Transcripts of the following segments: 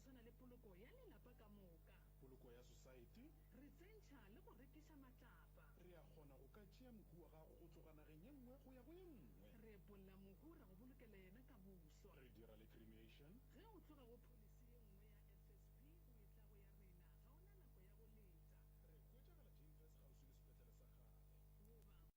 swana le poloko ya lelapa ka moka. Poloko ya sosaete. Re tsentšha le go rekiša matlapa. Re a kgona go ka tšea mohu wa gago go tloga nageng ye nngwe go ya go ye nngwe. Re epolla mohu ra go bolokela yena ka boswa. Re dira le cremation. Ge o tloga go pholisi ye nngwe ya FSP o etla go ya rena, ga o na nako ya go leta. Re hwetšagala James kgauswi le sepetlele sa kgale. Goba.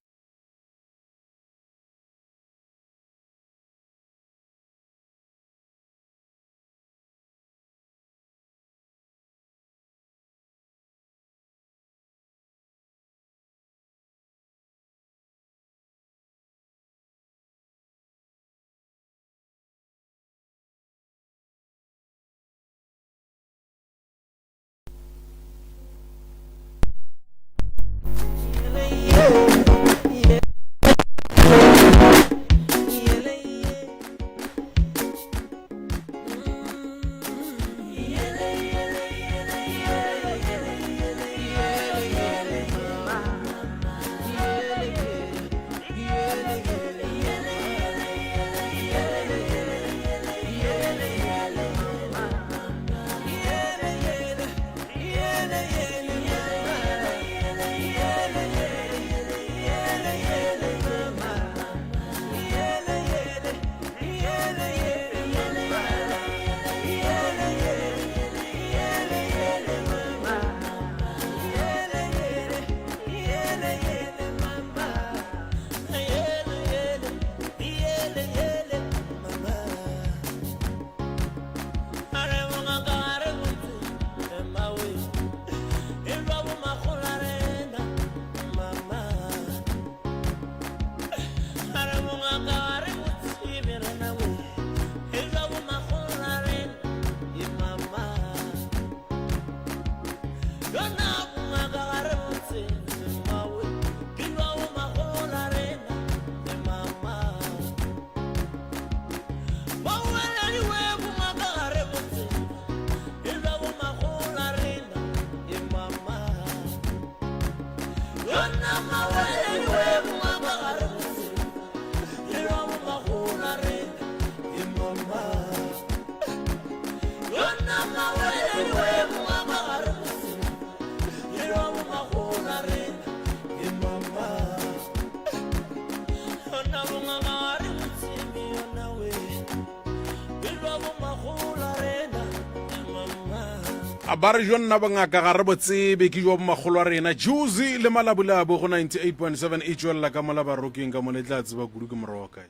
A ba re jo nna bongaka ga re bo tsebe ke jo bomakgolo a rena juicy le malabulabo go 98.7 e tšwelela ka mola barokeng ka mo le tla tseba kudu ke moroka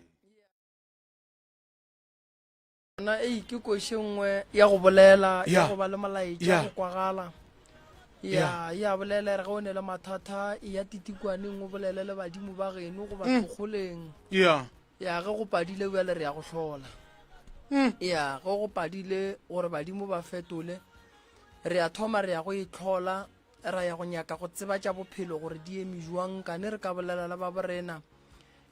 Yona ei ke koši nngwe ya go bolela ya Ya. go ba le molaetša Ya. go kwagala ya ya bolela e re ge o ne le mathata e ya titikwaneng o bolele le badimo ba geno goba Mm. thokgoleng ya ya ge go padile bjale re ya go hlola Mm. ya ge go padile gore badimo ba fetole re ya thoma re ya go itlhola ra ya go nyaka go tseba tša bophelo gore di eme jwang kane re ka bolela le ba borena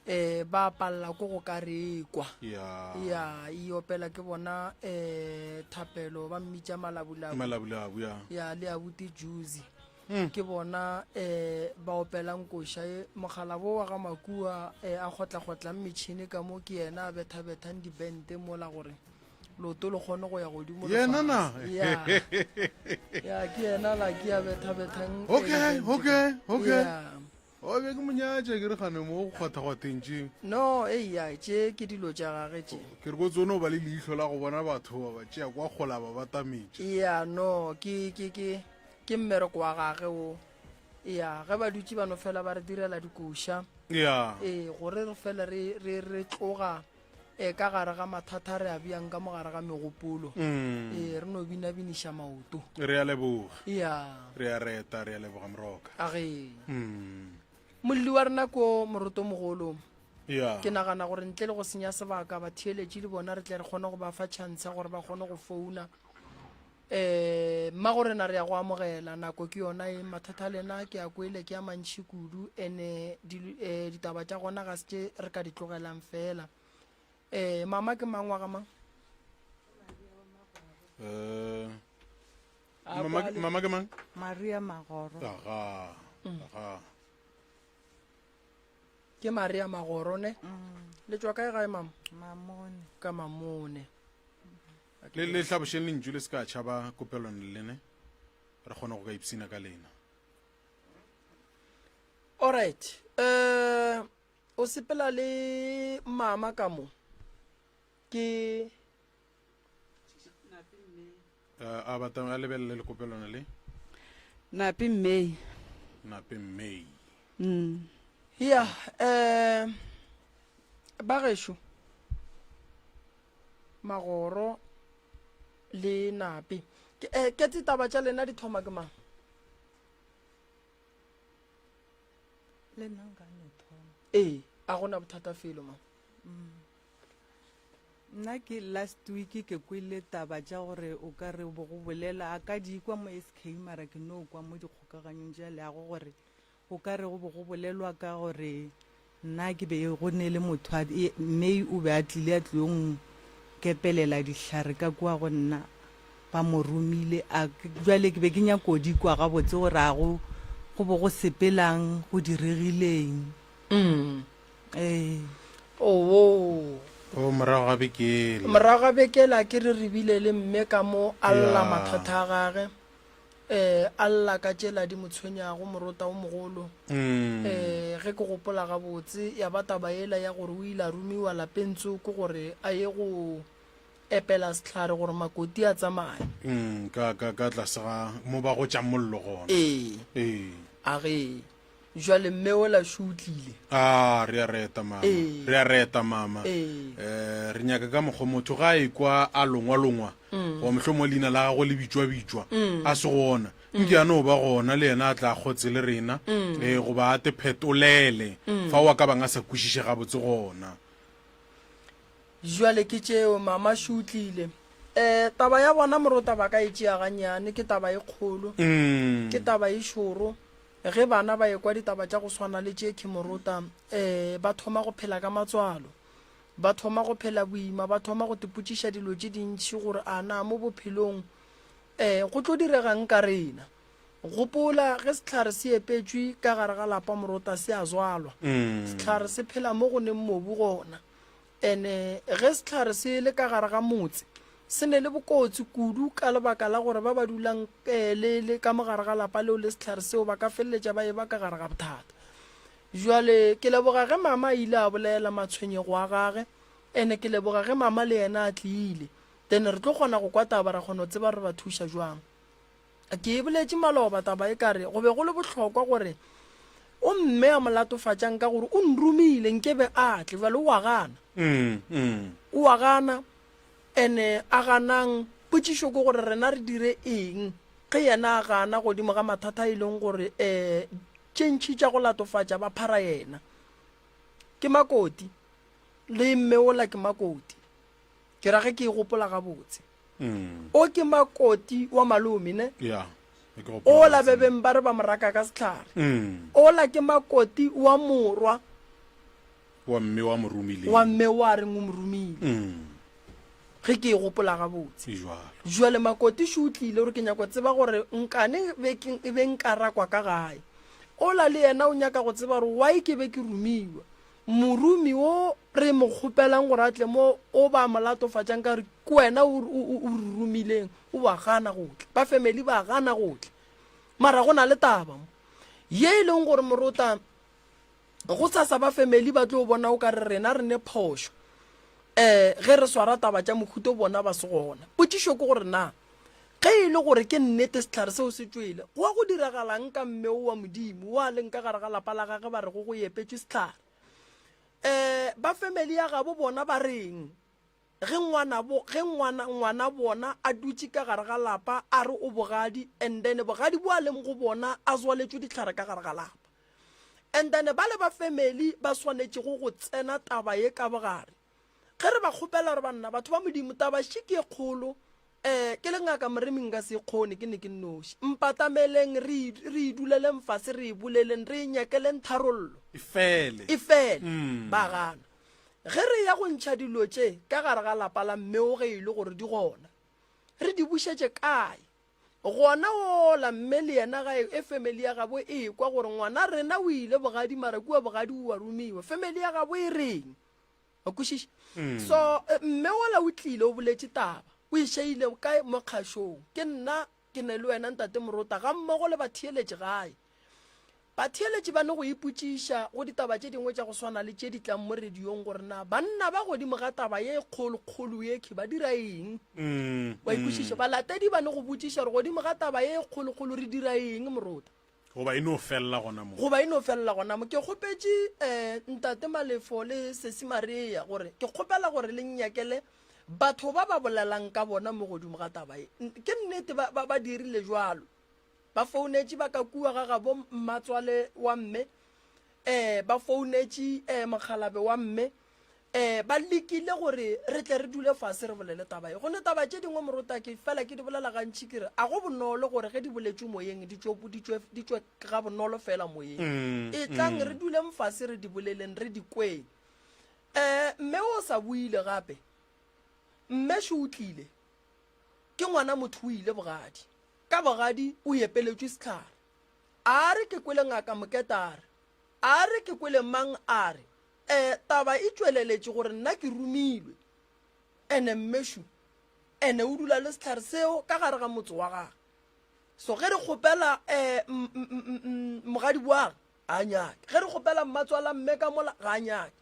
um ba palela ko go ka re kwa ya ya e opela ke bona um thapelo ba mmitša malabulabu malabulabu ya ya le abuti juicy Mm. ke bona um ba opelang koša e mogalabo wa ga makua um a kgotlakgotlang metšhini ka mo ke yena a bethabethang dibente mola gore loto le kgone go ya godimo le Yena na? fase. ya ya ke yena la ke a bethabethang eh, Okay, dibente. okay, okay. Ya. O be ke monyatša ke re gane mo go kgwathakgwatheng tše. No, eya, tše ke dilo tša gage tše. Ke re ko tsone o ba le leihlo la go bona batho ba ba tšea kwa kgola ba batametša. Eya, no, ke, ke, ke, ke mmereko wa gage wo. Eya, ge ba dutše ba no fela ba re direla dikoša. Ya. Ee, gore re fele re, re, re tloga e ka gare ga mathata re a bjang ka mo gare ga megopolo. Mm. Ee, re no binabiniša maoto. Re a leboga. Eya. Re a reta, re a leboga Moroka. A ge. Mm. Molli wa rena ko Morotomogolo. Ya. Ke nagana gore ntle le go senya sebaka batheeletši le bona re tle re kgone go ba fa chance ya gore ba kgone go founa. Eh mmago rena re ya go amogela nako ke yona e mathata a lena ke a kwele ke a mantši kudu ene eh, ditaba tša gona ga se tše re ka di tlogelang fela. Eh mama ke mang wa ga mang? Eh A mama kwale. mama ke mang? Maria Magoro. Aga. Aga. Ke Maria Magoro ne? Mm. Le tšwa kae gae mama? Mamone. Ka Mamone. Le le hlabošeng lentšu le se ka tšhaba kopelwana le ne re kgone go ka ipsina ka lena. Alright. Eh o sepela le mama ka mo. Ke Eh, a bata a lebelele le kopelwana le. Nape May. Nape May. Mm. Ya, eh ba gešo Magoro le Nape. Ke eh, ke tse taba tša lena di thoma ke mang? Le nna nka no thoma. Ee, a gona bothata felo ma. Nna ke last week ke kwele taba tša gore o ka re bo go bolela a ka di kwa mo SK mara ke no kwa mo dikgokaganyong tša leago gore o ka re go bo go bolelwa ka gore nna ke be go ne le motho a e, May o be a tlile a tlio nkepelela dihlare ka kua go nna ba mo romile a jwale ke be ke nyako di kwa gabotse gore a go go bo go sepelang go diregileng Mm. Ee. Oo. O morago ga bekele. Morago ga bekele a ke re re bile le mme ka mo a lla Ya. mathata a gage. Eh a lla ka tšela di mo tshwenyago morota o mogolo. Mm. Eh ge ke gopola gabotse ya ba taba yela ya gore o ile a romiwa lapeng tsoko gore a ye go epela sehlare gore makoti a tsamaye. Mm, ka ka ka tlase ga mo ba gotšang mollo gona. Ee. Ee. A ge Jwale mme ola šo o tlile. A re a reta mama. Ee. Re a reta mama. Ee. Eh, re nyaka ka mokgwa motho ga a ekwa a longwa-longwa goba mohlomongwe leina la gagwe le bitšwa-bitšwa a se gona, nke a no ba gona le yena a tla a kgotse le rena eh, goba a te phetolele fao a ka bang a sa kwešiše gabotse gona. Jwale ke tšeo, mama šo o tlile. Eh, taba ya bona morota ba ka e tšea gannyane, ke taba e kgolo, ke taba e šoro. Ge bana ba ekwa ditaba tša go swana le tše Kimorota, ee, ba thoma go phela ka matswalo. Ba thoma go phela boima, ba thoma go tipotšiša dilo tše dintši gore a na mo bophelong ee, go tlo direga'ng ka rena. Gopola, ge sehlare se epetšwe ka gare ga lapa morota se a zwalwa. Sehlare se phela mo go neng mobu gona. Ene ge sehlare se le ka gare ga motse, se ne le bokotsi kudu ka lebaka la gore ba ba dulang le le ka mo gare ga lapa leo le sehlare seo ba ka feleletša ba eba ka gare ga bothata. Bjale ke leboga ge mama a ile a bolela matshwenyego a gage, ene ke leboga ge mama le yena a tlile. Then re tlo kgona go kwa taba ra kgona go tseba re ba thuša jwang. Ke e boletše maloba taba e ka re go be go le bohlokwa gore o mme a mo latofatšang ka gore o nromile nkebe a tle bjale o a gana. O a gana ene a ganang potšišo ke gore rena re dire eng ge yena a gana godimo ga mathata a e leng gore um tše ntši tša go latofatša ba phara yena. Ke makoti le mme ola ke makoti. Ke ra ge ke e gopola gabotse. O ke makoti wa malome, ne? Ya. Ke gopola Ola gabotse. bebeng ba re ba mo raka ka sehlare. Mm. Ola ke makoti wa morwa Wa mme wa mo romileng. wa mme wa reng o mo romile. Mm. Ge ke e gopola gabotse. E jwalo. Jwale makoti šo o tlile gore ke nyako tseba gore nkane be ke be nka rakwa ka gae. Ola le yena o nyaka go tseba gore why ke be ke romiwa. Morumi wo re mo kgopelang gore a tle mo, o ba mo latofatšang ka gore ke wena o, o, o re romileng, o ba gana go tla. Ba family ba gana go tla. Mara go na le taba mo ye e leng gore morota go sasa ba family ba tlo bona o ka re rena re ne phošo um ge re swara taba tša mohuto bona ba se gona. Potšišo ke gore na ge e le gore ke nnete sehlare seo se tšwele, go a go diragalang ka mme o wa Modimo wo a leng ka gare ga lapa la gage ba rego go epetšwe sehlare? Um ba family ya gabo bona ba reng ge ngwanabo, ge ngwana, ngwana bona a dutše ka gare ga lapa a re o bogadi and then bogadi bo a leng go bona a zwaletšwe dihlare ka gare ga lapa? And then bale ba family ba swanetšego go tsena taba ye ka bogare Ge re ba kgopela gore banna, batho ba Modimo, taba še ke e kgolo, um ke le ngaka Moremi nka se e kgone, ke ne ke nnoši. Mpatameleng, re, re e duleleng fase, re e boleleng, re e nyakeleng tharollo. E fele. E fele. Ba gana. Ge re ya go ntšha dilo tše ka gare ga lapa la mmeo ge e le gore di gona, re di bušetše kae? Gona wola mme le yena ga e family ya gabo e ekwa gore ngwana rena o ile bogadi mara kua bogadi o a romiwa. Family ya gabo e reng? Wa kwešiša? So mme wola o tlile o boletše taba. O e šeile kae? Mo kgašong. Ke nna ke ne le wena Ntate Morota gammogo le batheeletši gae. Batheeletši ba ne go ipotšiša go ditaba tše dingwe tša go swana le tše di tlang mo radiong gore na banna ba godimo ga taba ye kgolokgolo yekhwi ba dira eng. Wa ikwešiša? Balatedi ba ne go botšiša gore godimo ga taba ye kgolokgolo re dira eng, Morota? Goba e no felela gona mo. Goba e no felela gona mo. Ke kgopetše um Ntate Malefo le Sesi Maria gore ke kgopela gore le nnyakele batho ba ba bolelang ka bona mo godimo ga taba ye. Ke nnete ba, ba, ba dirile jwalo. Ba founetše ba ka kua ga gabo mmatswale wa mme, um ba founetše um mokgalabe wa mme, um ba lekile gore re tle re dule fase re bolele taba ye. Go ne taba tše dingwe morota ke fela ke di bolela gantši ke re a go bonolo gore ge di boletšwe moyeng di tšwe, di tšwe, di tšwe ga bonolo fela moyeng. Mm, Etlang mm. re duleng fase re di boleleng re di kweng. Um mme o sa buile gape, mme šo o tlile, ke ngwana motho o ile bogadi. Ka bogadi o epeletšwe sehlare. A re ke kwele ngaka Moketa a re, A re ke kwele mang a re, E, taba e tšweleletše gore nna ke romilwe. Ene mmešu, ene o dula le sehlare seo ka gare ga motse wa gage. So ge re kgopela e, mogadi wa ga a nyake. Ge re kgopela mmatswala mme ka mola ga a nyake.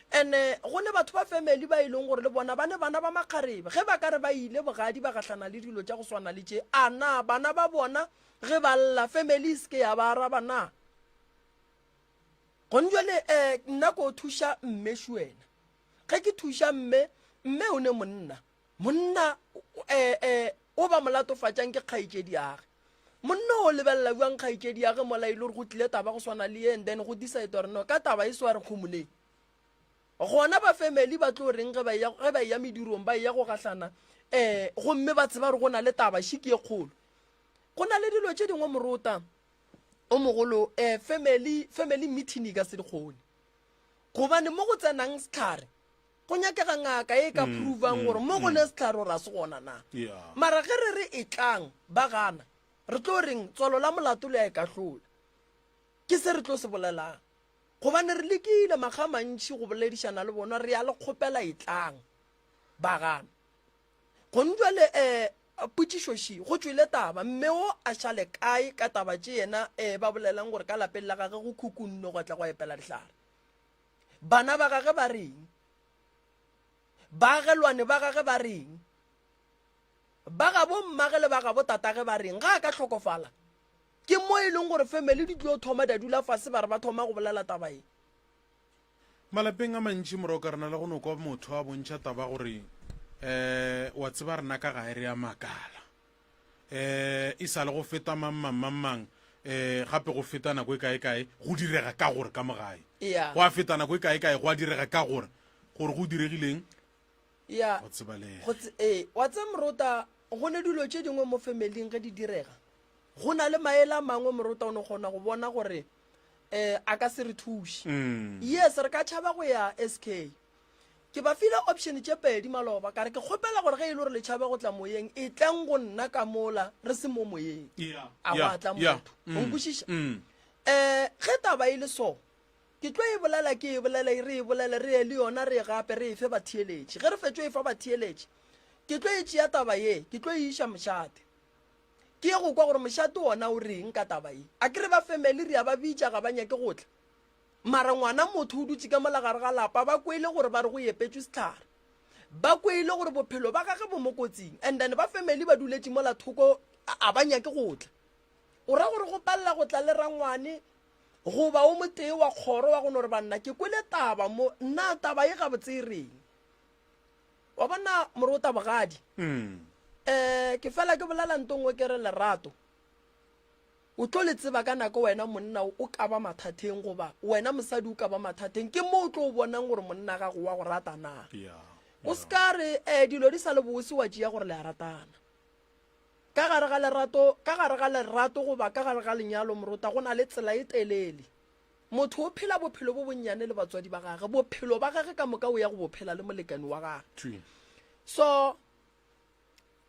Ene go ne batho ba family ba e leng gore le bona ba ne bana ba makgarebe. Ge ba ka re ba ile bogadi ba gahlana le dilo tša go swana le tše, a na bana ba bona ge ba lla family e se ke ya ba araba na? Gone jwale um nna ko thuša mme shuena. Ge ke thuša mme, mme o ne monna. Monna um um o ba mo latofatšang ke kgaetšedi yage. Monna o lebelela bjang kgaetšedi yage mola e le gore go tlile taba go swana le ye and then go decide gore no ka taba e so a re kgomoleng. Gona ba family ba tlo reng ge ba eya ge ba eya medirong ba eya go gahlana um gomme ba tseba gore go na le taba šiki e kgolo. Go na le dilo tše dingwe morota o mogolo um family family meeting e ka se di kgone gobane mo go tsenang setlhare go nyakega ngaka e ka mm, provang mm, gore mo go mm. ne setlhare gore a se gona na mara ge re re e tlang ba gana re tlo reng tswalo la molato le a e kahlola ke se re tlo se bolelang gobane re lekile makga mantšhi go boledišana le bona re ya le kgopela e tlang ba gana Gone jwale um potšišo še, go tšwele taba, mme o a šale kae ka taba tše yena um ba bolelang gore ka lapeng la gage go khukhunno gwa tla gwa epela dihlare? Bana ba gage ba reng? Baagelwane ba gage ba reng? Ba gabo mmage le ba gabo tatage ba reng? Ga a ka hlokofala, ke mo e leng gore family di tlo thoma di a dula fase ba re ba thoma go bolela taba ye. Malapeng a mantši moroka re na le go no kwa motho a bontšha taba gore um wa tseba rena ka gae re a makala um e sa le go feta mang mang mang mang um gape go feta nako e kae kae go direga ka gore ka mo gae Yeah. go a feta nako e kae kae go a direga ka gore gore go diregileng ya go tsebalege go tse- ee wa tse morota go ne dilo tše dingwe mo familing ge di direga go na le maele a mangwe morota o ne kgona go bona gore um a ka se re thuše Mm. yes re ka tšhaba go ya sk ke ba file option tše pedi maloba ka re ke kgopela gore ge e le gore le tšhaba go tla moyeng e tleng go nna ka mola re se mo moyeng Yeah, a go yeah, a tla yeah. motho Mm, o nkwešiša mm. um ge taba e le so ke tlo e bolela ke e bolele re e bolele re ye le yona re e gape re e fe batheeletši ge re fetšo e fa batheeletši ke tlo e tšea taba ye ke tlo e iša mošate Ke ye go kwa gore mošate wona o reng ka taba ye. A ke re ba family re a ba bitša ga ba nyake go tla. Mara ngwana motho o dutše ka mola gare ga lapa ba kwele gore ba re go epetšwe sehlare. Ba kwele gore bophelo ba gage bo mo kotsing and then ba family ba duletše mola thoko a ba nyake go tla. O ra gore go palela go tla le rangwane goba o motee wa kgoro wa go no re banna ke kwele taba mo nna taba ye gabotse e reng. Wa bona morota bogadi. Mm. Eh ke fela ke bolela nto nngwe ke re lerato. O tlo le tseba ka nako wena monna o ka ba mathatheng goba wena mosadi o ka ba mathatheng ke mo o tlo bonang gore monna gago wa go rata na. Yeah. O se ka re eh dilo di sa le bose wa tšea gore le a ratana. Ka gare ga lerato, ka gare ga lerato goba ka gare ga lenyalo morota go na le tsela e telele. Motho o phela bophelo bo bonnyane le batswadi ba gage, bophelo ba gage ka moka o ya go bo phela le molekane wa gage. True. So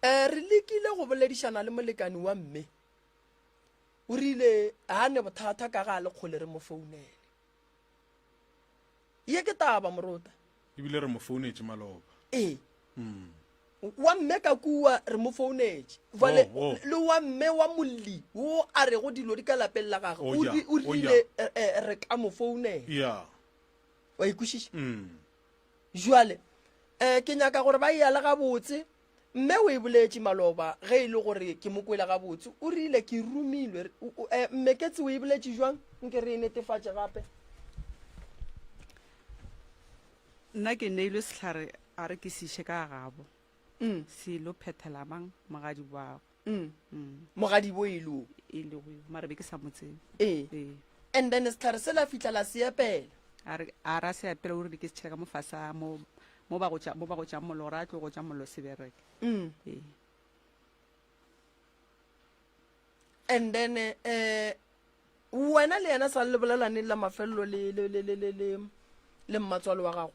eh re lekile go boledišana le molekane wa mme. O rile ga ne bothata ka ga a le kgole re mo founele. Ye ke taba morota. Ebile re mo founetše maloba. Ee. Mm. Wa mme ka kua re mo founetše. Jwale Oh, oh. le wa mme wa molli wo a rego dilo di ka lapeng la gagwe, Oh, o ja, ri- o oh, ja. rile eh, eh, re ka mo founela. Ya. Wa ikwešiša? Mm. Jwale um ke nyaka gore ba eale gabotse. Mme o e boletše maloba ge e le gore ke mo kwele gabotse, o rile ke romilwe. O- o- eh, Mmeketsi o e boletše jwang? Nke re e netefatše gape. Nna ke neilwe sehlare a re ke se iše ka gabo. Mm. Se ilo phethela mang mogadi wago. Mm. Mm. Mogadibo e le o. E le go yo, mara be ke sa mo tsebe. Ee. Ee. And then sehlare sela fihla la se epela. A re a ra se epela o rile ke se tšhele ka mo fase a mo mo ba gotša mo ba gotšang mollo gore a tlo gotša mollo se bereke. Mm. Ee. And then eh Wena le yena sa le bolela neng la mafelelo le, le, le, le, le, le, le mmatswalo wa gago?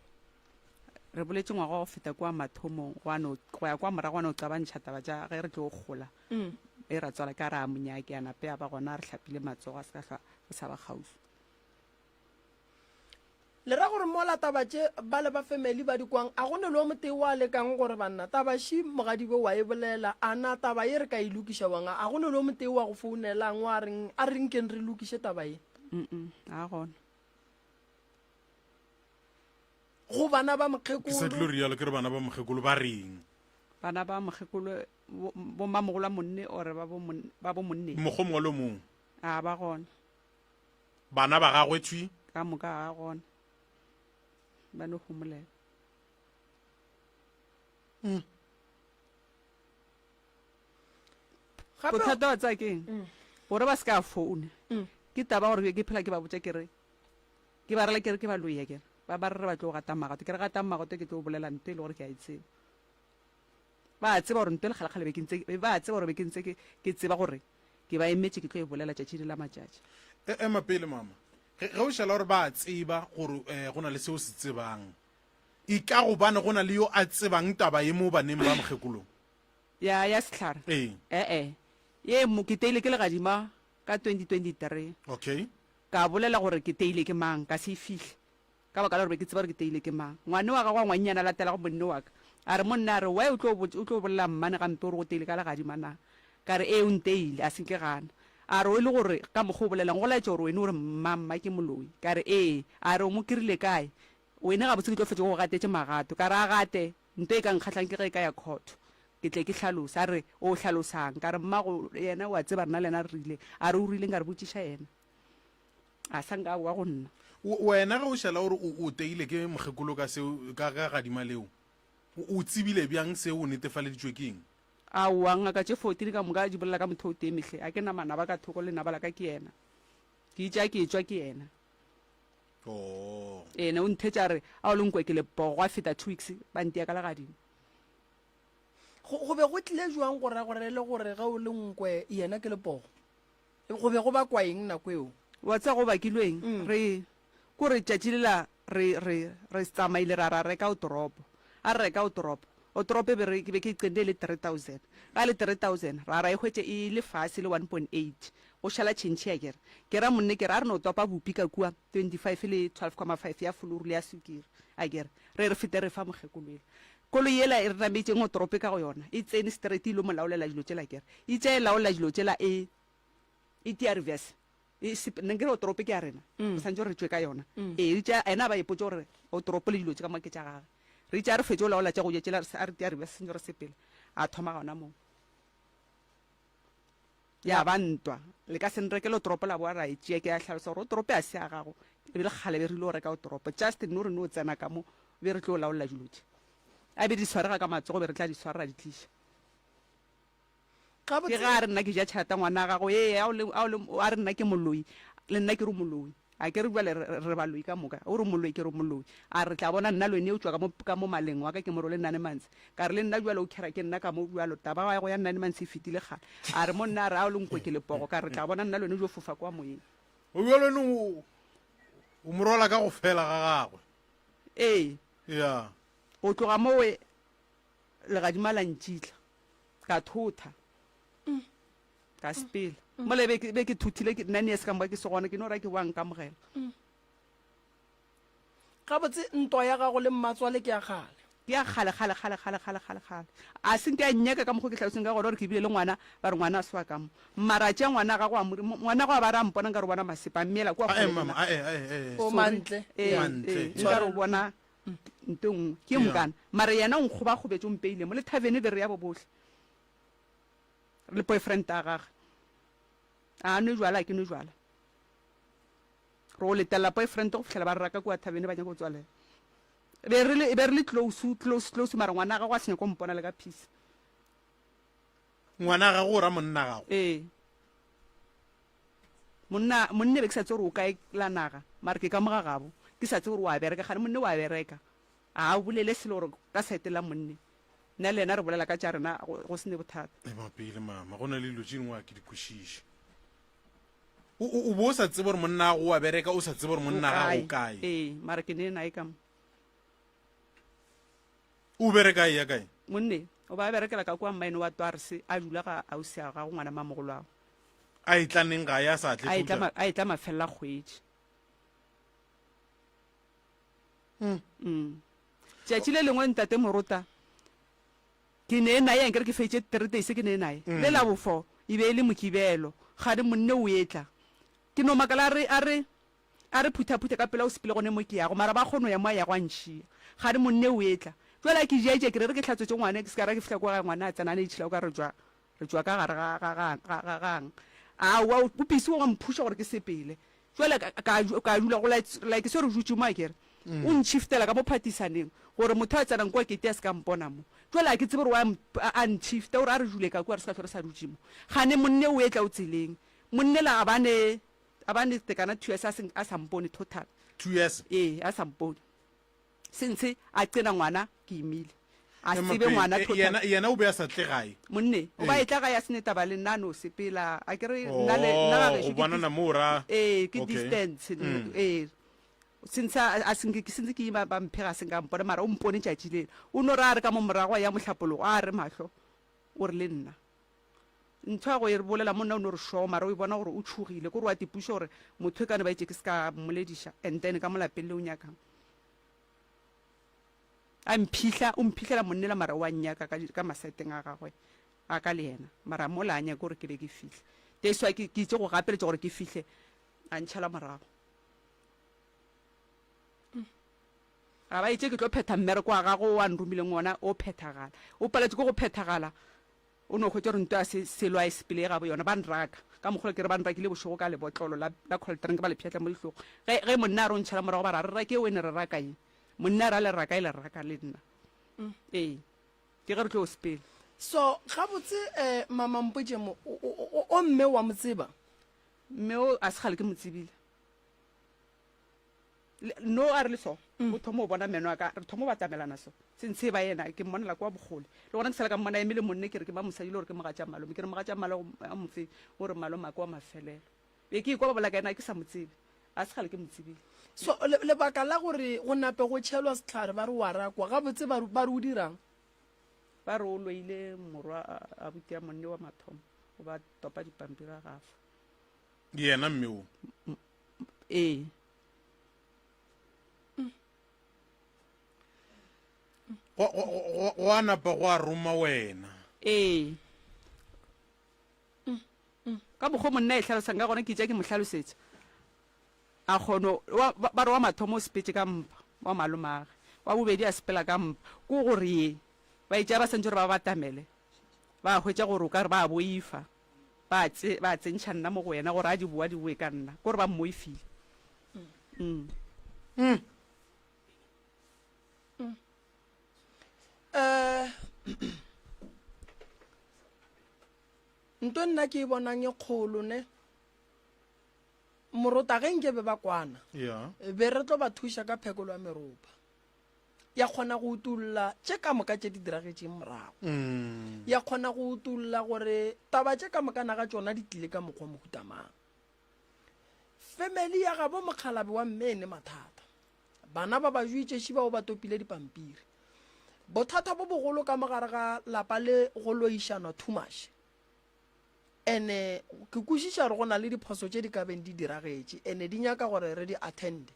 Re boletše ngwaga wa go feta kua mathomong, gwa no, go ya kua morago gwa no qabantšha taba tša ge re tlo gola. Mm. E ra tswala ka re a monyake, a nape a ba gona a re hlapile matsogo a se ka hlwa re sa ba kgauswi. Le ra gore mola taba tše bale ba family ba di kwang, a go ne le o motee wa lekang gore banna taba še mogadibo wa e bolela, a na taba ye re ka e lokiša bjang? A go ne le o motee wa go founelang wa reng a re nkeng re lokiše taba ye? Mm-mm, ga gona. Go bana ba Ke sa tlilo mokgekolo. rialo ke re bana ba mokgekolo ba reng? Bana ba mokgekolo, bo, bo mmamogolo wa monne or ba bo mon, ba bo monneng? Mokgwa o mongwe le o mongwe. A ba gona. Bana ba gagwe thwi. Ka moka ga gona. Ba no homolela. Mm. Gape Bothata wa tsaya keng? Mm. Gore ba se ka founa. Mm. Ke taba gore ke phela ke ba botša ke re ke ba rela ke re ke ba loya ke re ba ba re re ba tlo gata magato ke re gatang magato ke tlo bolela nto e le gore ke a e tseba. Ba a tseba gore nto e le kgalekgale be ke ntse ba a tseba gore be ke ntse ke ke tseba gore Ke ba emetše, ke tlo e bolela tšatši le la matšatši. E, ema pele, mama. Ge, ge o šala gore ba a tseba gore um go na le se o se tsebang, e ka gobane go na le yo a tsebang taba ye mo baneng ba mokgekolong? Ya, ya sehlare? Ee. E-e. Ye mo, ke teile ke legadima ka 2023. Okay. Ka bolela gore ke teile ke mang, ka se e fihle. Ka baka la gore be ke tseba gore ke teile ke mang. Ngwane wa gagwe wa ngwannyana a latelago monne wa ka, a re, Monna, a re, why o tlo, o tlo bolela mmane gampe o re go teile ka legadima na? Ka re, Ee, o nteile, a se nke gana. A re, O e le gore ka mokgwa o bolelang go laetša gore wene o re mma, mma ke moloi. Ka re, Ee. A re, O mo kirile kae? Wene gabotse ke tlo fetša ke go gatetše magato. Ka re, A gate, nto e ka nkgahlang ke ge e ka ya court, ke tle ke hlalose. A re, O hlalosang? Ka re, Mmago yena o a tseba rena le yena re rileng. A re, O rileng? Ka re, Botšiša yena. A sa nka a boa go nna. Wena ge o šala o re o teile ke mokgekolo ka seo, ka ka gadima leo, o tsebile bjang seo, o netefaleditšwe ke eng? Aowa, ngaka tše 14 ka moka di bolela ka motho o tee mehle. A ke na manaba ka thoko, lenaba la ka ke yena. Ke itše a ke etšwa ke yena. Oh. Ene o nthetša a re, A o le nkwe ke le poo, gwa feta two weeks ba ntia ka legadima. Go, go be go tlile jwang go ra gore le gore ge o le nkwe yena ke lepogo? Go be go bakwa eng nako eo? Wa tseba go bakilwe eng? Re, ko re tšatši lela re, re, re tsamaile ra, ra reka otoropo. A re reka otoropo. Otoropo e be re, ke be ke e qende e le 3000. Ga e le 3000, ra, ra e hwetša e le fase e le 1.8. Go šala tšhentšhe akere. Ke ra monne ke re a re no topa bupi ka kua, 25 le 12,5 ya folouru le ya sukiri, akere. Re re fete re fa mokgekolo ela. Koloi yela e re nametšeng otoropo ka go yona, e tsene straight e ilo mo laolela dilo tšela akere. Itše e laolela dilo tšela e, e tia reverse. E sepe, nna nkere otoropo ke ya rena. Re santše gore re tšwe ka yona. Ee, itše yena a ba ipotše gore otoropo le dilo tše ka moka ke tša gagwe. Re itše a re fetše go laola tša go ja tšela, a re tia reverse santše re sepela. A thoma gona moo. Ya ba ntwa. Le ka se nrekele otoropo la boa ra e tšea. Ke a hlalosa gore otoropo a se ya gago. E bile kgale be re ile go reka otoropo. Just no re no tsena ka mo, be re tlo laolela dilo tše. A be di swarega ka matsogo, be re tla di swara ra di tliša. Gabotse. Ke ge a re nna ke ja tšhelete ya ngwana gago. Ee, a o le, a o le, a re nna ke moloi. Le nna ke re o moloi. A ke re bjale re, re baloi ka moka. O re o moloi, ke re o moloi. A re tla bona nna le wene o tšwa ka mo, ka mo maleng wa ka ke mo role nane mantshe. Ka re le nna bjale o khera ke nna ka mo bjalo. Taba ya go ya nane mantshe e fetile kgale. A re mo nna a re a o le nkwe ke lepogo. Ka re tla bona nna le wene o jo fofa kwa moyeng. O bjalo wene o, o mo rwala ka go fela ga gagwe. Ee. Ya. Go tloga mowe legadima la ntšitla. Ka thotha. Ka sepela. Mola be ke, be ke thuthile ke, nna ne se ka moka ke se gona, ke no ra ke boa nkamogela. Gabotse ntwa ya gago le mmatswale ke ya kgale. Ke ya kgale, kgale, kgale, kgale, kgale, kgale, kgale. A se nke a nnyaka ka mokgo ke hlaloseng ka gona gore ke bile le ngwana, ba re ngwana a se wa ka mo. Mara a tšea ngwana gagwe a mo, ngwana gagwe a ba re a mpona nkare o bona masepa, a mmeela kua Ae, kgole le mama, nna. ae, ae, ae. O Sorry. mantle. Ee, Ya. Mantle. ee, nkare o bona nto e nngwe. Ke Ya. mokana. Mara yena o nkgobakgobetše, o mpeile mo. Le thavene be re ya bo bohle. Le boyfriend ya gagwe. A nwe jwala, a ke nwe jwala. Re go letella boyfriend go fihlela ba re raka kua thavene ba nyaka go tswalela. Be re le, be re le close, close, close, mara ngwana gago a se nyako mpona le ka peace. Ngwana gago o ra monna gago? Ee. Monna, monne be ke sa tsebe gore o kae la naga, mara ke ka mo ga gabo. Ke sa tsebe gore wa bereka, kgane monne wa bereka. A bolele selo gore ka side la monne. Nna le yena re bolela ka tša rena go, go se ne bothata. Ema pele mama, go na le dilo tše dingwe a ke di kwešiše. O, o, o bo o sa tsebe gore monna gago o a bereka, o sa tsebe gore monna gago o kae. Ee, mara ke ne nae ka mo. O bereka e ya kae? Monne, o ba berekela ka kua mmaene wa Twarse, a dula ga ausi a gago ngwana mamogolwago. A etla neng gae a sa tle A etla, a etla mafelela kgwedi. Mm. Mm. Tšatši le lengwe ntate Morota Ke ne naye ankere ke fetše three days ke ne naye. Le la bofo e be e le Mokibelo. Kgane monne o etla. Ke no makala a re, a re, a re phuthaphutha ka pela o sepele gone mo ke yago. Mara ba kgono ya mo a yago a ntšhia. Kgane monne o etla. Jwale a ke jaetša ke re re ke hlatswetše ngwana ke se ka ra ke fihla kwa gae ngwana a tsena a ne itšhila o ka re tšwa re tšwa ka gare ga ga ga ga ga gang. Aowa o busy wa mphuša gore ke sepele. Jwale ka, ka, ka dula go like, like se re dutše mo akere. O ntšhiftela ka mo phatisaneng gore motho a tsenang kua kete a se ka mpona mo. Jwale a ke tsebe gore why a, a ntšhifta o re a re dule ka kua re se ka hlwa re sa dutše mo. Kgane monne o etla o tseleng. Monne la a ba ne, a ba ne tekana two years a se, a sa mpone total. Two years? Ee, a sa mpone. Since a qena ngwana ke imile. A se tsebe ngwana eh, total. Yena, yena o be a sa tle gae. Monne, o ba Ee. etla gae a se ne taba le nna a no sepela. A ke re nna le nna ga Oh, gešo go ke bonana dis- mo o ra. Ee, ke Okay. distance. Mm. Ee. Since a a senke ke sentse ke ima ba mphe ga se nka mpona mara o mpone tšatši lela. O no re a re ka mo morago a ya mohlapologo a re mahlo o re le nna. Ntho ya go e re bolela monna o no re sure mara o e bona gore o tšhogile ko re wa tipuša gore motho e ka no ba itše ke se ka mmolediša and then ka mo lapeng le o nyakang. A mphihla, o mphihlela monnela mara o a nnyaka ka, ka maseteng a gagwe, a ka le yena. Mara mola a nyake gore ke be ke fihle. That's why ke, ke itše go gapeletša gore ke fihle, a ntšhala morago. A ba itše ke tlo phetha mmereko wa gagwe o a nromileng wona o phethagala. O paletšwe ke go phethagala, o no hwetša gore nto ya se, selo a e sepele gabo yona. Ba nraka. Ka mokgwa ke re ba nrakile bošego ka lebotlolo la, la cold drink ba le pšhatla mo dihlong. Ge, ge monna a re o ntšhala morago ba re a re rake wene re raka eng? Monna a re a le raka e le raka le nna. Ee. Ke ge re tlo sepela. So, gabotse, eh, mama mpotše mo, o, o, o, o mme wa mo tseba? Mme o a se kgale ke mo tsebile. No a re le so, o thoma o bona meno a ka, re thoma o batamelana so. Se ntshe ba yena, ke mmonela kwa bokgole. Le gona ke sala ka mmona eme le monne, ke re ke ba mosadi le gore ke mogatša malome. Ke re mogatša malo a mofe, o re malome a ke wa mafelelo. Be ke ikwa ba bolela ka yena ke sa mo tsebe. A se kgale ke mo tsebile. So le, lebaka la gore go nape go tšhelwa sehlare ba re wa rakwa, gabotse ba re, ba re o dirang? Ba re o loile morwa abuti ya monne wa mathomo, o ba topa dipampiri a gafa. Yena mme o? Ee. Go, go, go, go a napa go a roma wena. Ee. Ka mokgwa monna e hlalosang ka gona ke tša ke mo hlalosetša. A kgono, wa, ba re wa mathomo o sepetše ka mpa, wa malomagwe. Wa bobedi a sepela ka mpa. Ko gore ye, ba etša ba santše gore ba batamele, ba hwetša gore o ka re ba boifa. Ba tse, ba tsentšha nna mo go yena gore a di boa di boe ka nna. Ko gore ba mmoifile. Mm. Mm. Mm. Eh, nto nna ke e bonang e kgolo ne morota ge nke be ba kwana yeah. be re tlo ba thuša ka phekolo ya meropa ya kgona go utulla tše ka moka tše di diragetšeng morago mm. ya kgona go utulla gore taba tše ka moka naga tšona di tlile ka mokgwa mohutamang family ya gabo mokgalabe wa mme ene mathata bana ba ba juitšeši bao ba topile dipampiri bothata bo bogolo ka mogare ga lapa le go loišanwa too much ene ke kwešiša gore go na le diphoso tše di ka beng di diragetše ene di nyaka gore re di attende.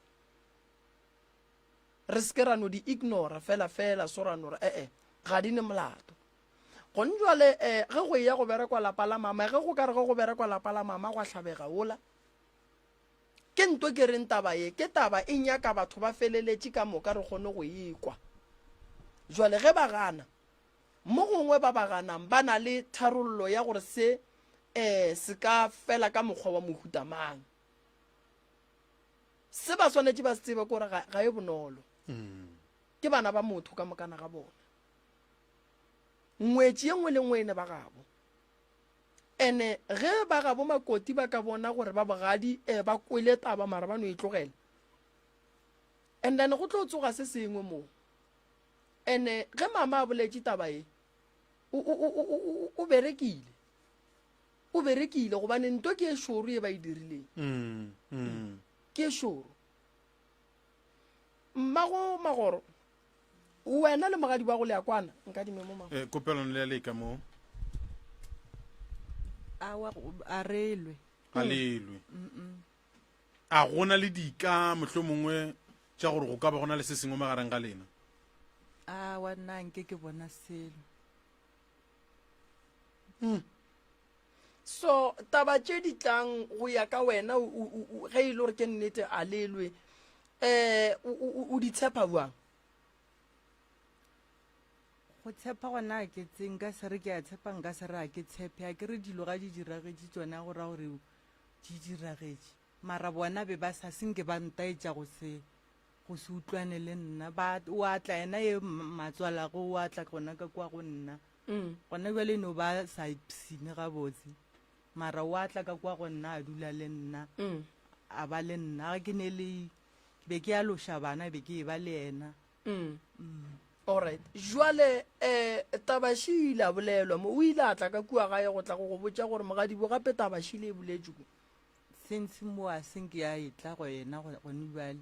Re se ke ra no di ignora fela fela so ra no re e-e ga di ne molato. Gone jwale um ge go eya go berekwa lapa la mama, ge go ka re ge go berekwa lapa la mama gwa hlabega wola, ke nto ke reng taba ye ke taba e nyaka batho ba feleletše ka moka re kgone go e kwa. Jwale ge ba gana, mo gongwe ba ba ganang ba na le tharollo ya gore se um se ka fela ka mokgwa wa mohuta mang. Se ba swanetše ba se tsebe ke gore ga, ga e bonolo. Ke bana ba motho ka mokana ga bona. Ngwetši ye nngwe le nngwe e ne ba gabo. Ene ge ba gabo makoti ba ka bona gore ba bogadi eh, ba kwele taba mara ba no e tlogela. And then go tlo tsoga se sengwe moo. Ene ge mama a boletše taba ye, o, o, o, o, o, o berekile. O berekile gobane nto ke e šoro ye ba e dirileng. Mm, mm. Ke e šoro. Mmago Magoro, wena le mogadi wa go le a kwana? Nkadime mo Magoro. Eh, kopelano le ya leka mo. Awa, a relwe. A lelwe. A gona le dika mohlomongwe tša gore go ka ba gona le se sengwe magareng ga lena? Awa, nna nke ke bona selo. Mm. So taba tše di tlang go ya ka wena ge e le gore ke nnete a lelwe um o di tshepa bjang? Go tshepa gona a ke tse nka se re ke a tshepa nka se re a ke tshepe a ke re dilo ga di diragetše tšona go ra gore di diragetše mara bona be ba sa senke ba ntaetša go se go se utlwane le nna ba o a tla yena ye matswalago o a tla gona ka kwa go nna mm. gona bjale no ba sa ipsine gabotse mara o a tla ka kwa go nna a dula le nna mm. a ba le nna ga ke ne le ke be ke aloša bana be ke e ba le yena mm. Alright. Jwale eh Tabashi o ile a bolelwa mo o ile a tla ka kua gae go tla go go botša gore mogadibo gape Tabashi le e boletšwe ko. Since mo a senke ya etla go yena gone bjale.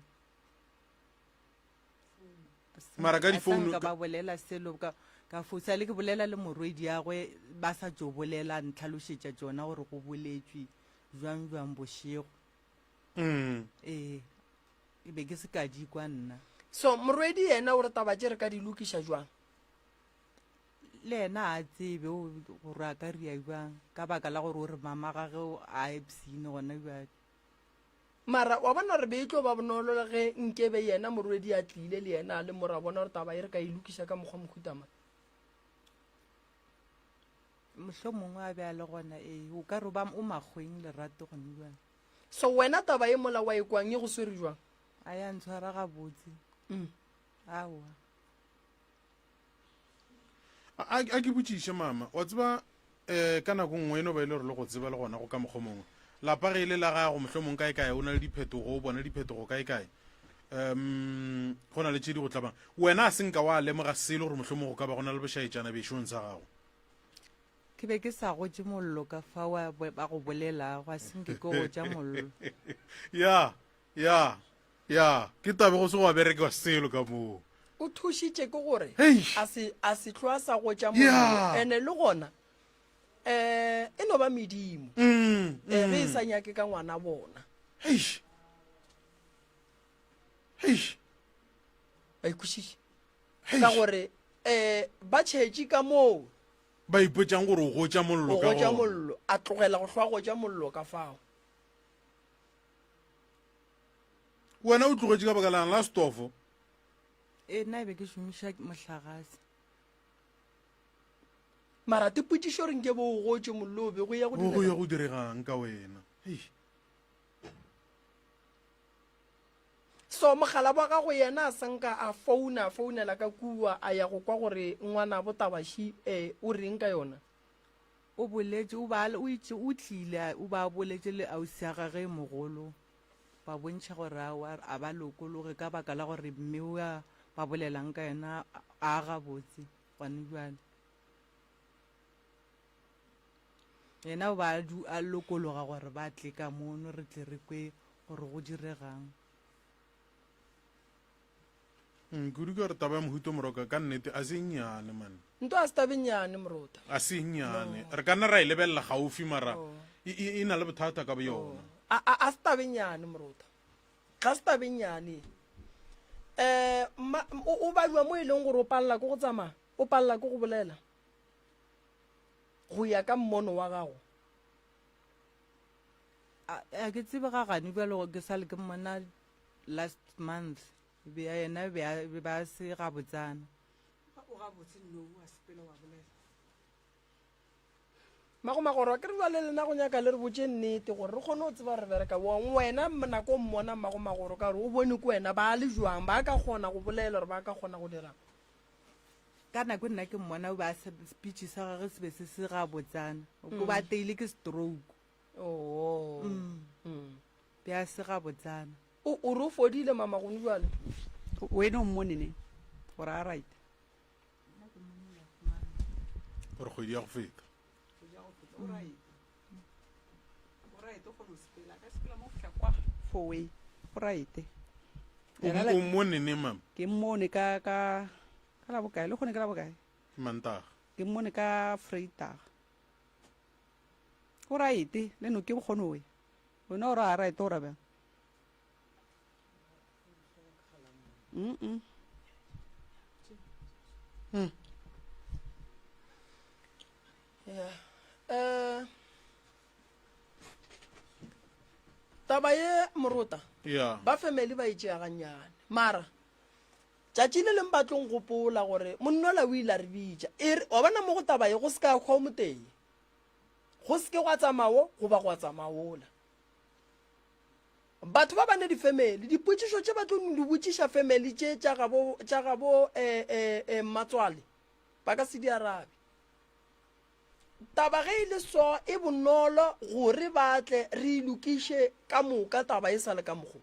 Mara ka difounu ka ba bolela selo ka ka fosa le ke bolela le morwedi ya gwe ba sa tšo bolela ntlhalošetša tšona gore go boletšwe jwang jwang bošego. Mm. Ee, ke be ke se ka di kwa nna. So morwedi yena o re taba tše re ka di lokiša jwang? Le yena a tsebe gore a ka ria bjang ka baka la gore o re mama gage a epsine gona bjale. Mara wa bona gore be e tlo ba bonolo le ge nkebe yena morwedi a tlile le yena a le mo ra bona gore taba e re ka e lokiša ka mokgwa mohuta mang. Mohlomongwe a be a le gona ee, o ka re ba o makgweng lerato gone bjale. So wena taba e mola wa e kwang e go swere jwang? A ya ntshwara gabotse. Mm. Aowa. A, a ke botšiše mama, wa tseba um ka nako nngwe e no ba e le gore le go tseba le gona go ka mokgwa mongwe lapa ge e le la gago mohlomong kae kae o na le diphetogo o bona diphetogo kae kae um go na le tše di go tlabang wena a se nka wa lemoga selo gore mohlomong go ka ba go na le bošaetšana bešong sa gago ke be ke sa gotše mollo ka fa wa ba go bolelago a se nke ke gotša mollo ya Ya, ya, ke tabe go se gwa berekiwa selo ka moo. O thušitše ke gore Eish. a se a se tlo a sa gotša mollo. Ya. Ene le gona eh e no ba medimo. Mm, Eh ge e mm. sa nyake ka ngwana bona. Eish. Eish. Ba ikwešiše. Eish. Ka gore eh ba tšhetše ka moo Ba ipotšang gore o gotša mollo o ka gotša gona. mollo a tlogela go hlwa gotša mollo ka fao. Wena o tlogetše ka baka lang la stofo? Ee, nna e be ke šomiša mohlagase. Mara te potšišo re nke bo o gotše mollo o be go ya go Go go ya direga. go diregang ka wena? Hei. So mogala wa gago yena a sanka a founa a founela ka kua a ya go kwa gore ngwanabo Tabashi eh o reng ka yona? O boletše, o ba, o itše, o tlile, o ba boletše le ausi ya gage e mogolo, ba bontšha gore aowa a ba lokologe ka baka la gore mme o a ba bolelang ka yena a gabotse gone bjale. Yena o ba du a lokologa gore ba tle ka mono re tle re kwe gore go diregang. Mm, kudu ka gore taba ya mohuto moroka ka nnete a se nnyane man. Nto a se tabe nnyane morota. A se nnyane. Re ka nna ra e lebelela gaufi mara e, e, e na le bothata ka boyona. A, a, a se tabe nnyane morota. Ga se tabe nnyane. Um ma, o, o bajwa mo e leng gore o palela ke go tsamaya, o palela ke go bolela, go ya ka mmono wa gago. A, a ke tsebe ga gane bjalo ke sa le ke mmona last month be a yena be a be ba se gabotsana. O gabotse nno wa sepela wa bolela. Magomagoro, a ke re bjale lena go nyaka le re botše nnete gore re kgone go tseba re bereka bjang. Wena nako o mmona Mmagomagoro ka gore o bone ke wena ba le jwang, ba ka kgona go bolela gore ba ka kgona go dirang. Ka nako nna ke mmona o be a se, speech sa gagwe se be se se gabotsana. O ba teile ke stroke. Oo. Be a se gabotsana. O, o re o fodile mama gone bjale? Wena o mmone neng gore a right? Gore kgwedi ya go feta. Four-way. O right. O mmone neng mama? Ke mmone ka ka ka la bokae? Le kgone ke la bokae? Ke Mantaga. Ke mmone ka Vrydag. O right, le no ke bokgone o ya. Wena o ra right o ra bjang? Mm -mm. Mm. Yeah. Eh taba ye morota yeah. ba family ba itšea gannyane mara tšatši le leng ba tlong gopola gore monnola o ile a re bitša e re wa bona mo go taba ye go se ka hwa o motee go se ke gwa tsamawo goba gwa tsamaola Batho ba ba ne difemeli, dipotšišo tše ba tlo no di botšiša femeli tše tša gabo, tša gabo eh, eh, eh, mmatswale, ba ka se di arabe. Taba ge e le so e bonolo gore ba tle re e lokiše ka moka taba e sa le ka mokgo.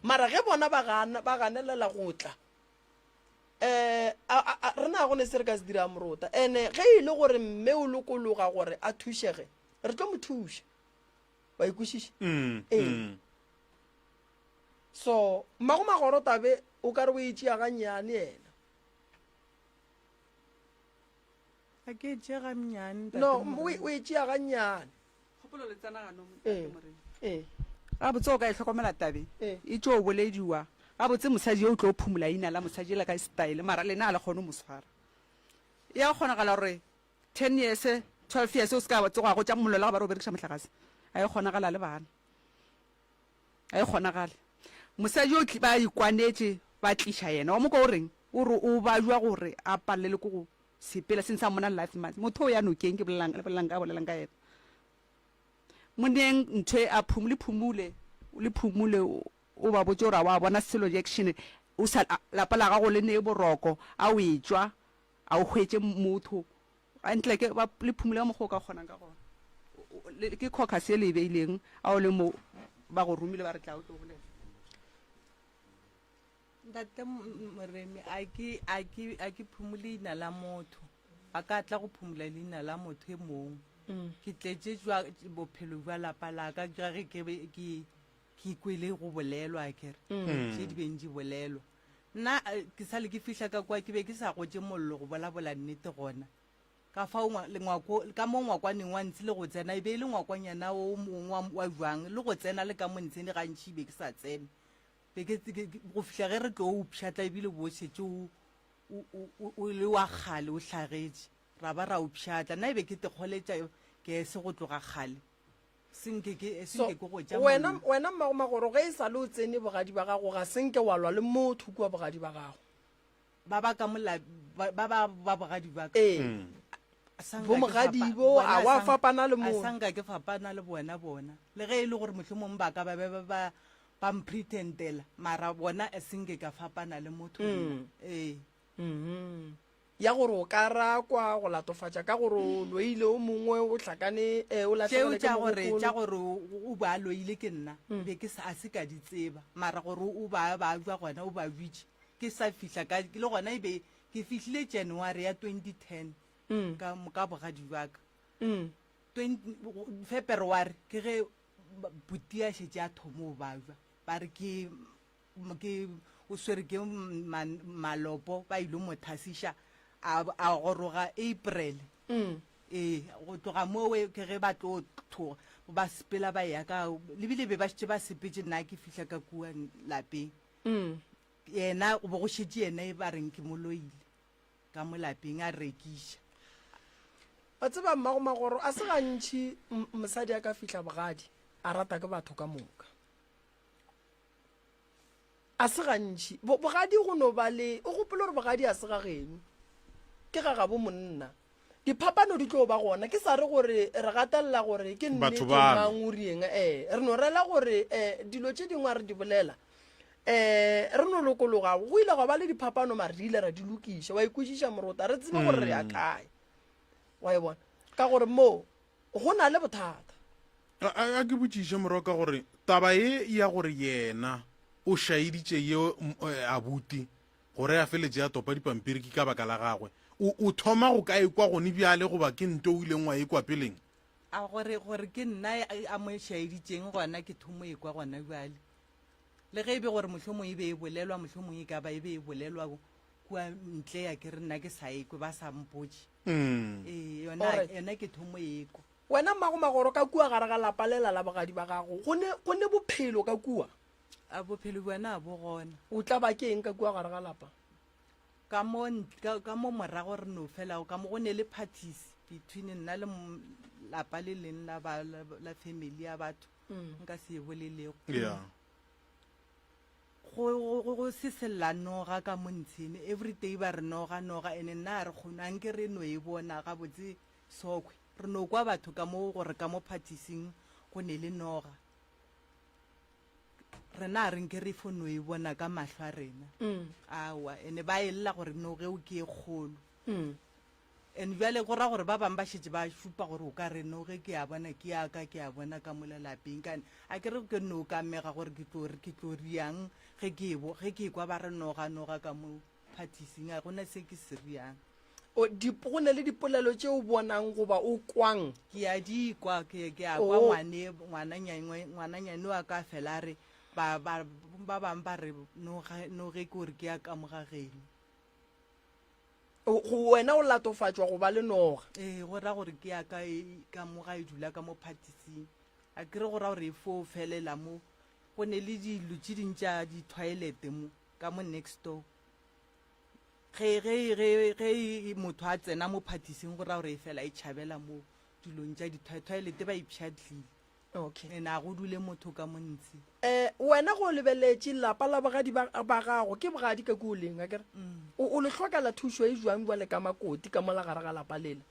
Mara ge bona ba gana, ba ganelela go tla, eh, a, a, a, rena ga go ne se re ka se dirang morota. Ene ge e le gore mme o lokologa gore a thušege, re tlo mo thuša. Wa e kwešiša? Mm, Ee. mm. So, mmago Magoro tabe o ka re o e tšea gannyane yena. A ke e tšea gannyane, ntate No, Moremi. o e tšea gannyane. Kgopolo le tsena ganong, Ee, ntate Moremi. ee. Gabotse o ka e hlokomela tabe Ee. e tšo bolediwa. Gabotse mosadi yo o tlo phumola ina la mosadi yela ka style, mara lena a le kgone go mo swara. E a kgonagala gore Ten years, 12 years o se ka tsoga go tša mollo la go ba re o berekiša mohlagase. A e kgonagala le bana. A e kgonagale. Mosadi yo ba ikwanetše ba tliša yena. Wa mo kwa o reng? O re o bajwa gore a palelwe ke go sepela since a mmona last month. Motho o ya nokeng ke bolelang le bolelang ka bolelang ka yena. Mo neeng ntho e a phumule phumule le phumule o ba botše gore a wa bona selo di-action o sa lapa la gago le nee boroko a o etšwa A o hwetše motho ntle ke ba le phumule ka mokgwa o ka kgonang ka gona. Ke caucus ye le e beileng, a o le mo ba go romile ba re tla o tlo bolela. Ntate Moremi, a ke a ke a ke phumule leina la motho. Ba ka tla go phumula leina la motho e mong. Ke tletše jwa bophelo bja lapa la ka ka ge ke ke ke kwele go bolelwa akere. Tše di beng di bolelwa. Nna ke sa le ke fihla ka kwa ke be ke sa gotše mollo go bolabola nnete gona. Ka fao ngwako, ka mo ngwakwaneng wa ntshe le go tsena e be e le ngwakwanyana o mongwe wa, wa jwang le go tsena le ka mo ntshene gantši be ke sa tsene. Be ke, ke, go fihla ge re tlo o pšhatla ebile bo šetše o, o, o, o le wa kgale o hlagetše. Ra ba ra o pšhatla. Nna e be ke tekgoletša kese go tloga kgale. Se nke ke, se So, nke ke go tša wena, mollo. wena mmago Magoro, ge e sa le o tsene bogadi ba gago, ga se nke wa lwa le motho kua bogadi ba gago. Ba ba ka mola, ba ba ba ba bogadi ba ka. Ee. A sa nka Bo ke mogadi fapa- bo, bona a a wa sa- fapana le a motho. sa nka ke fapana le bona bona. Le ge e le gore mohlomong ba ka ba be ba ba ba mpretendela, mara bona a se nke ka fapana le motho nna. Ee. Mm. Ya gore o ka rakwa go latofatša ka gore o loile o mongwe o hlakane eh, o Tšeo lahlegelwe ke tša gore mogopolo. tša gore o o ba loile ke nna be ke sa a se ka di tseba mara gore o ba ba jwa gona o ba bitše ke sa fihla ka le gona e be ke fihlile January ya 2010 ka ka bogadi bja ka Mm. 20 February ke ge buti a šetše a thomo o bajwa ba re ke ke o swere ke malopo ba ilo mo thasiša a a goroga April mm. ee go tloga mowe ke ge ba tlo tloga ba sepela ba ya ka lebile be ba šetše ba sepetše nna ke fihla ka kua lapeng mm. Yena go be go šetše yena e ba reng ke mo loile ka mo lapeng a rekiša. Wa tseba mmago Magoro, a se gantši mosadi a ka fihla bogadi a rata ke batho ka moka. A se gantši. Bo, bogadi go no ba le, o gopole gore bogadi a se ga geno, ke ga gabo monna. Diphapano di tlo ba gona. Ke sa re gore re gatelela gore ke Batho nnete bano. mang o rieng. Ee, re no rela gore um dilo tše dingwe a re di bolela um re no lokologa. Go ile gwa ba le diphapano mare re ile ra di lokiša. Wa ikwešiša morota, re tsebe gore re ya kae. Wa e bona? Ka gore mo go na le bothata. A, a, a ke botšiše moroka gore taba ye ya gore yena o šaeditše ye eh, abuti gore a feletše a topa dipampiri ke ka baka la gagwe. O, o thoma go ka ekwa gone bjale goba ke nto o ileng wa ekwa peleng? A gore, gore ke nna a, a mo šaeditšeng gona ke thomo ekwa gona bjale. Le ge e be gore mohlomong e be e bolelwa, mohlomong e ka ba e be e bolelwa kua ntle ya ke re nna ke sa ekwe ba sa mpotše. Mm. Ee, yona, Alright. yona ke thomo ekwa. Wena mmago Magoro ka kua gare ga lapa lela la bogadi ba gago, go ne, go ne bophelo ka kua? A bophelo bjona a bo gona. O tla ba ke eng ka kua gare ga lapa? Ka mo, ka, ka mo morago re no felago ka mo go ne le parties between nna le lapa le leng la ba, la, la family ya batho nka se e bolelego. Yeah. Go, go, go, go se sella noga ka mo ntshene everyday ba re noga noga ene nna a re kgone a nke re no e bona gabotse sokhwe. Re no kwa batho ka mo gore ka mo phathising go ne le noga. Rena a re nke re fo no e bona ka mahlo a rena. Aowa, ene ba e lla gore noga eo ke e kgolo. And bjale go ra gore ba bangwe ba šetše ba šupa gore o ka re noge ke a bona ke ya ka ke a bona ka mola lapeng. Kane a ke re ke no kamega gore ke tlo ke tlo riang ge ke e bo ge ke ekwa ba re noga noga ka mo phathising a gona se ke se riang. O, di, go ne le dipolelo tše o bonang goba o kwang? Ke a di kwa, ke, ke a kwa Oh. ngwane, ngwananyane, ngwananyane wa ka fela a re, ba, ba, ba bang ba re noge, noge ke gore ke ya ka mo ga geno. O, go wena o latofatšwa go ba le noga. Ee, go ra gore ke ya ka e, ka mo ga e dula ka mo phatising. A ke re go ra gore e fo felela mo. Go ne le dilo tše ding tša di-toilet mo, ka mo next door. Ge, ge, ge, ge motho a tsena mo phathising go ra gore e fela e tšhabela mo dilong tša di-toilet ba ipšhatlile. Okay. Ene a go dule motho ka mo ntshe. Eh, wena go lebeletše lapa la bogadi ba, ba gago ke bogadi ka ko o leng akere mm. o, o le hlokela thušo e jwang bjale ka makoti ka mola gare ga lapa lela?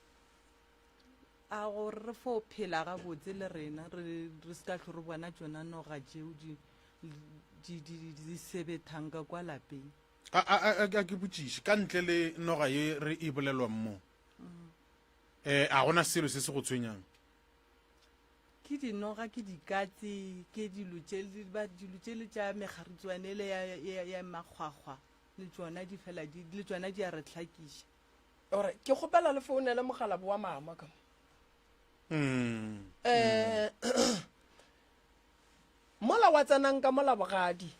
A gore re fo phela gabotse le rena re, re se ka hlo re bona tšona noga tšeo di, di, di, di sebethang ka kwa lapeng. A, a, a, a ke botšiše, ka ntle le noga ye re e bolelwang mo, eh, a gona selo se se go tshwenyang? Ke dinoga, ke dikatse, ke dilo tše, ba, dilo tše le tša megaritswane ele ya, ya, ya makgwakgwa, le tšona di fela di, le tšona di a re hlakiša. Ore, ke kgopela le founele mokgalabo wa mama ka mo. Mm. Eh, mola wa tsenang ka mola bogadi,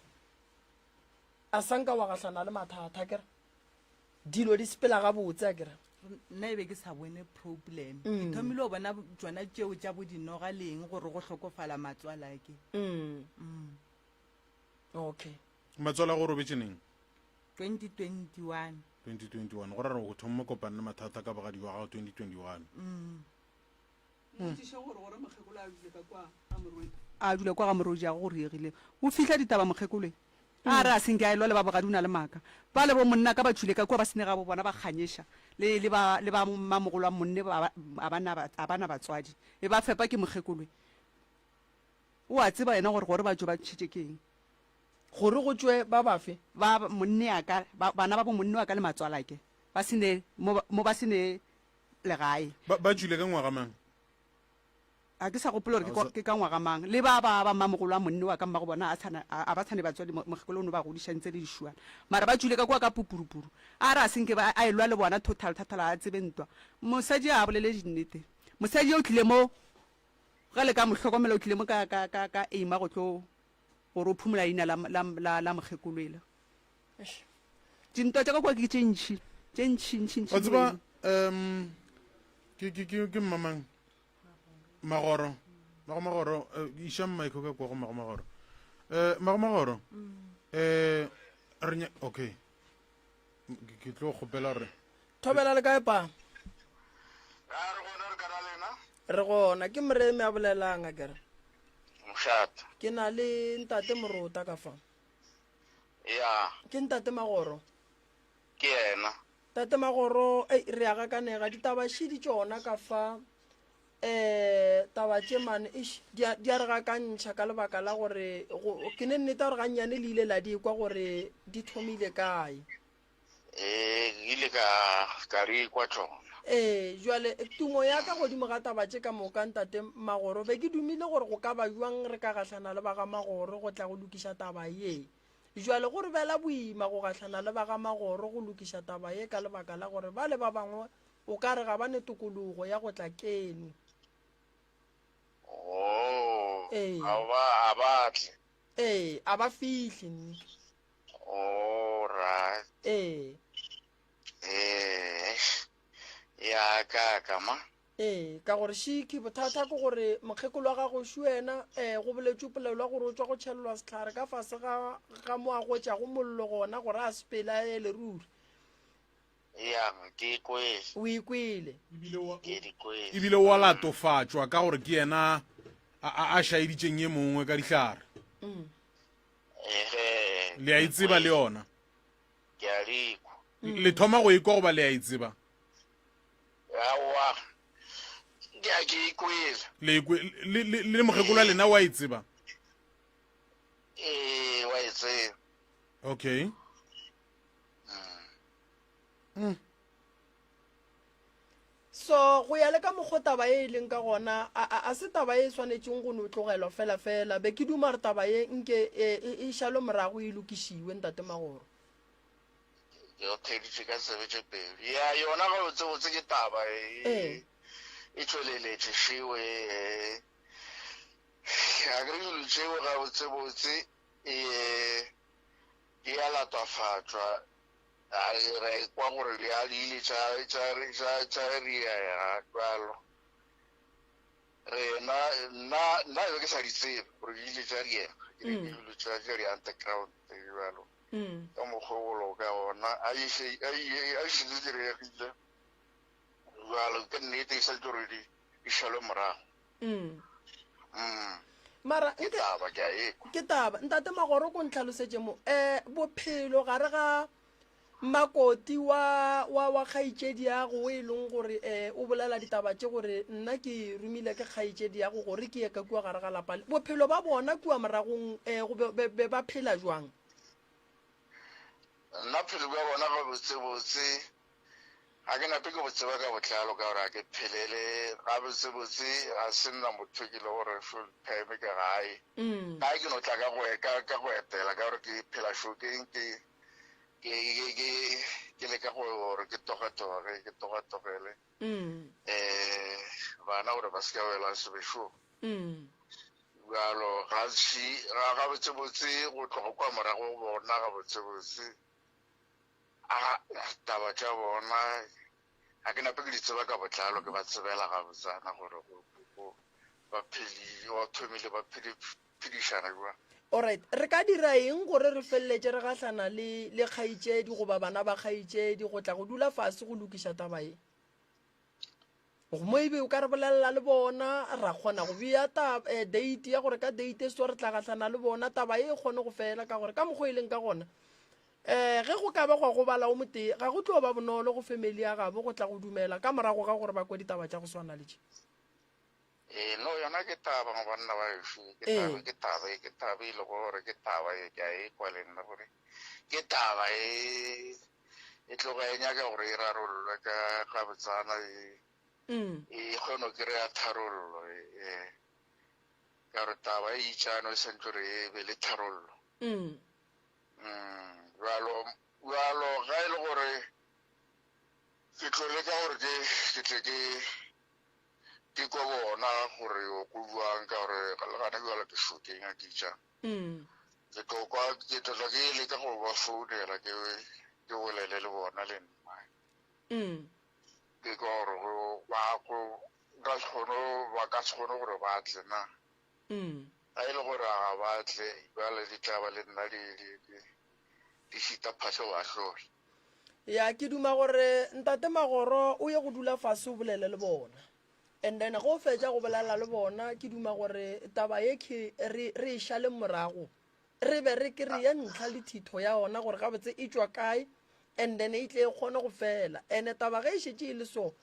A sa nka wa gahlana le mathata, akere? Dilo di sepela gabotse, akere? Nna e be ke sa bone problem. Ke thomile go bona tšona tšeo tša bo dinoga le eng gore go hlokofala matswalake. Okay. Matswala go robetše neng? 2021. 2021. Go ra gore o thoma kopana le mathata ka bogadi wa gago 2021. Mmotšiše gore gore mokgekolo a dule ka kwa ga morwedi. A dula kwa ga morwedi ya go riegile. O fihla ditaba mokgekolo a re a se nke a elwa le ba bogadi o na le maaka. Bale bo monna ka ba tšwile ka kua ba sene gabo bona ba kganyeša le le ba le ba mmamogolo wa monne ba a ba na a ba na batswadi e ba fepa ke mokgekolo. O a tseba yena gore gore ba tšwe ba ntšhitše ke eng. Gore go tšwe ba bafe? Ba monne ya ka ba bana ba bo monne wa ka le matswalake ba sene mo mo ba sene legae. Ba, ba tšwile ka ngwaga mang? Ga ke sa gopola gore ke kwa, ke ka ngwaga mang. Le ba, ba, ba mmamogolo wa monne wa ka mmago bona a tshana, a, a ba tshane batswadi, mo, mokgekolo o no ba godiša ntse le dišuana. Mara ba tšwile ka kua ka pupurupuru. A re a se nke ba, a elwa le bona total, total, a tsebe ntwa. Mosadi a bolele dinnete. Mosadi yo o tlile mo, ge le ka mo hlokomela, o tlile mo ka, ka, ka, ka aim-a go tlo, gore o phumola leina la, la, la, la mokgekolo ela. Dintwa tša ka kua ke tše ntši, tše ntši, ntši, ntši. Wa tseba, um, ke, ke, ke, ke mmamang? Magoro. Mago Magoro, uh, iša mmaikho ka kwa go Mago Magoro. Uh, Mago Magoro, uh, Re nya okay. Ke tlo kgopela gore Thobela le kae pa? A re gona re kana lena. Re gona ke moremi a bolelang a kere. Mošate. Ke na le ntate Morota ka fa. Ya. Ke ntate Magoro. Ke yena. Tate Magoro, ei re a gakanega ditaba šidi tšona ka fa. Eh taba tše mane eish di a di a re gakantšha ka lebaka la gore go ke ne nnete gore gannyane le ile la di kwa gore di thomile kae. Ee, ke ile ka ka re kwa tšona. Ee, jwale tumo ya ka godimo ga taba tše ka moka, Ntate Magoro, be ke dumile gore go ka ba bjang re ka gahlana le ba ga Magoro go tla go lokiša taba ye. Jwale go re bela boima go gahlana le ba ga Magoro go lokiša taba ye ka lebaka la gore bale ba bangwe o ka re ga ba ne tokologo ya go tla keno. Oh, Ee. a ba a ba tle. Ee, a ba fihle nne. All right. Ee. Ee, ya ka ka ma. Ee, ka gore šiki bothata ke gore mokgekolo wa gago šu wena um go boletšwe polelo ya gore o tšwa go tšhelelwa sehlare ka fase ga ga mo a gotšago mollo gona gore a sepele a ele ruri. Ya, ke e kwele. O e kwele. Ke di kwele. Ebile o a latofatšwa ka gore ke yena a a šaeditšeng ye mongwe ka dihlare. Mm. Ehe. Le a e tseba le yona. Ke a di kwa. Le thoma go e kwa goba le a e tseba? Aowa. Ke a ke e kwele. Le e kwe, le, le, le mokgekolo wa lena wa e tseba? Ee, wa e tseba. Okay. Mm. So go ya le ka mokgo taba ye e leng ka gona, a, a, a se taba ye e swanetšeng go no tlogelwa fela fela. Be ke duma gore taba ye nke e, e, e šalwe morago e lokišiwe, Ntate Magoro. Ke go theeditše ka tsebe tše pedi. Ya, yona gabotsebotse ke taba e, Ee. e tšweleletše šeo e. A ke re dilo tšeo gabotsebotse e, di a latafatšwa. A re kwa gore di a di ile tša tša tša tša riega bjalo. Rena nna nna be ke sa di tsebe gore di ile tša riega. Ke re ke dilo tša tša di underground bjalo. Ka mokgwa o lo ka gona a ise a a ise di diregile bjalo ke nnete e sa gore di di šalwe morago. Mm. Mm. Mara Ke taba ke a ekwa. Ke taba. Ntate Magoro ko ntlhalosetše mo. Eh bophelo gare ga makoti wa wa wa kgaetšedi ya go e leng gore eh o bolela ditaba tše gore nna ke romile ke kgaetšedi ya go gore ke ye ka kua gare ga lapa le. Bophelo ba bona kua moragong eh go be be ba phela jwang? Nna phelo bja bona gabotsebotse Ga ke nape ke bo tseba ka botlalo ka gore ga ke phelele gabotsebotse, ga se nna motho ke le gore full time ke gae. Gae ke no tla ka go ka ka go etela ka gore ke phela šokeng ke ke ke ke ke leka gore ke togatoge ke togatogele eh bana gore ba se ka wela sebešong. Bjalo gantši ga gabotsebotse go tloga kwa morago go bona gabotsebotse A taba tša bona ga ke nape ke di tseba ka botlalo, ke ba tsebela gabotsana gore go ba pheli, ba thomile ba pheli, phedišana jwang. Alright, re ka dira eng gore re feleletše re gahlana le, le kgaetšedi goba bana ba kgaetšedi go tla go dula fase go lokiša taba ye? Mo ebe o ka re bolelela le bona, ra kgona go bea ta, eh, date ya gore ka date e so re tla gahlana le bona, taba ye e kgone go fela ka gore ka mokgwa e leng ka gona, um ge go ka ba gwa gobala o motee, ga go tlo ba bonolo go family ya gabo go tla go dumela ka morago ga gore ba kwe ditaba tša go swana le tše. Ee, no, yona ke taba mo banna ba gešo, ke taba, ke taba e, ke taba e lego gore ke taba e, ke a e kwa le nna gore ke taba e, e tloga e nyaka gore e rarollwe ka gabotsana, e, e kgone go kry-a tharollo, e, ka gore taba e itšano e santse gore e be le tharollo. Bjalo, bjalo ga e le gore ke tlo leka gore ke, ke tle ke Ke kwa bona gore go bjang ka gore le gana bjale ke šokeng a ke ja. Ke tlo kwa ke tlo tla ke leka go ba founela ke ke bolele le bona le nna. Ke kwa gore go ba go nka se kgone ba ka se kgone gore ba tle na. Ga e le gore ga ba tle bjale di tla ba le nna di di di. Di šita phahlo wa hlola. Ya, ke duma gore Ntate Magoro o ye go dula fase o bolele le bona. And then ge o fetša go bolela le bona, ke duma gore taba ye ke re re e šaleng morago. Re be re kry-e ntlha le thitho ya ona gore gabotse e tšwa kae and then e tle e kgone go fela. And taba ge e šetše e le so,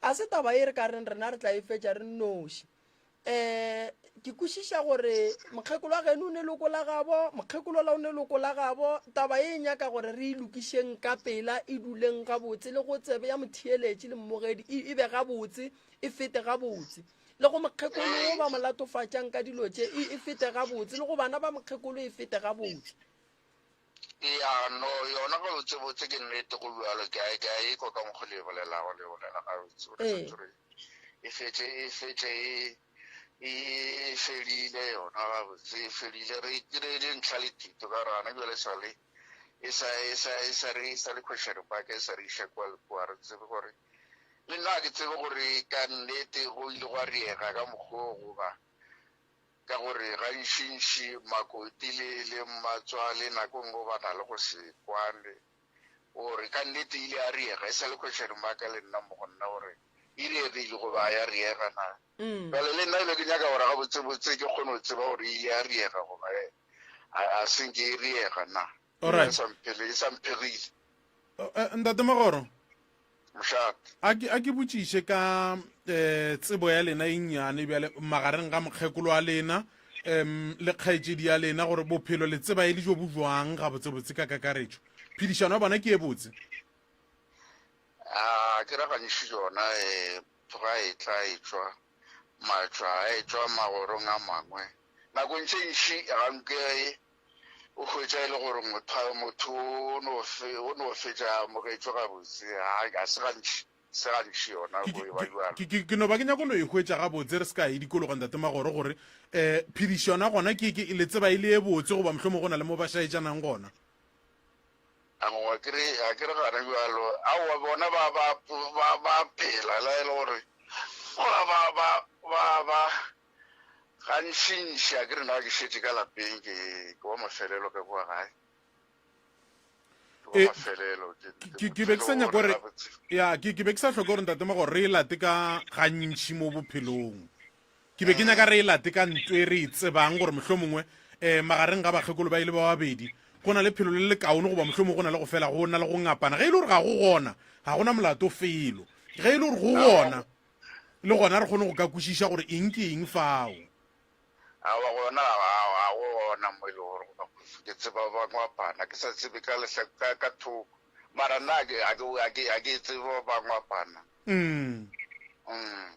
a se taba e re ka reng rena re tla e fetša re nnoši. Um ke kwešiša gore mokgekolo wa geno o ne loko la gabo, mokgekolo la o ne loko la gabo. Taba e nyaka gore re e lokišeng ka pela, e duleng gabotse le go tsebe ya motheeletši le mmogedi e, e be gabotse, e fete gabotse. Le go mokgekolo wo ba mo latofatšang ka dilo tše e, e fete gabotse, le go bana ba mokgekolo e fete gabotse. Ya, no, yona gabotsebotse ke nnete go bjalo, ke a, ke a e kwa ka mokgo le e bolelago, le e bolela gabotse, gore Ee. santse re e fetše, e fetše e, e fedile yona gabotse, e fedile, re dire ntlha le thito ka gore gana bjale sa le, e sa, e sa, e sa re, e sa le question mark, e sa re iša kua le kua, re tsebe gore, le nna ga ke tsebe gore ka nnete go ile gwa riega ka mokgwa o goba Ka gore gantšintši Makoti le le mmatswale nako nngwe ba na le go se kwane gore ka nnete e ile ya riega, e sa le question mark le nna mo go nna gore e riegile goba ga ya riega na. Bjale le nna e be ke nyaka gore gabotsebotse ke kgone go tseba gore e ile ya riega goba a se nke e riega na. Alright. E sa mphele, e sa mphegile. Eh, Ntate Magoro. Mošate. A ke a ke botšiše ka eh tsebo ya lena e nnyane bjale magareng ga mokgekolo wa lena em le kgaetšedi ya lena gore bophelo le tseba e le jo bo jwang gabotsebotse ka kakaretšo. Phedišano ya bona ke e botse? A ke ra gantši yona eh ga e tla e tšwa matšwa a e tšwa magorong a mangwe. Nakong tše ntši ga nke o hwetša e le gore motho motho o no fe o no fetša a amogetšwe gabotse ga ga se gantši se gantši yona Ke- go e ba ke- bjalo ke ke- ke no ba ke nyako no e hwetša gabotse re se ka e dikologa ntate magoro gore um phedišano ya gona ke ke le tseba e le e botse goba mohlomong go na le mo ba šaetšanang gona aowa ke re a ke re gana bjalo aowa bona ba ba ba ba phela la e le gore ba ba ba ba ba Gantšintši a ke re na ke šetše ka lapeng ke ke wa mafelelo ka kua gae. Ke wa E, mafelelo ke ke ke be ke sa ke nyaka gore gore gabotse. ya ke ke be ke sa hloke gore ntate Magoro re e late ka gantši mo bophelong. Ke be ke nyaka re e late ka nto e re e tsebang gore mohlomongwe um magareng ga bakgekolo ba ile ba babedi go na le phelo le lekaone goba mohlomongwe go na le go fela go na le go ngapana. Ge e le gore ga go gona, ga gona molato felo. Ge e le gore go gona, Le gona re kgone go ka kwešiša gore eng ke eng fao. Aowa gona ga go gona mo e le gore ke tseba ba ngwapana, ke sa tsebe ka lehla ka ka thoko. Mara nna ga ke ga ke ga ke tsebe ba ngwapana. Mm. Mm.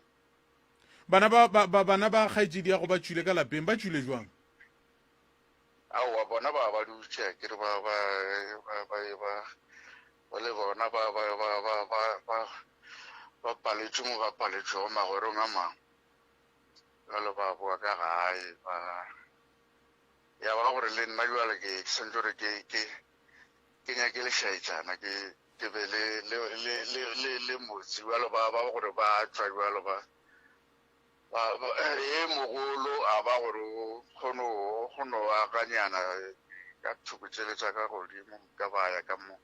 Bana ba ba ba bana ba kgaetšedi ya go ba tšwile ka lapeng, ba tšwile jwang? Aowa bona ba ba dutše akere ba ba ba ba ba ba le bona ba ba ba ba ba ba ba paletšwe mo ba paletšwego magorong a mangwe. Jwale ba boa ka gae ba ya ba gore le nna jwale ke santse gore ke ke ke nyake lešaetšana ke ke be le le le le le le motse jwale ba ba gore ba tšwa jwale ba Ba, ba, e mogolo a ba gore o kgone o kgone o akanyana ka thoko tšele tša ka godimo ka ba ya ka mo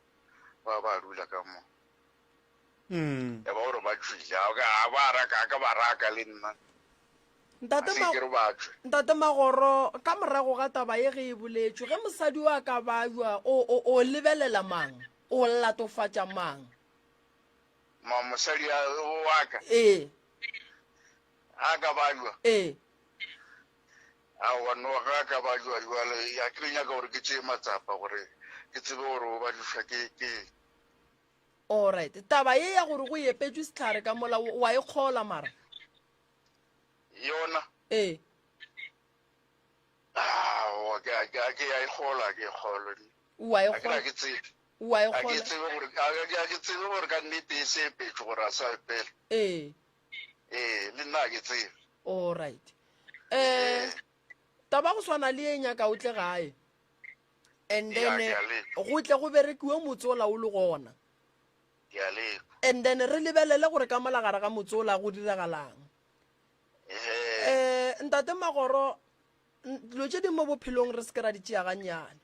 ba ba dula ka mo Mm. ya ba gore ba tšwile a ka a ba raka a ka ba raka le nna a Ntate se Ma- ke re ba tšwe Ntate Magoro, ka morago ga taba ye ge e boletšwe, ge mosadi o a ka bajwa, o, o, o lebelela mang? O latofatša mang? Ma mosadi a wa ka. Ee. A ka bajwa. Ee. Aowa no ga a ka bajwa jwale ya ke nyaka gore ke tšee matsapa gore ke tsebe gore o bajuša ke ke. Alright. Taba ye ya gore go epetšwe sehlare ka mola wa e kgola mara? Yona. Ee. Aowa ke ke ke ya e kgola ke e kgolwe. Wa e A ke kgola. ke tsebe. O a e A ke kgola. tsebe gore a ke tsebe gore ka nnete e se epetšwe gore a sa epela. Ee. Ee, le nna a ke tsebe. All right. Eh, taba go swana le e nyaka o tle gae. And then Ya, ke a leka. go tle go berekiwe motse ola o le gona. Ke a leka. And then re lebelele gore ka mola gare ga motse ola go diragalang. Ehe. Eh, ntate Magoro, dilo tše dingwe mo bophelong re se ke ra di tšea gannyane.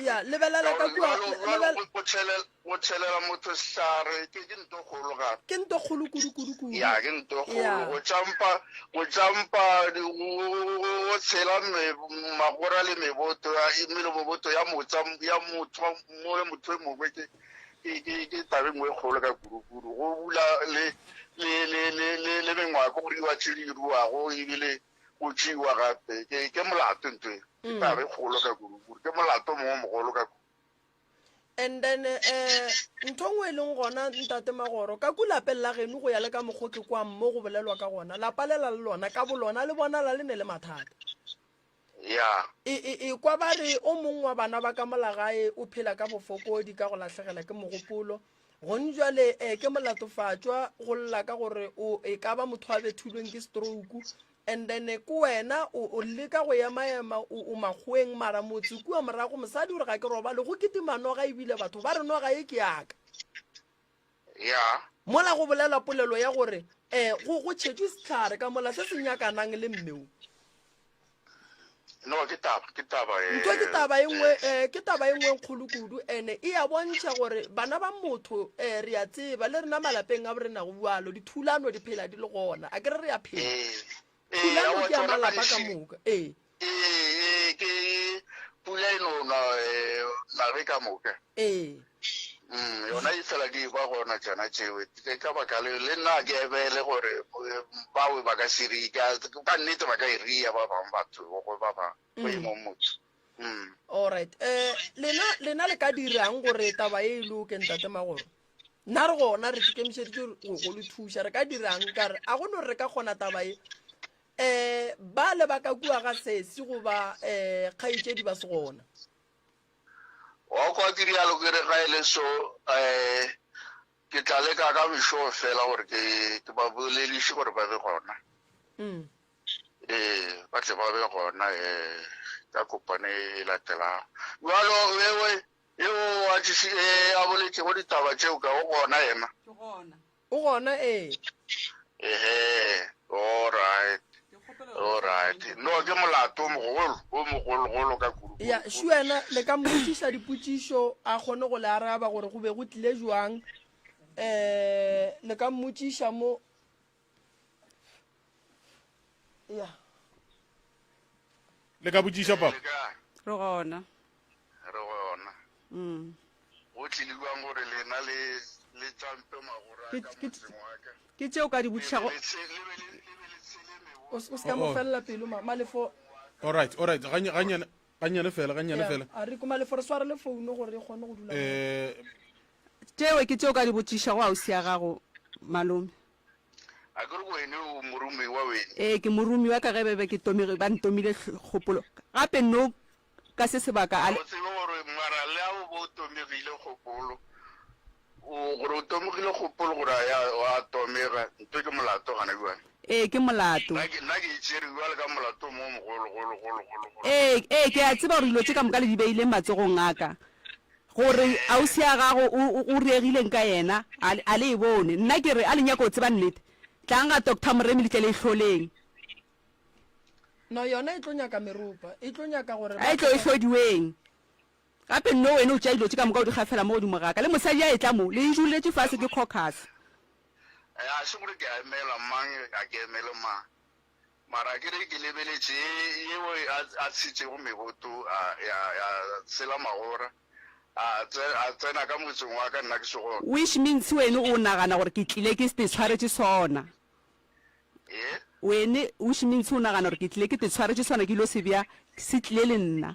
Ya, lebelela ka kua, go tšhelela motho sehlare ke ke nto kgolo gape. Ke nto kgolo kudu kudu kudu. Ya, ke nto kgolo. Go tšampa, go tšampa, go tshela magora le meboto ya melomoboto ya motsa ya motho mo motho e mongwe ke ke ke taba e nngwe e kgolo ka kudu kudu. Go bula le le le le le mengwako go riwa tše di ruago ebile go tšeiwa gape ke ke molato ntho e ke mm. taba e kgolo ka kudu-kudu ke molato mongwe mogolo ka kudu and then um ntho nngwe e leng gona ntate magoro ka ku lapeng la geno go ya le ka mokgwa ke kwang mo go bolelwa ka gona lapa lela le lona ka bolona le bonala le ne le mathata ya e, e, e kwa ba re o mongwe wa bana ba ka molagae o phela ka bofokodi ka go lahlegela ke mogopolo Gone jwale eh, ke molatofatšwa go lla ka gore o e ka ba motho a bethulweng ke stroke and then eh, ke wena o, o leka go emaema o, o makgoweng mara motse kua morago mosadi o re ga ke robale go kitima noga ebile batho ba re noga e ke yaka ya mola go bolela polelo ya gore um go go tšhetšwe sehlare ka mola se se nyakanang le mmeo No, ke taba, ke taba e. Ntho ke taba e nngwe eh, ke taba e nngwe e kgolo kudu ene e ya bontšha gore bana ba motho eh, re a tseba le rena malapeng a borena go bualo dithulano di phela di le gona a ke re re a phela Ee, ee, thulano aowa, ke ya tšona malapa ka ga di moka ee Ee, ee, ke pula e no na eh, nage ka moka. Ee. Mm, yona e fela di ba gona tšona tšeo. Ke ka baka leo le nna ke ebele gore eh, bawe ba ka se rie ka ka nnete ba ka e ria ba bangwe batho go ba bangwe go e mong motho. Mm. Alright. Eh lena lena le ka dirang gore taba e e loke ntate Magoro? Nna re gona re ikemišeditše go go le thuša. Re ka dirang ka re a go no re ka kgona taba e eh ba le ba ka kua ga sesi goba eh kgaetšedi ba se gona. Wa kwa ke rialo ke re ga e le so um ke tla leka ka mešo fela gore ke ke ba bolediše gore ba be gona. Mm. Ee, ba tle ba be gona um ka kopano e latelago. Bjalo ewe eo a tšisi e a boletšego ditaba tšeo ka o gona yena. Ke gona. O gona ee. Ehe, all right. All right. No, ke molato o mogolo, o mogologolo ka kudu. Ya, Shuena, le ka mmotšiša dipotšišo a kgone go le araba gore go be go tlile jwang. Eh, le ka mmotšiša mo. Ya. Le ka botšiša papa. Re gona. Re gona. Mm. Go tlile bjang gore lena le le tšampe magora a ka motseng wa ka? Ke tše o ka di botšišago. Le be le, le be le tshele mebo. O se ka mo Oh, oh. felela pelo, ma, Malefo. All right, all right. Ganye, ganyane, ganyane fela, ganyane Yeah, fela. a re ko Malefo re swarele founu gore e kgone go dula. Eh, Tšeo ke tše o ka di botšišago ausi ya gago, malome. A ke re wene o moromiwa wene? Ee, ke moromiwa ka ge be be ke tomege, ba ntomile kgopolo. Gape no Ka se sebaka a. Ga o tsebe gore mara le a o bo o tomegile kgopolo, o, gore o tomegile kgopolo gore a ya, wa tomega, ntho ke molato gana bjale. Ee, ke molato. Nna ke, nna ke e tšere bjale ka molato mo mogolo, golo, golo, golo, golo. Ee, ee, ke a tseba gore dilo tše ka moka le di beile matsogong a ka, gore ausi ya gago o, o, o reegileng ka yena, a, a le e bone. Nna ke re, a le nyaka go tseba nnete? Tlang ga Doctor Moremi le tle le e hloleng. No yona e tlo nyaka meropa, e tlo nyaka gore A e tlo e hlodiweng. Gape nno wene o tšea dilo tše ka moka o di gafela mo godimo ga ka. Le mosadi a etla mo, le e duletše fase ke caucus. A se gore ke a emela mang, ga ke emele mang. Mara ke re ke lebeletše ye yeo a, a tshetšego meboto, a, ya, ya tshela magora, a, a tsena ka motseng wa ka nna ke se gona. Which means wene o nagana gore ke tlile ke te tshwaretše sona. Ee. Wene which means o nagana gore ke tlile ke te tshwaretše sona ke ilo se bea se tlile le nna.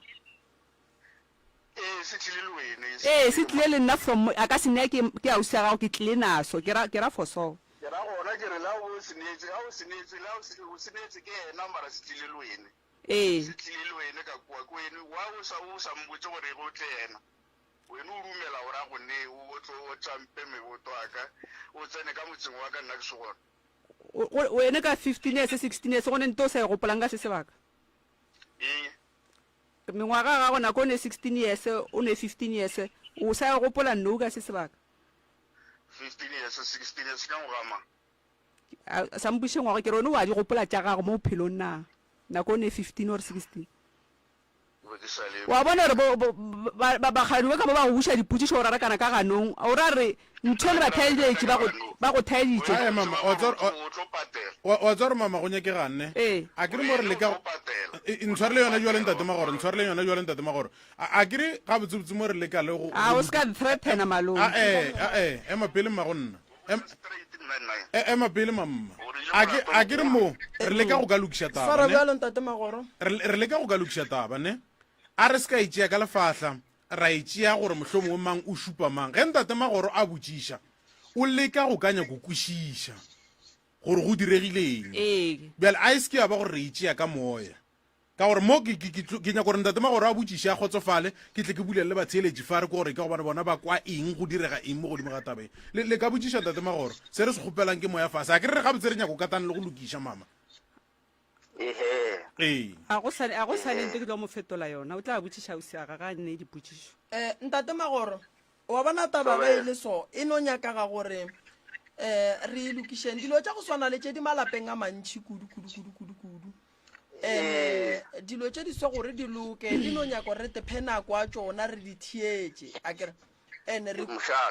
Ee, se tlile le wene. Se Ee, tlile se le tlile le nna from a ka se nea ke ke ausi ya gago ke tlile naso ke ra ke ra for so. Ke ra gona ke re le ha o se neetše, ha o se neetše, le ha o se o se neetše ke yena mara se tlile le wene. Ee. Se tlile le wene ka kua ke wene why o sa o sa mbotše gore go tle yena. Wene o dumela gore a go nee o tlo o tšampe meboto a ka o tsene ka motseng wa ka nna ke se gona. Wene ka 15 years, 16 years, go ne nto o sa e gopolang ka se sebaka? Eng? Mengwaga ya gago nako o ne 16 years, o ne 15 years, o sa e gopola nou ka se sebaka? 15 years, 16 years, ka ngwaga mang? A sa mpuše ngwaga, ke re wene wa di gopola tša gago mo bophelong na? Nako o ne 15 or 16. Ke be ke sa le. Wa bona gore bo, bo, ba, ba, bakgadi ba ka mo ba go buša dipotšišo o rarakana ka ganong. O ra re ntho le batheeletši ba go, ba go theeditše. Ae mama, wa tseba gore, O tlo patela. wa, wa tseba gore mama go nyakegang ne? Ee. A ke re mo re leka O tlo patela. E, e, ntshwarele yona jwale ntate Magoro, ntshwarele yona jwale ntate Magoro. A, a ke re gabotsebotse mo re leka le go, A go o se ka nthreatena malome. A e, a e, ema pele mma go nna. Em, e, ema pele mamma. A ke, a ke re mo re leka go ka lokiša taba Swara ne? bjalo ntate Magoro. Re, re leka go ka lokiša taba ne? A re se ka e tšea ka lefahla, ra e tšea gore mohlomongwe mang o šupa mang. Ge ntate Magoro a botšiša, o leka go ka nyako kwešiša gore go diregile eng. Ee. Bjale a e se ke ya ba gore re e tšea ka moya. Ka gore mo ke, ke, ke, ke nyaka gore Ntate Magoro a botšiše, a kgotsofale, ke tle ke bulele batheeletši fa re kwe gore ka gobane bona ba kwa eng, go direga eng mo godimo ga taba ye. Le, le ka botšiša Ntate Magoro, se re se kgopelang ke moya fase. A ke re re gabotse re nyaka go katana le go lokiša, mama? Ehe. Ee. A go sa, a go sa le nto ke tlo mo fetola yona. O tla botšiša ausi wa gagwe, a nnee dipotšišo. Eh, Ntate Magoro, wa bona taba ge e le so, e no nyakaga gore eh re e lokišeng. Dilo tša go swana le tše di malapeng a mantši kudu, kudu, kudu, kudu, kudu. Ene dilo tše di swa gore di loke di no nyaka gore re tephe nako a tšona re di theetše a kere ene re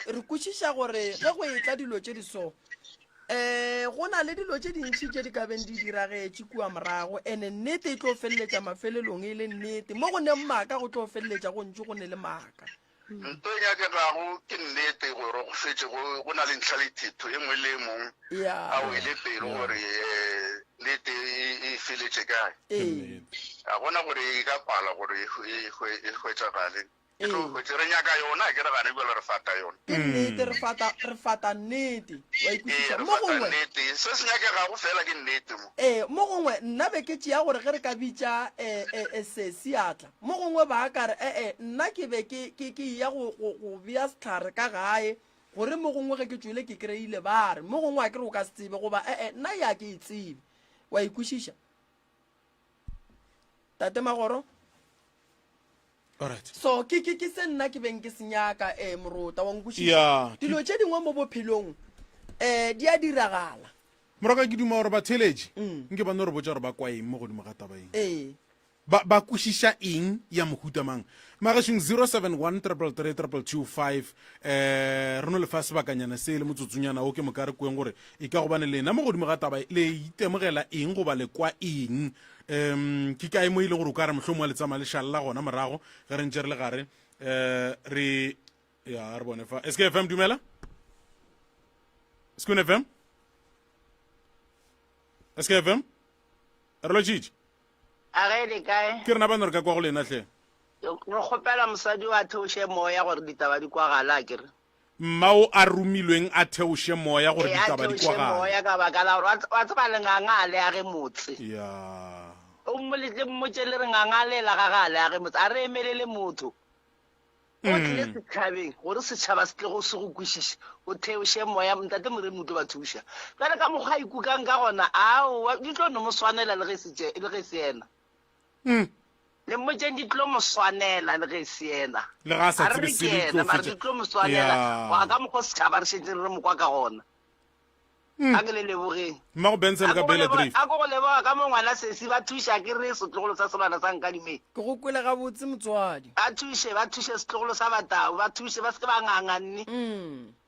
re kwešiša gore ge go etla dilo tše di so um go na le dilo tše dintšhi tše di ka beng di diragetše kua morago ene nnete e tlo feleletša mafelelong e le nnete mo go neng maaka go tlo feleletša go ntše go ne le maaka Nto e nyakegago ke nnete gore go šetše go, go na le ntlha le thetho e nngwe le e mong Ya. a wele pelo gore eh, nnete e, e feletše kae. Ke Ee. nnete. Ga gona gore e ka pala gore e, hwe- e, hwe- e hwetšagale. E tlo Ee. hwetše, re nyaka yona, ke re gane bjale re fata yona. Ke nnete re fata re fata nnete wa Ee, ikwešiša re mo fata gongwe nnete. Se se nyakegago fela ke nnete mo. ee mo gongwe nna be ke tšea gore ge re ka bitša eh, eh, eh, sesi a tla Mo gongwe ba ka re, E-e, nna ke be ke, ke, ke eya go, go, go bea sehlare ka gae, gore mo gongwe ge ke tšwele ke kreile ba re. Mo gongwe a ke re o ka se tsebe, goba e-e, nna ya ke e tsebe. Wa e kwešiša? Tate Magoro? Alright. So, ke, ke, ke se nna ke beng ke se nyaka, eh, morota, wa nkwešiša? Ya, ke- Dilo tše dingwe mo bophelong, eh, di a diragala. Moraka ke duma gore batheeletši nke ba no re botša gore ba kwa eng mo godimo ga taba ye. Ee. Ba, ba kwešiša eng ya mohuta mang? Magešong 071 333 2225 eh, re no le fa sebakanyana se le motsotsonyana o ke moka re kweng gore e ka gobane lena mo godimo ga taba le itemogela eng goba le kwa eng. Um, ke kae mo e le gore o ka re mohlomongwe le tsamaya le šalela gona morago ge re ntše re le gare eh, re ya re bone fa. SKFM dumela? Skoon FM? SKFM? Re lotšitše? A ge le kae? Ke rena ba no re ka kwa go lena hle. Re kgopela mosadi o a theoše moya gore ditaba di kwagale a kere. Mma o a romilweng a theoše moya gore Ee, a ditaba di theoše kwagale. moya ka baka la gore wa wa tseba lenganga a le age motse. Ya. O mmole le mmotše le re nganga le la gage a le age motse. A re emelele motho. O tlile setšhabeng gore setšhaba se tle go se go kwešiše. O theoše moya, Ntate Moremi o tlo ba thuša. Bjale ka mokgwa a ikukang ka gona, aowa, di tlo no mo swanela le ge e se tše, le ge e se yena. Le mmotšeng di tlo mo swanela le ge e se yena. Le ga a sa A re tsebe re selo, ke e tlo yena, mara fetša. di tlo mo swanela Ya. go ya ka mokgwa setšhaba re šetšeng re mo kwa ka gona. A ke le lebogeng. Mmago Benson A ka ko go Bela leboga, Drift. a ko go leboga ka mo ngwana sesi ba thuša ke re setlogolo sa sebana sa Nkadimeng. Ke go kwele gabotse motswadi. Ba thuše, ba thuše setlogolo sa Batau, ba thuše ba se ke ba nganga nne.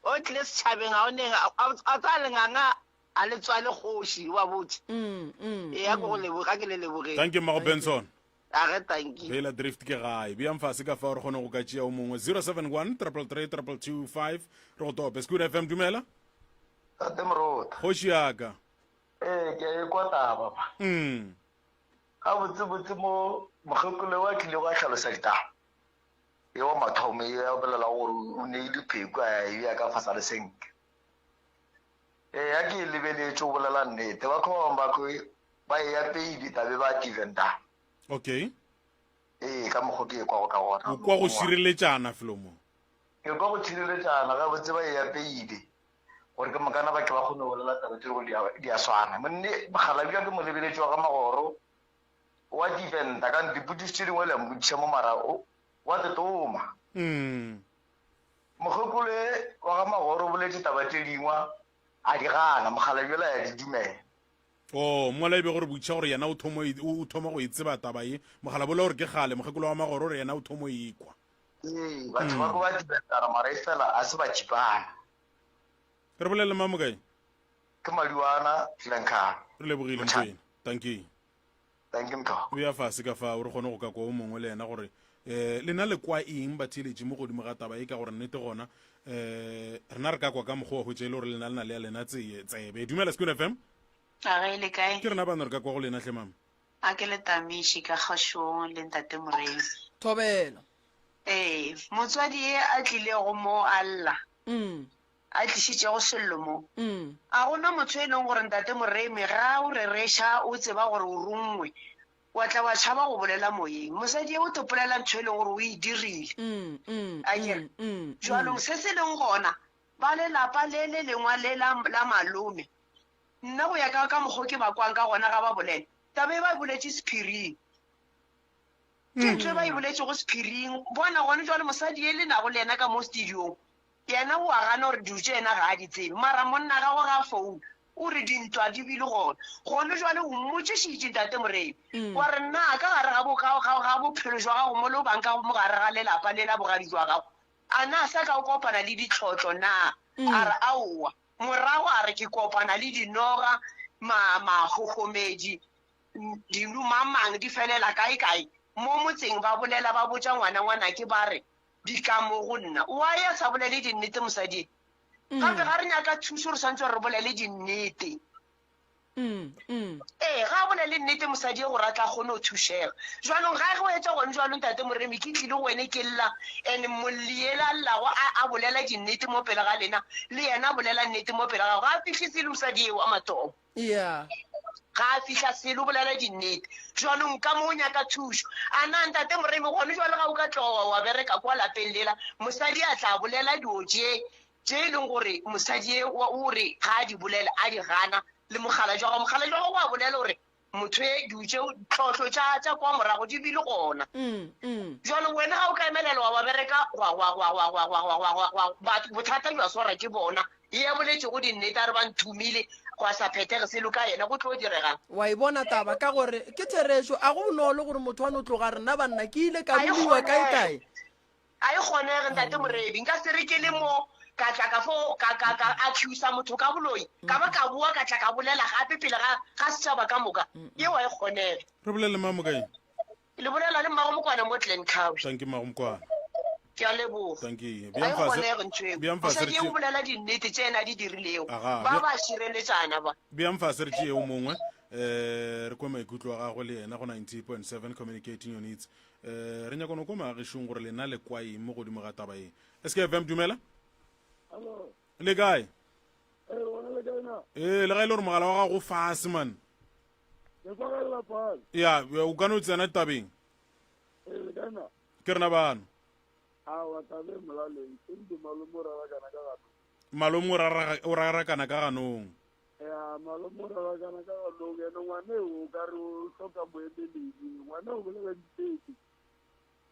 O tlile setšhabeng ga o neng, a a tsaya lenganga a le tswale kgoši, wa botše. Ee, a ko go leboge, a ke le lebogeng. Thank you Mmago Benson. A ge, tanki. Bela Drift ke gae. Beang fase ka fao re kgone go ka tšea o mongwe. 071 333 2225 re go tope. Scoot FM dumela. Tate Morota. Kgoši ya ka. Ee, ke a ekwa taba ba. Mm. Gabotsebotse mo mokgekolo wa tlile go a hlalosa ditaba. E wa mathomo e a bolela gore o neile pheko a ya e bea ka fasa le senke. Ee, ya ke e lebeletše o bolela nnete. Batho ba bangwe ba kwe ba e ya peile tabe ba tiventa. Okay. Ee, ka mokgo ke e kwago ka gona. O kwa go šireletšana felo mo. Ke kwa go tšhireletšana gabotse ba e apeile gore ke mokana ba ke ba kgone go bolela taba tše gore di a swana. Monne mokgalabje wa ke mo lebeletše wa ga Magoro wa tiventa ka dipotšišo tše dingwe le a mmotšiša mo mara wa tetoma. Mokgekolo wa ga Magoro o boletše taba tše dingwe a di gana, mokgalabje la ya di dumela. O, mola e be gore botšiša gore yena o thomo e, o, o thoma go e tseba taba ye. Mogala bola gore ke kgale, mokgekolo wa Magoro o re yena o thomo e kwa. Ee, batho ba ko ba dira mara e fela a se ba tšipana. Re bolele mang mokae? Ke Madiwana Tlenkgane. Re lebogile Motšhane. Mokwena. Dankie. Thank you Mthoko. Bea fase ka fao re kgone go ka kwa o mongwe le yena gore um lena le kwa eng batheeletši mo godimo ga taba ye ka gore nnete gona um rena re ka kwa ka mokgwa wa hwetša e le gore lena le na le ya lena tseye tsebe. Dumela Sekun FM. A ge le kae? Ke rena bano re ka kwa go lena hle mama. A ke le Tamiši ka kgašong le Ntate Moremi. Thobela. Ee, motswadi ye a tlilego mo a lla, a tlišitšego sello mo. A go na motho e leng gore Ntate Moremi ga o rereša o tseba gore o ronngwe, wa tla wa tšhaba go bolela moyeng. Mosadi ye o tlo polela ntho e leng gore o e dirile. Akere? Jwanong se se leng gona, ba lelapa le le lengwa le la, la malome, nna go ya ka, ka mokgo ke ba kwang ka gona ga ba bolela, taba e ba e boletše sephiring. Ke ntho e ba e boletšego sephiring. Bona gone jwale mosadi ye le nago le yena ka mo studiong, Yena o a gana gore dilo tše yena ga a di tsebe, mara monna gagwe ga a founa, o re dintwa di bile gona. Gone jwale o mmotšišitše Ntate Moremi, wa re na ka gare ga, ga, ga, ga bophelo jwa gago mo le o bang ka mo gare ga lelapa le la bogadi jwa gago, a na sa ka o kopana le ditlhotlo na? A re aowa. Morago a re ke kopana le dinoga, ma, mahohomedi, dilumamang di felela kae kae mo motseng ba bolela ba botša ngwana ngwanake ba re Di tla mo go nna. Why a sa bolele dinnete mosadi e? Gape ga re nyaka thuso re swantse gore re bolele dinnete. Ee, ga a bolele nnete mosadi e gore a tla kgone go thušega. Jwanong ga go etša gone jwalo ntate Moremi ke tlile go wene ke lla and molli yela a llago a a bolela dinnete mo pele ga lena le yena a bolela nnete mo pele ga gago. Ga a fihle selo mosadi eo wa mathomo. Yeah. Ga a fihla selo o bolela dinnete. Jwanong ka mo o nyaka thušo. A na ntate Moremi gone jwale ga o ka tloga wa wa bereka kwa lapeng lela mosadi a tla bolela dilo tše tše e leng gore mosadi e wa o re ga a di bolela a di gana le mokgalajwa wa gago mokgalajwa wa gago wa bolela gore motho e dilo tšeo tlhohlo tša tša kwa morago di bile gona. Jwale wena ga o ka emelela wa wa bereka gwa gwa gwa gwa gwa gwa gwa gwa gwa gwa batho bothata bja swara ke bona. Ye a boletšego dinnete a re ba nthomile gwa sa phethege selo ka yena go tlo diregang? Wa e bona taba ka gore ke therešo a go bonolo gore motho a no tloga re nna banna ke ile ka A e romiwa kae kgonege. kae. A e kgonege ntate Morebi nka se re ke le mo ka tla ka fo ka ka ka accusa motho ka boloi ka ba ka boa ka tla ka bolela gape pele ga ga setšhaba ka moka yeo a e kgonege. Re bolele mang mokae? Le bolela le mmago Mokwana mo Glencoe. Thank you mmago Mokwana. Ke a leboga. Thank you. Ga e kgonege ntho eo. Bjang fase re Mosadi o bolela dinnete tše ena a di dirilego. Aga, Ba ba šireletšana ba. Bjang fase re tšee o mongwe eh re kwe maikutlo a gagwe le yena go 90.7 communicating your needs. Eh re nyaka no kwa magešong gore lena le kwa eng mo godimo ga taba ye. SKFM dumela. Hello. Le kae? Eh, wena le kae na? Eh le ga ile gore mogala wa gago fase man. Ke swarelela fase. Ya, o ka no tsena tabeng. Ee, le kae na? Ke rena bano. Aowa, taba e molaleng. E ntse malome o rarakana ka ganong. Malome o raraga- o rarakana ka ganong. Ya, malome o rarakana ka ganong. Ene ngwana eo o ka re o hloka moemeledi. Ngwana o bolela nnete.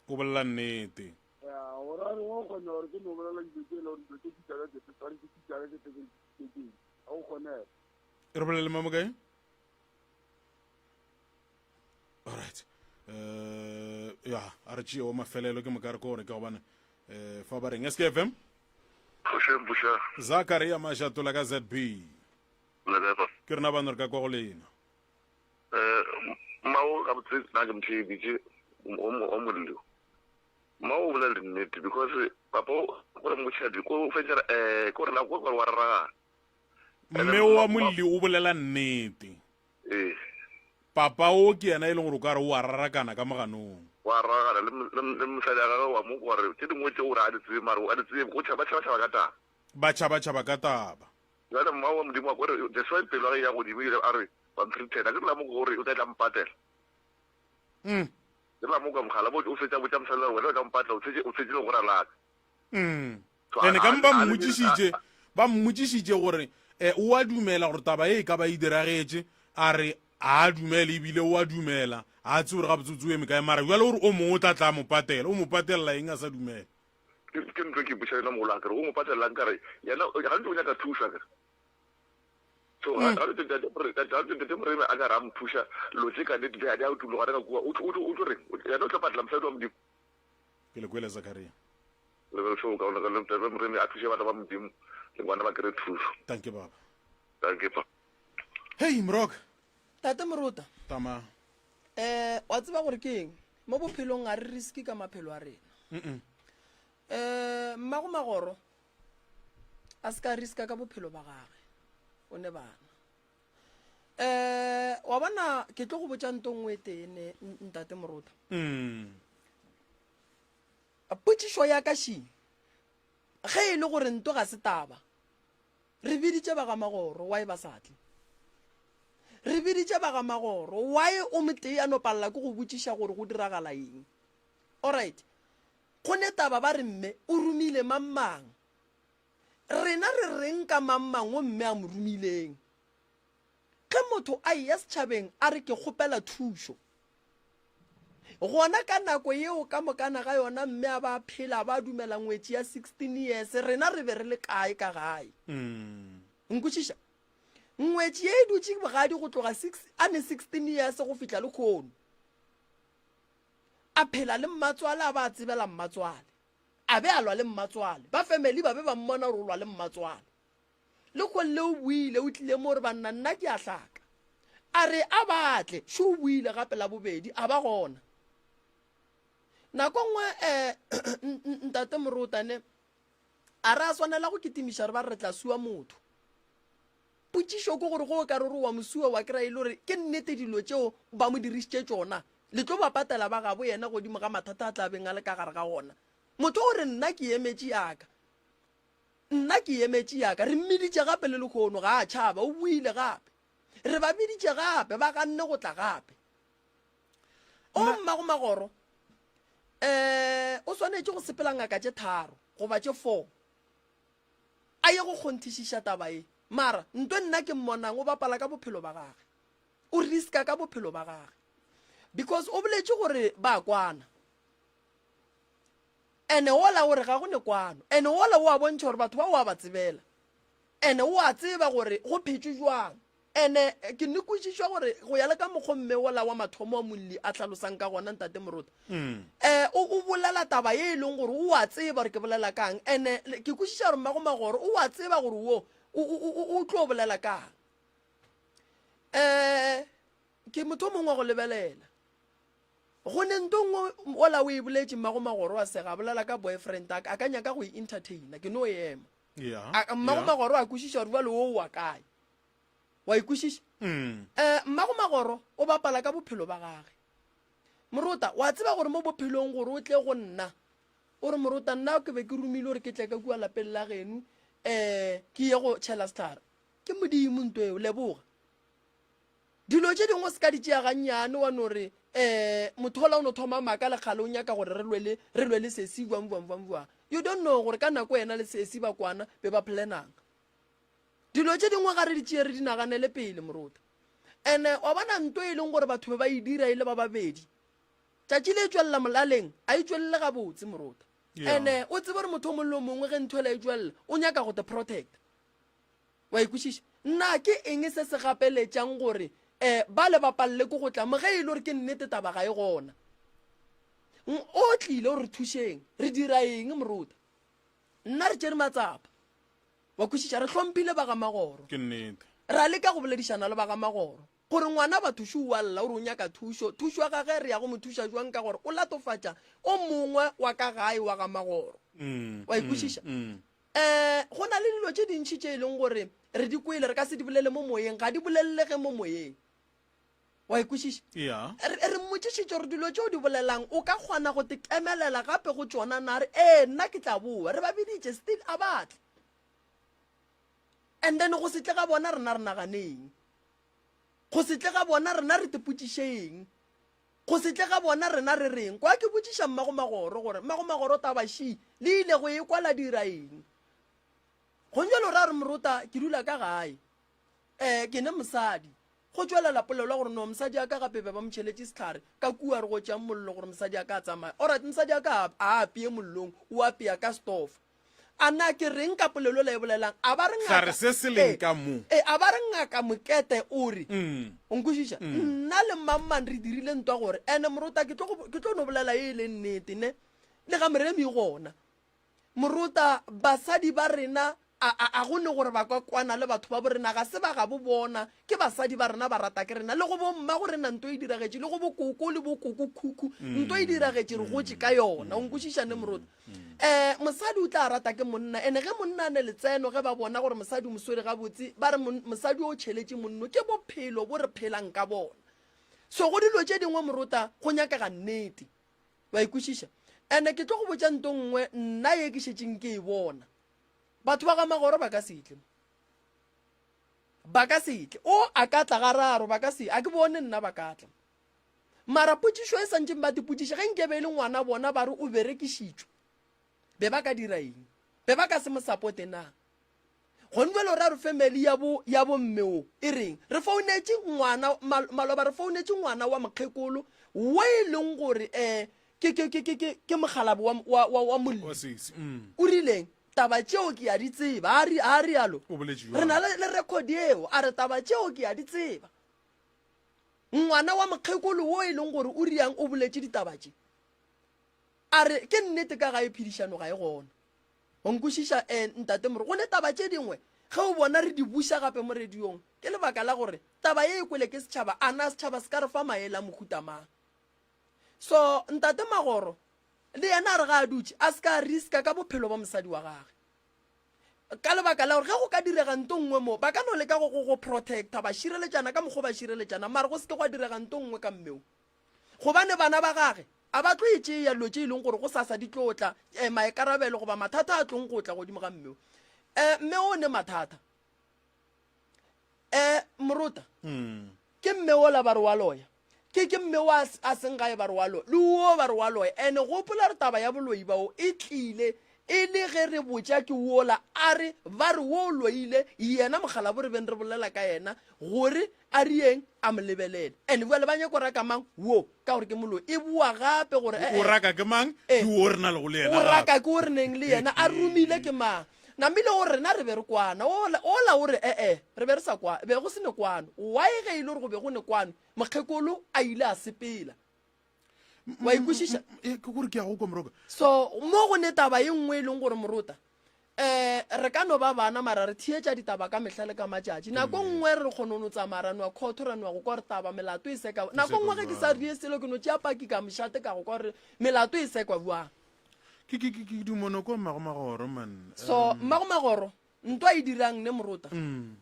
O bolela nnete. Ya, o ra re wa kgona gore ke no bolela dilo tse e le gore dilo tse ke tšaka ke tshwanetse ke tšaka ke tse ke ke ga o kgonege. Re bolele mamo kae? Alright. Eh ya, a re tšee wa mafelelo ke moka re ko gore ka gobane eh fa ba reng SKFM? Pušeng puša. Zakaria Mashatola ka ZB. Le kae pa? Ke rena bano re ka kwa go lena. Eh mmao gabotse nna ke motheeditše o o mollo. Mmao o bolela dinnete because papa o gore motšhadi ko fetša eh ko re la ko gore wa raragana. Mme wa molli o bolela nnete. Ee. Papa o ke yena e leng gore o ka re o a rarakana ka moganong. O a raragana le le le mosadi wa gagwe wa mo kwa gore tše dingwe tše o re a di tsebe mara a di tsebe go tšhaba tšhaba tšhaba ka taba. Ba tšhaba tšhaba ka taba. Bjale mma wa Modimo wa kwa re that's why pelo ya gagwe e ya godimo ebile a re ba mphirithela ke re la mo kwa gore o tla tla mpatela. Mm. Ke re la mo kwa mogala bo o fetša botša mosadi wa re wena o tla mpatela o tshetše o tshetše legora la ka. Mm. Ene ka mo ba mmotšišitše, ba mmotšišitše gore eh, o a dumela gore taba e e ka ba e diragetše, a re a a dumele ebile o a dumela, a tsebe gore gabotsebotse o eme kae, mara bjale o re o mongwe o tla tla a mo patela, o mo patelela eng a sa dumele? Ke ke ntho e ke ipotša yona mogolo akere, o mo patelelang ka re yena gantši o nyaka thušo akere. So ga ga ntate Moremi a ka re a mphuša lo tše ka nnete di a di a utologa re ka kua o tlo o tlo reng yena o tlo patela mosadi wa Modimo. Ke le kwele Zakaria. Le be so kaone ka ntate Moremi a thuše bana ba Modimo le bona ba kry thušo. Dankie baba. Dankie pa. Hei Moroka. Tate Morota. Tama. Eh wa tseba gore ke eng? Mo bophelong ga re riske ka maphelo a rena. Mm. Eh mmago Magoro a se ka riska ka bophelo ba gage o ne bana eh wa bona ke tlo go botša nto nngwe e tee ne ntate morota mm. potšišo ya ka ši ge e le gore nto ga se taba re biditše ba ga magoro why ba sa tle re biditše ba ga magoro why o motee a no palela ke go botšiša gore go diragala eng alright Go ne taba ba re mme o romile mang mang. Rena re reng ka mang mang o mme a mo romileng? Ge motho a eya setšhabeng a re ke kgopela thušo. Gona ka nako yeo ka mokana ga yona mme a ba a phela a ba a dumela ngwetši ya 16 years rena re be re le kae ka gae? Nkwešiša? Ngwetši ye e dutše bogadi go tloga six, a ne 16 years go fihla lekhono. A phela le mmatswale a ba a tsebela mmatswale. A be a lwa le mmatswale. Ba family ba be ba mmona gore o lwa le mmatswale. Le kgolle o buile o tlile mo re banna nna ke a hlaka. A re a ba tle, šo o buile gape la bobedi a ba gona. Nako nngwe eh ntate Morota ne a re a swanela go kitimiša re ba re tla sua motho. Potšišo ke gore ge o ka re o re wa mo sua wa kry-a e le gore ke nnete dilo tšeo ba mo dirišitše tšona, le tlo ba patela ba gabo yena godimo ga mathata a tla beng a le ka gare ga ona. Motho o re nna ke emetše ya ka, nna ke emetše ya ka. Re mmiditše gape le lehono ga a tšhaba, o boile gape. Re ba biditše gape, ba ganne go tla gape. O mmago magoro, um o swanetše go sepela ngaka tše tharo goba tše four. a ye go kgonthišiša taba ye. Mara, nto nna ke mmonang o bapala ka bophelo ba gage. O riska ka bophelo ba gage. Because o boletše gore ba kwana. Ene wola o re ga go ne kwano. Ene wola o a bontšha gore batho ba o a ba tsebela. Ene o a tseba gore go phetšwe jwang. Ene ke ne kwešišwa gore go ya le ka mokgo mme wola wa mathomo wa molli a hlalosang ka gona ntate Morota. Mm. Eh, o, o bolela taba ye e leng gore o a tseba gore ke bolela kang. Ene ke kwešiša gore mmago magoro o a tseba gore wo o, o, o, o tlo bolela kang. Eh, ke motho o mongwe wa go lebelela. Go ne nto nngwe ola o e boletše mmago magoro a sega a bolela ka boyfriend a ka nyaka go e entertaina ke no ema. Yeah, A, mmago yeah. magoro a kwešiša gore jwale o wa kae. Wa e kwešiša? Mm. Eh, mmago magoro o bapala ka bophelo ba gage. Morota, wa tseba gore mo bophelong gore o tle go nna, o re morota nna ke be ke romile gore ke tle ka kua lapeng la geno, eh, ke ye go tšhela sehlare. Ke Modimo nto eo, leboga. Dilo tše dingwe o se ka di tšea gannyane wa no re, eh, motho ola o no thoma maaka le kgale o nyaka gore re lwe le, re lwe le sesi bjang bjang bjang bjang. You don't know gore ka nako yena le sesi ba kwana be ba planang. Dilo tše dingwe ga re di tšee re di naganele pele, Morota. Ene wa bona nto e leng gore batho be ba e dira e le ba babedi, tšatši le e tšwelela molaleng, a e tšwelele gabotse, Morota. Ene o tsebe gore motho o mongwe le o mongwe ge ntho ela e tšwelela, o nyaka go te protecta. Wa e kwešiša? Na ke eng se se gapeletšang gore um bale ba palele ke go tla mo ge e le gore ke nnete taba ga e gona? O tlile o re thušeng, re dira eng, Morota? Nna re tšere matsapa. Wa kwešiša? Re hlomphile ba ga Magoro. Ke nnete. Ra leka go boledišana le ba ga Magoro gore ngwana batho šo o a lla o re o nyaka thušo. Thušo ya gage re ya go mo thuša jwang ka gore o latofatša o mongwe wa ka gae wa ga Magoro. Wa e kwešiša? Um go na le dilo tše dintši tše e leng gore re di kwele re ka se di bolele mo moyeng, ga di bolelelege mo moyeng. Wa e kwešiša? Yeah. Re, re mmotšišitše gore dilo tše o di bolelang o ka kgona go te kemelela gape go tšona na? Re, ee, nna ke tla boa. Re ba biditše, still a ba tle. And then go se tle ga bona rena re naganeng? Go se tle ga bona rena re te potšišeng? Go se tle ga bona rena re reng? Kwa ke botšiša mmago Magoro gore, mmago Magoro taba še le ile go e kwa la dira eng? Gong bjalo ra re morota ke dula ka gae. Eh, ke ne mosadi. Go tšwelela polelo ya gore no mosadi a ka gape be ba mo tšheletše sehlare ka kua re gotšang mollo gore mosadi a ka a tsamaye. Alright, mosadi a ka a apeye mollong, o apea ka stofo. A na ke reng ka polelo la e bolelang? A ba re Sa ngaka re se se leng ee, ka mo. ee, a ba re ngaka Mokete o re, o nkwešiša? Nna le mang-mang re dirile ntwa gore, ene morota ke tlo go, ke tlo no bolela ye e leng nnete, ne? Le ga Moremi gona. Morota, basadi ba rena, a, a, a go ne gore ba ka kwana le batho ba bo rena, ga se ba gabo bona, ke basadi ba rena ba rata ke rena, le go bo mmago rena nto e diragetše, le go bo koko le bo koko khukhu, nto e diragetše, re gotše ka yona. O nkwešiša ne, Morota? Um mosadi o tla rata ke monna, ene ge monna a ne letseno, ge ba bona gore mosadi o mo swere gabotse, ba re mosadi o tšheletše monno. Ke bophelo bo re phelang ka bona. So go dilo tše dingwe, Morota, go nyakega nnete. Wa e kwešiša? Ene ke tlo go botša nto nngwe nna ye ke šetšeng ke e bona. Batho ba ga Magoro ba ka se tle mo. Ba ka se tle. O a ka tla gararo, ba ka se, a ke bone nna ba ka tla. Mara potšišo e santšeng ba tipotšiša, ge nke be e le ngwana bona ba re o berekišitšwe, be ba ka dira eng? Be ba ka se mo sapote na? Gone bjale o ra re family ya bo ya bo mme o e reng? Re founetše ngwana mal, maloba re founetše ngwana wa mokgekolo wo e leng gore eh ke ke ke ke ke ke mokgalabo wa wa wa, wa molli. Wa sesi. Mm. O rileng? Taba tšeo ke a di tseba. A ri a rialo. O boletše Re na bjalo. le le record eo. A re taba tšeo ke a di tseba. Ngwana wa mokgekolo wo e leng gore o riang o boletše ditaba tše. A re ke nnete ka gae phedišano ga e gona. Wa nkwešiša, eh, Ntate Moro? Go ne taba tše dingwe ge o bona re di buša gape mo radiong, ke lebaka la gore taba ye e kwele ke setšhaba, a na setšhaba se ka re fa maele a mohuta mang? So, Ntate Magoro le yena a re ga a dutše a se ka a riska ka bophelo ba mosadi wa gage. Ka lebaka la gore ge go ka direga nto nngwe mo, ba ka no leka go, go, go protecta, ba šireletšana ka mokgwa o ba šireletšana, mara go se ke gwa direga nto nngwe ka mmeo. Gobane bana ba gage a ba tlo e tšea dilo tše e leng gore gosasa di tlo tla, eh, maikarabelo goba mathata a tlong go tla godimo ga mme o. Eh, mme o ne mathata. Eh, morota. Mm. Ke mme ola ba re wa loya. Ke ke mme wa a seng gae ba re wa loya. Le wo ba re wa loya. Ene gopola re taba ya boloi bao e tlile e le ge re botša ke wola a re ba re wo loile yena mokgalabo re beng re bolela ka yena gore A re yeng a mo lebelele. And bjale ba nyako raka mang? Wo, ka gore ke moloi. E boa gape gore, O e-e. raka ke mang? E. Ke wo re na lego le yena O raka gape. ke wo re neng le yena. A romile ke mang? Namile o re, Rena re be re kwana. Ola, ola o re, E-e, re be re sa kwa, be go se ne kwano. Why ge e le gore go be go ne kwano, mokgekolo a ile a sepela? Wa e kwešiša? E, ke gore ke ya go kwa moroka. So, mo go ne taba e nngwe e leng gore morota, um re ka no ba bana mara re theetša ditaba ka mehla le ka matšatši. Nako nngwe re kgona no tsamaya ra nwa khotho ra nwa go kwa gore taba melato e seka. Nako nngwe ge ke sa rie selo ke no tšea paki ka mošate ka go kwa gore melato e sekwa bjang. Ke ke ke ke dumono kwa mmago magoro man. So, mmago magoro Ntwa e dirang ne morota? Um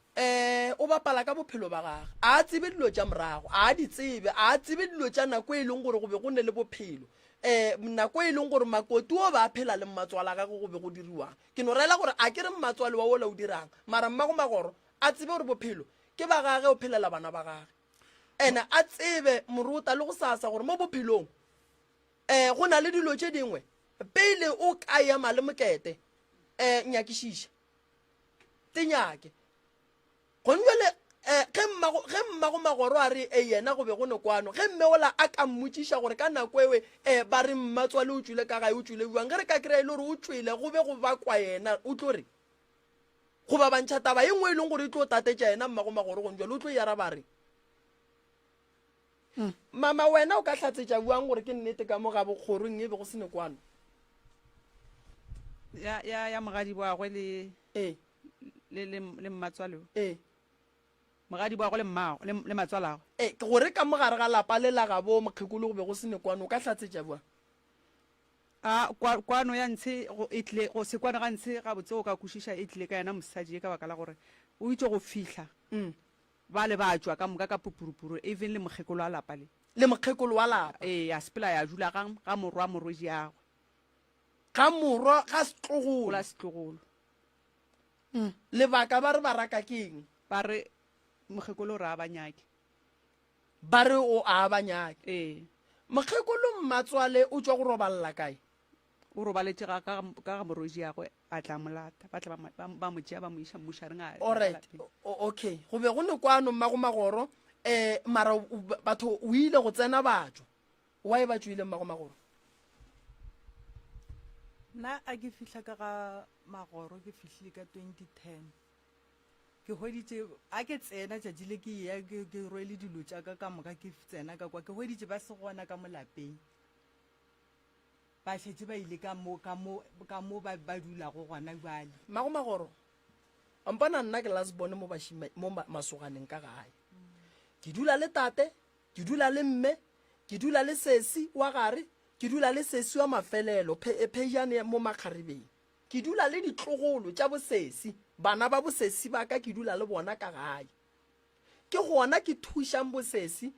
o bapala ka bophelo ba gage. A a tsebe dilo tša morago. A a di tsebe. A a tsebe dilo tša nako e leng gore go be go ne le bophelo. Um nako e leng gore makoti o ba a phela le mmatswala gagwe go be go diriwang. Ke no rela gore a ke re mmatswale wa wola o dirang. Mara mmago magoro a tsebe gore bophelo ke ba gage o phelela bana ba gage. Ene a tsebe morota le go sasa gore mo bophelong um go na le dilo tše dingwe pele o ka ema le mokete um nyakišiša te nyake gone jale um ge mmago ge mmago magoro a re e yena go be go ne kwano ge mme ola a ka mmotšiša gore ka nako ewe um ba re mmatswale o tšwile ka gae o tšwile bjang ge re ka kry-a e le gore o tšwele go be go bakwa yena o tlo re goba bantšha taba e nngwe e leng gore e tlo tatetša yena mmago magoro gone jale o tlo e araba re Mm. Mama wena o ka hlatsetša bjang gore ke nnete ka mo gabo kgorong e be go se ne kwano? Ya ya ya mogadi boagwe le ee le le le mmatswalo. Ee. Mogadi boagwe le mmago le le matswalagwe. Ee, ke gore ka mo gare ga lapa le la gabo mokgekolo go be go se ne kwano o ka hlatsetša bjang? A kwa kwano ya ntshe go e tlile go se kwane ga ntshe gabotse o ka kwešiša e tlile ka yena mosadi ye ka baka la gore o itše go fihla. Mm. Bale ba tšwa ka moka ka pupurupuru, even le mokgekolo wa lapa le. Le mokgekolo wa lapa. Ee, ya sepela ya dula ga, ga morwa morwediagwe. Ga morwa, ga setlogolo. Gola setlogolo. Mm. Lebaka ba re ba raka ke eng? Ba re mokgekolo o re a ba nyake. Ba re o a ba nyake. Ee. Mokgekolo mmatswale o tšwa go roballa kae? O robaletše ga, ka, ka ga morwediagwe, a tla mo lata. Ba tla ba, ba, ba mo tšea ba mo iša mmušareng a, All right. O, okay. Go be go ne kwano mmago magoro, eh, mara batho o ile go tsena ba tšwa. Why ba tšwile mmago magoro? Nna a ke fihla ka ga Magoro ke fihlile ka 2010. Ke hweditše a ke tsena tšatši le ke eya ke ke rwele dilo tša ka ka moka ke tsena ka kwa ke hweditše ba se gona ka mo lapeng. Ba šetše ba ile ka mo ka mo ka mo ba ba dulago gona bjale. Mmago Magoro, wa mpona nna ke last born mo bašima mo masoganeng ka gae. Ke dula le tate, ke dula le mme, ke dula le sesi wa gare, ke dula le sesi wa mafelelo, phe, phejane mo makgarebeng. Ke dula le ditlogolo tša bosesi, bana ba bosesi ba ka ke dula le bona ka gae. Ke gona ke thušang bosesi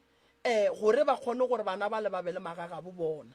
um gore ba kgone gore bana bale ba be le magagabo bona.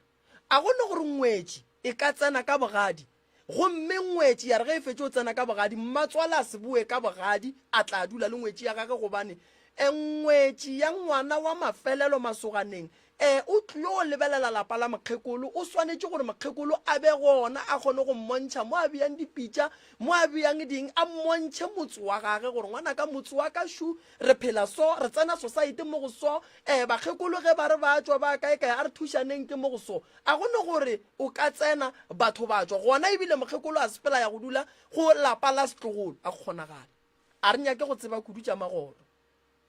A go ne gore ngwetši e ka tsena ka bogadi, gomme ngwetši ya re ge e fetše go tsena ka bogadi, mmatswale a se boe ka bogadi a tla dula le ngwetši ya gage gobane ngwetši ya ngwana wa mafelelo masoganeng E, o tlilo lebelela lapa la mokgekolo. O swanetše gore mokgekolo a be gona, a kgone go mmontšha mo a beyang dipitša, mo a beyang ding, a mmontšhe motse wa gage gore ngwanaka motse wa ka šu, re phela so, re tsena sosaete mo go so. E, bakgekolo ge ba re ba tšwa ba kae-kae, a re thušaneng ke mo go so. A go ne gore o ka tsena batho ba tšwa gona ebile mokgekolo a sepela ya go dula go lapa la setlogolo. A go kgonagale. A re nyake go tseba kudu tša magoro.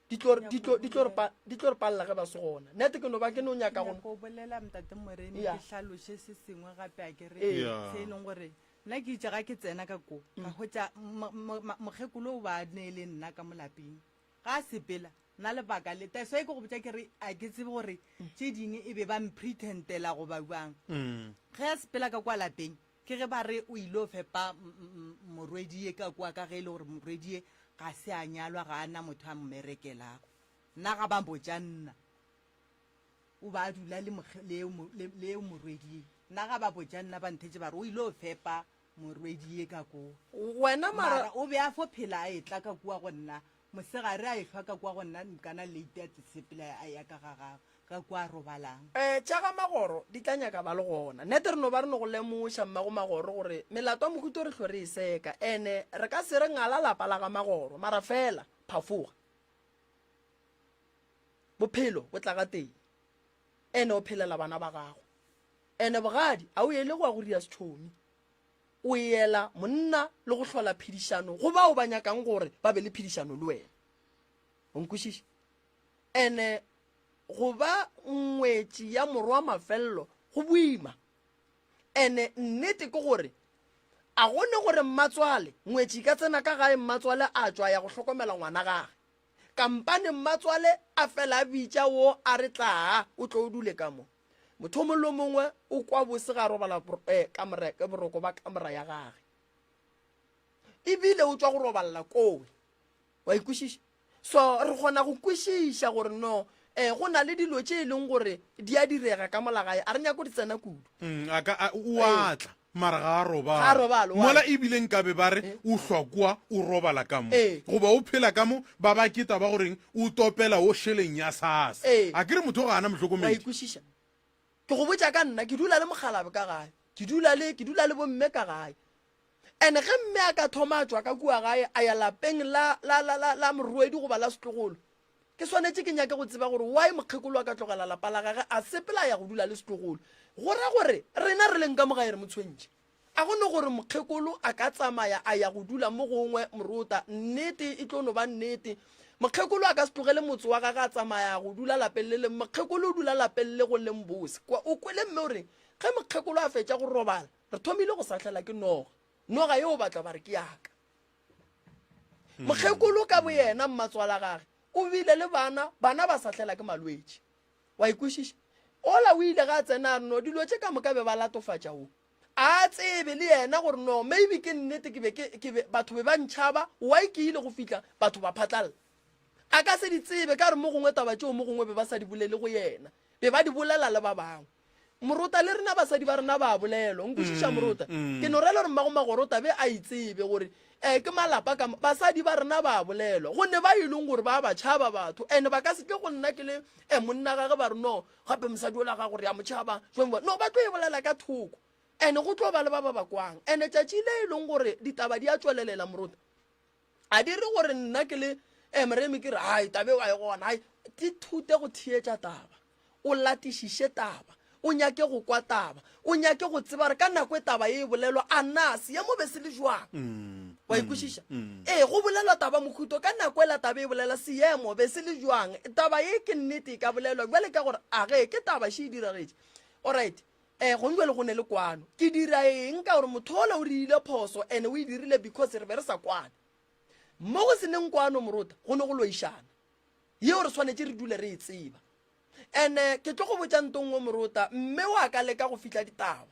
Di tlo, di tlo, di tlo re pa, di tlo re palela ge ba se gona. Nete ke no ba ke no nyaka go. Nyako bolela Ntate Moremi Yeah. ke hlaloše se sengwe gape a ke re Ee. Yeah. se e leng gore nna ke itše ga ke tsena ka ko ka hwetša mo- mo- ma- mokgekolo o ba ne le nna ka mo lapeng ga a sepela nna lebaka le that's why ke go botša ke re a ke tsebe gore tše dingwe e be ba mpretendela goba bjang ge a sepela ka kwa lapeng Ke ge ba re o ile fepa morwedie ka kua ka ge e le gore morwedie ga se a nyalwa ga a na motho a mmerekelago. Nna ga ba botša nna o ba a dula le le eo morwedie. Nna ga ba botša nna ba nthetše ba re o ile fepa morwedie ka kua. Wena mara Mara o be a fo phela a etla ka kua go nna mosegare a ehlwa ka kua go nna nkana late a sepela a ya ka ga gagwe. Ka kwa a robalang. Ee, tša ga Magoro di tla nyaka ba le gona. Nete re no ba re no go lemoša, mmago Magoro, gore melato ya mohuta o re hlwe re e seka. Ene re ka se re ngala lapa la ga Magoro, mara fela, phafoga. Bophelo bo tla ga teng. Ene o phelela bana ba gago. Ene bogadi a o ele go ya go ria setšhomi. O ela monna le go hlola phedišano go bao ba nyakang gore ba be le phedišano le wena. O nkwešiša? Ene go ba ngwetši ya morwa mafelelo go boima. Ene nnete ke gore a go ne gore mmatswale ngwetši ka tsena ka gae mmatswale a tšwa ya go hlokomela ngwana gage. Kampane mmatswale a fela a bitša wo a re tlaa o tlo o dule ka mo. Motho o mongwe le o mongwe o kwa bose ga a robala eh, kamora, boroko ba kamora ya gage. Ebile o tšwa go roballa kowe. Wa ikwešiša? So re kgona go kwešiša gore no um go na le dilo tše e leng gore di a direga ka mola gae, a re nyake go di tsena kudu. Mm, a ka a, o a tla mara ga a Ga a robala robale, why? mola ebile nkabe ba re o hlwa kua o robala ka mo Ee. goba o phela ka mo ba ba ke taba goreng o topela o šeleng ya sasa Ee. a ke re motho ga a na Wa mohlokomedi ikwešiša? Ke go botša ka nna, ke dula le mokgalabje ka gae, ke dula le, ke dula le bomme ka gae. And ge mme a ka thoma a tšwa ka kua gae a ya lapeng la, la, la, la, la morwedi goba la setlogolo, ke swanetše ke nyake go tseba gore why mokgekolo a ka tlogela lapa la gage a sepela a ya go dula le setlogolo. Go ra gore rena re leng ka mo gae re mo tshwentše. A go no gore mokgekolo a ka tsamaya a ya go dula mo gongwe morota, nnete e tlo no ba nnete. Mokgekolo a ka se tlogele motse wa gage a tsamaya a go dula lapeng le leng. Mokgekolo o dula lapeng le go leng bose. Kwa o kwele mme o reng? Ge mokgekolo a fetša go robala, Re thomile go sahlela ke noga. Noga yeo batla ba re ke yaka. Mokgekolo ka boyena mmatswala gage o bile le bana, bana ba sahlela ke malwetši. Wa ikwešiša? Ola o ile ga a tsena a re no dilo tše ka moka be ba latofatša wo. A tsebe le yena gore no maybe ke nnete ke be ke ke be batho be ba ntšhaba why ke ile go fihla batho ba phatlalla. A ka se di tsebe ka re mo gongwe taba tšeo mo gongwe be ba sa di bolele go yena. Be ba di bolela le ba bangwe. Morota le rena basadi ba rena ba bolelwa. Nkwešiša Morota? Ke no rela gore mmago Magorota be a itsebe gore eh ke malapa ka basadi ba rena ba bolelwa. Go ne ba e leng gore ba ba tšhaba batho and ba ka se tle go nna ke le eh monna gage ba re no gape mosadi ola gago re a mo tšhaba. No ba tlo e bolela ka thoko and go tlo ba le ba ba ba kwang. And tšatši le e leng gore ditaba di a tšwelelela Morota a di re gore nna ke le eh, Moremi ke re hai tabe wa e gona hai. Ithute go theetša taba. O latišiše taba. O nyake go kwa taba. O nyake go tseba gore ka nako e taba ye e bolelwa, a na seemo be se le jwang. Wa e kwešiša? Ee, go bolelwa taba mokhuto ka nako ela taba e bolela seemo be se le jwang. Taba ye ke nnete e ka bolelwa bjale ka gore a ge ke taba še e diragetše. Alright, eh gong jwale go ne le kwano. Ke dira eng ka gore motho ola o riile phoso and o e dirile because re be re sa kwane. Mo go se neng kwano morota go ne go loišana. Yeo re swanetše re dule re e tseba. Ene ke tlo go botša nto nngwe morota, mme wa ka leka go fihla ditaba.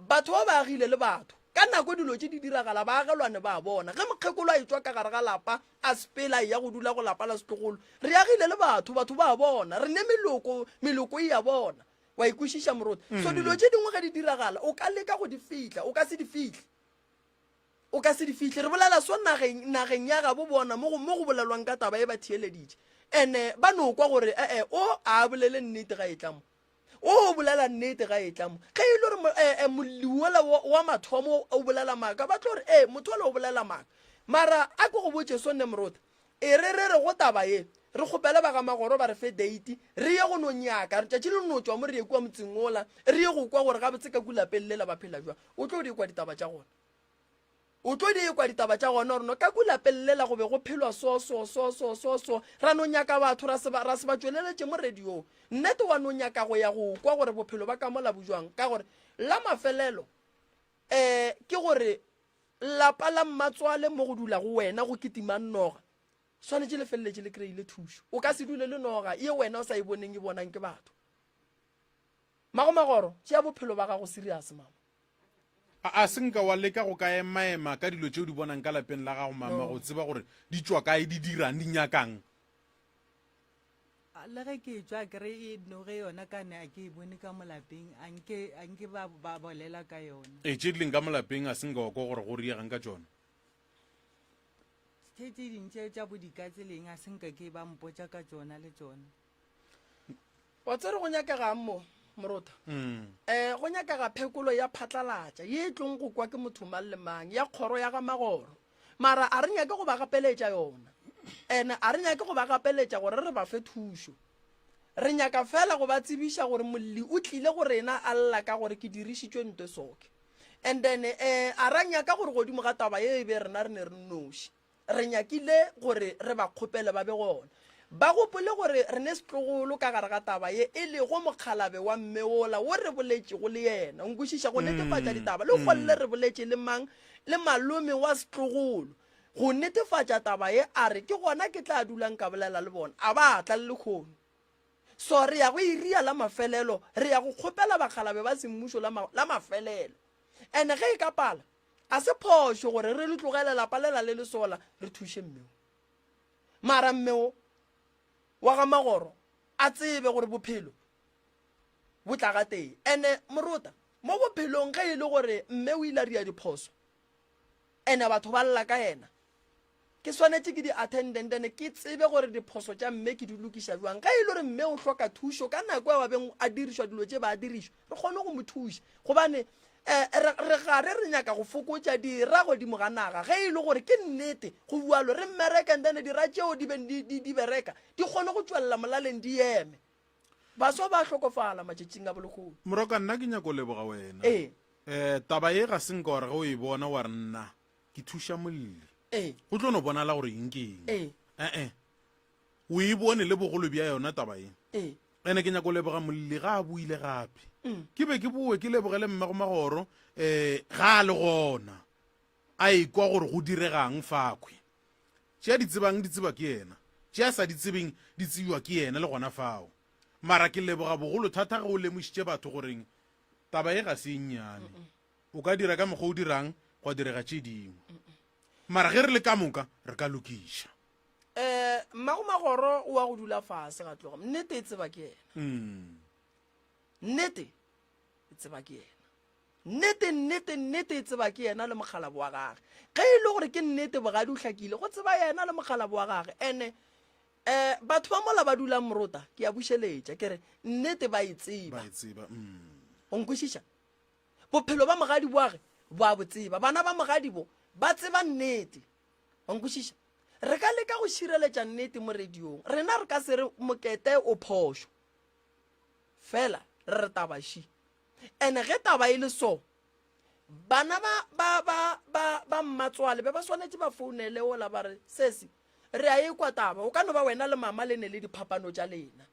Batho ba ba agile le batho. Ka nako dilo tše di diragala baagelwane ba bona. Ge mokgekolo a etšwa ka gare ga lapa a sepela a eya go dula go lapa la setlogolo, re agile le batho, batho ba bona. Re ne meloko, meloko e a bona. Wa e kwešiša morota? So dilo tše dingwe ge di diragala o ka leka go di fihla, o ka se di fihle. O ka se di fihle. Re bolela so nageng, nageng ya gabo bona, mo go, mo go bolelwang ka taba e ba theeleditše. Ene ba no kwa gore, e-e, o a bolele nnete ga e tla mo. O o bolela nnete ga e tla mo. Ge e le gore e, e, molli wola wa, wa mathomo o bolela maaka, ba tlo re, ee, motho ola o bolela maaka. Mara a ke go botše so, Nemrod, e re re re go taba ye, re kgopele ba ga Magoro ba re fe date, re ye go no nyaka, letšatši le no tšwa mo re ye kua motseng wola, re ye go kwa gore gabotse ka ku lapeng lela ba phela jwang. O tlo di kwa ditaba tša gona. O tlo di kwa ditaba tša gona gore no ka ku lapeng lela go be go phelwa so so so so so so. Ra no nyaka batho ra se ba ra se ba tšweleletše mo radiong. Nnete wa no nyaka go ya go kwa gore bophelo ba ka mola bo jwang ka gore la mafelelo um ke gore lapa la mmatswale mo go dulago wena go kitimang noga swanetše le feleletše le kry-ile thušo. O ka se dule le noga ye wena o sa e boneng e bonang ke batho. Magomagoro, tšea bophelo ba gago serious mama. A a se nka wa leka go ka emaema ka dilo tše o di bonang ka lapeng la gago, mama, go tseba gore di tšwa kae, di dirang, di nyakang? A, Le ge ke etšwa, a ke re e noge yona ka ne a ke e bone ka mo lapeng, a nke, a nke ba, ba bolela ka yona. Ee, tše di leng ka mo lapeng a se nka wa kwa gore go riegang ka tšona. Tše tše ding tše tša bo dikatse le eng a se nka ke ba mpotša ka tšona le tšona. Wa tsere go nyakegang mo, Morota? Mm. Eh, go nyakega phekolo ya phatlalatša ye e tlong go kwa ke motho mang le mang ya kgoro ya ga Magoro. Mara a re nyake go ba gapeletša yona. Ene a re nyake go ba gapeletša gore re ba fe thušo. Re nyaka fela go ba tsebiša gore molli o tlile go rena a lla ka gore ke dirišitšwe ntwe soke. And then eh, a ra nyaka gore godimo ga taba ye e be rena re ne re nnoši. Re nyakile gore re ba kgopele ba be gona. Ba gopole gore re ne setlogolo ka gare ga taba ye, e lego mokgalabe wa mme wola wo re boletšego le yena. O nkwešiša? Go netefatša ditaba. Le golle re boletše le mang? Le malome wa setlogolo. Go netefatša taba ye, a re, Ke gona ke tla dulang ka bolela le bona. A ba tla le lekgono. So re ya go e ria la mafelelo, re ya go kgopela bakgalabe ba semmušo la, la mafelelo. And ge e ka pala, A se phošo gore re le tlogele lapa lela le le sola re thuše mme wo. Mara mme wo wa ga Magoro a tsebe gore bophelo bo tla gatee. Ene morota mo bophelong ge e le gore mme o ile a ria diphoso ene batho ba lla ka yena, Ke swanetše ke di attendant and ke tsebe gore diphoso tša mme ke di lokiša bjang. Ge e le gore mme o hloka thušo ka nako ya beng a dirišwa dilo tše ba a dirišwa, re kgone go mo thuša. Gobane eh, re, re gare re nyaka go fokotša dira godimo ga naga. Ge e le gore ke nnete go bjalo, re mmereke and then dira tšeo di beng di, di, di bereka di kgone go tšwelela molaleng di eme. Baswa ba hlokofala matšatšing a bolekgono. Moroka, nna ke nyako leboga wena. Ee. Eh, taba ye ga se nka wa re ge o e bona wa re nna ke thuša molli. Ee. Go tlo no bonala gore eng ke eng. Ee. E-e. O e bone le bogolo bja yona taba ye. Ee. Ene ke nyako leboga molli ga a buile gape. Ke be ke boe ke lebogele mmago Magoro um ga a le gona a ekwa gore go diregang fakhwe. Tše a di tsebang di tseba ke yena, tše a sa di tsebeng di tsebiwa ke yena le gona fao. Mara ke leboga bogolo thata ge o lemošitše batho goreng taba ye ga se e nnyane. O ka dira ka mokgwa o dirang, gwa direga tše dingwe. Mara ge re le ka moka, re ka lokiša. Um Mmago Magoro o wa go dula fase ga tloga. Nnete e tseba ke yena. Nnete e tseba ke yena. Nnete, nnete, nnete e tseba ke yena le mokgalabo wa gage. Ge e le gore ke nnete bogadi o hlakile, go tseba yena le mokgalabo wa gage. Ene um batho ba mola ba dulang morota, ke a bušeletša ke re nnete ba e tseba. Ba e tseba. O nkwešiša? Bophelo ba mogadiboage bo a bo tseba. Bana ba mogadibo ba tseba nnete. Wa nkwešiša? Re ka leka go šireletša nnete mo radiong. Rena re ka se re Mokete o phošo. Fela. Re re taba ši. Ene ge taba e le so, bana ba ba ba ba ba mmatswale be ba swanetše ba founele ola ba re, Sesi, re a ekwa taba, o ka no ba wena le mama le ne le diphapano tša lena.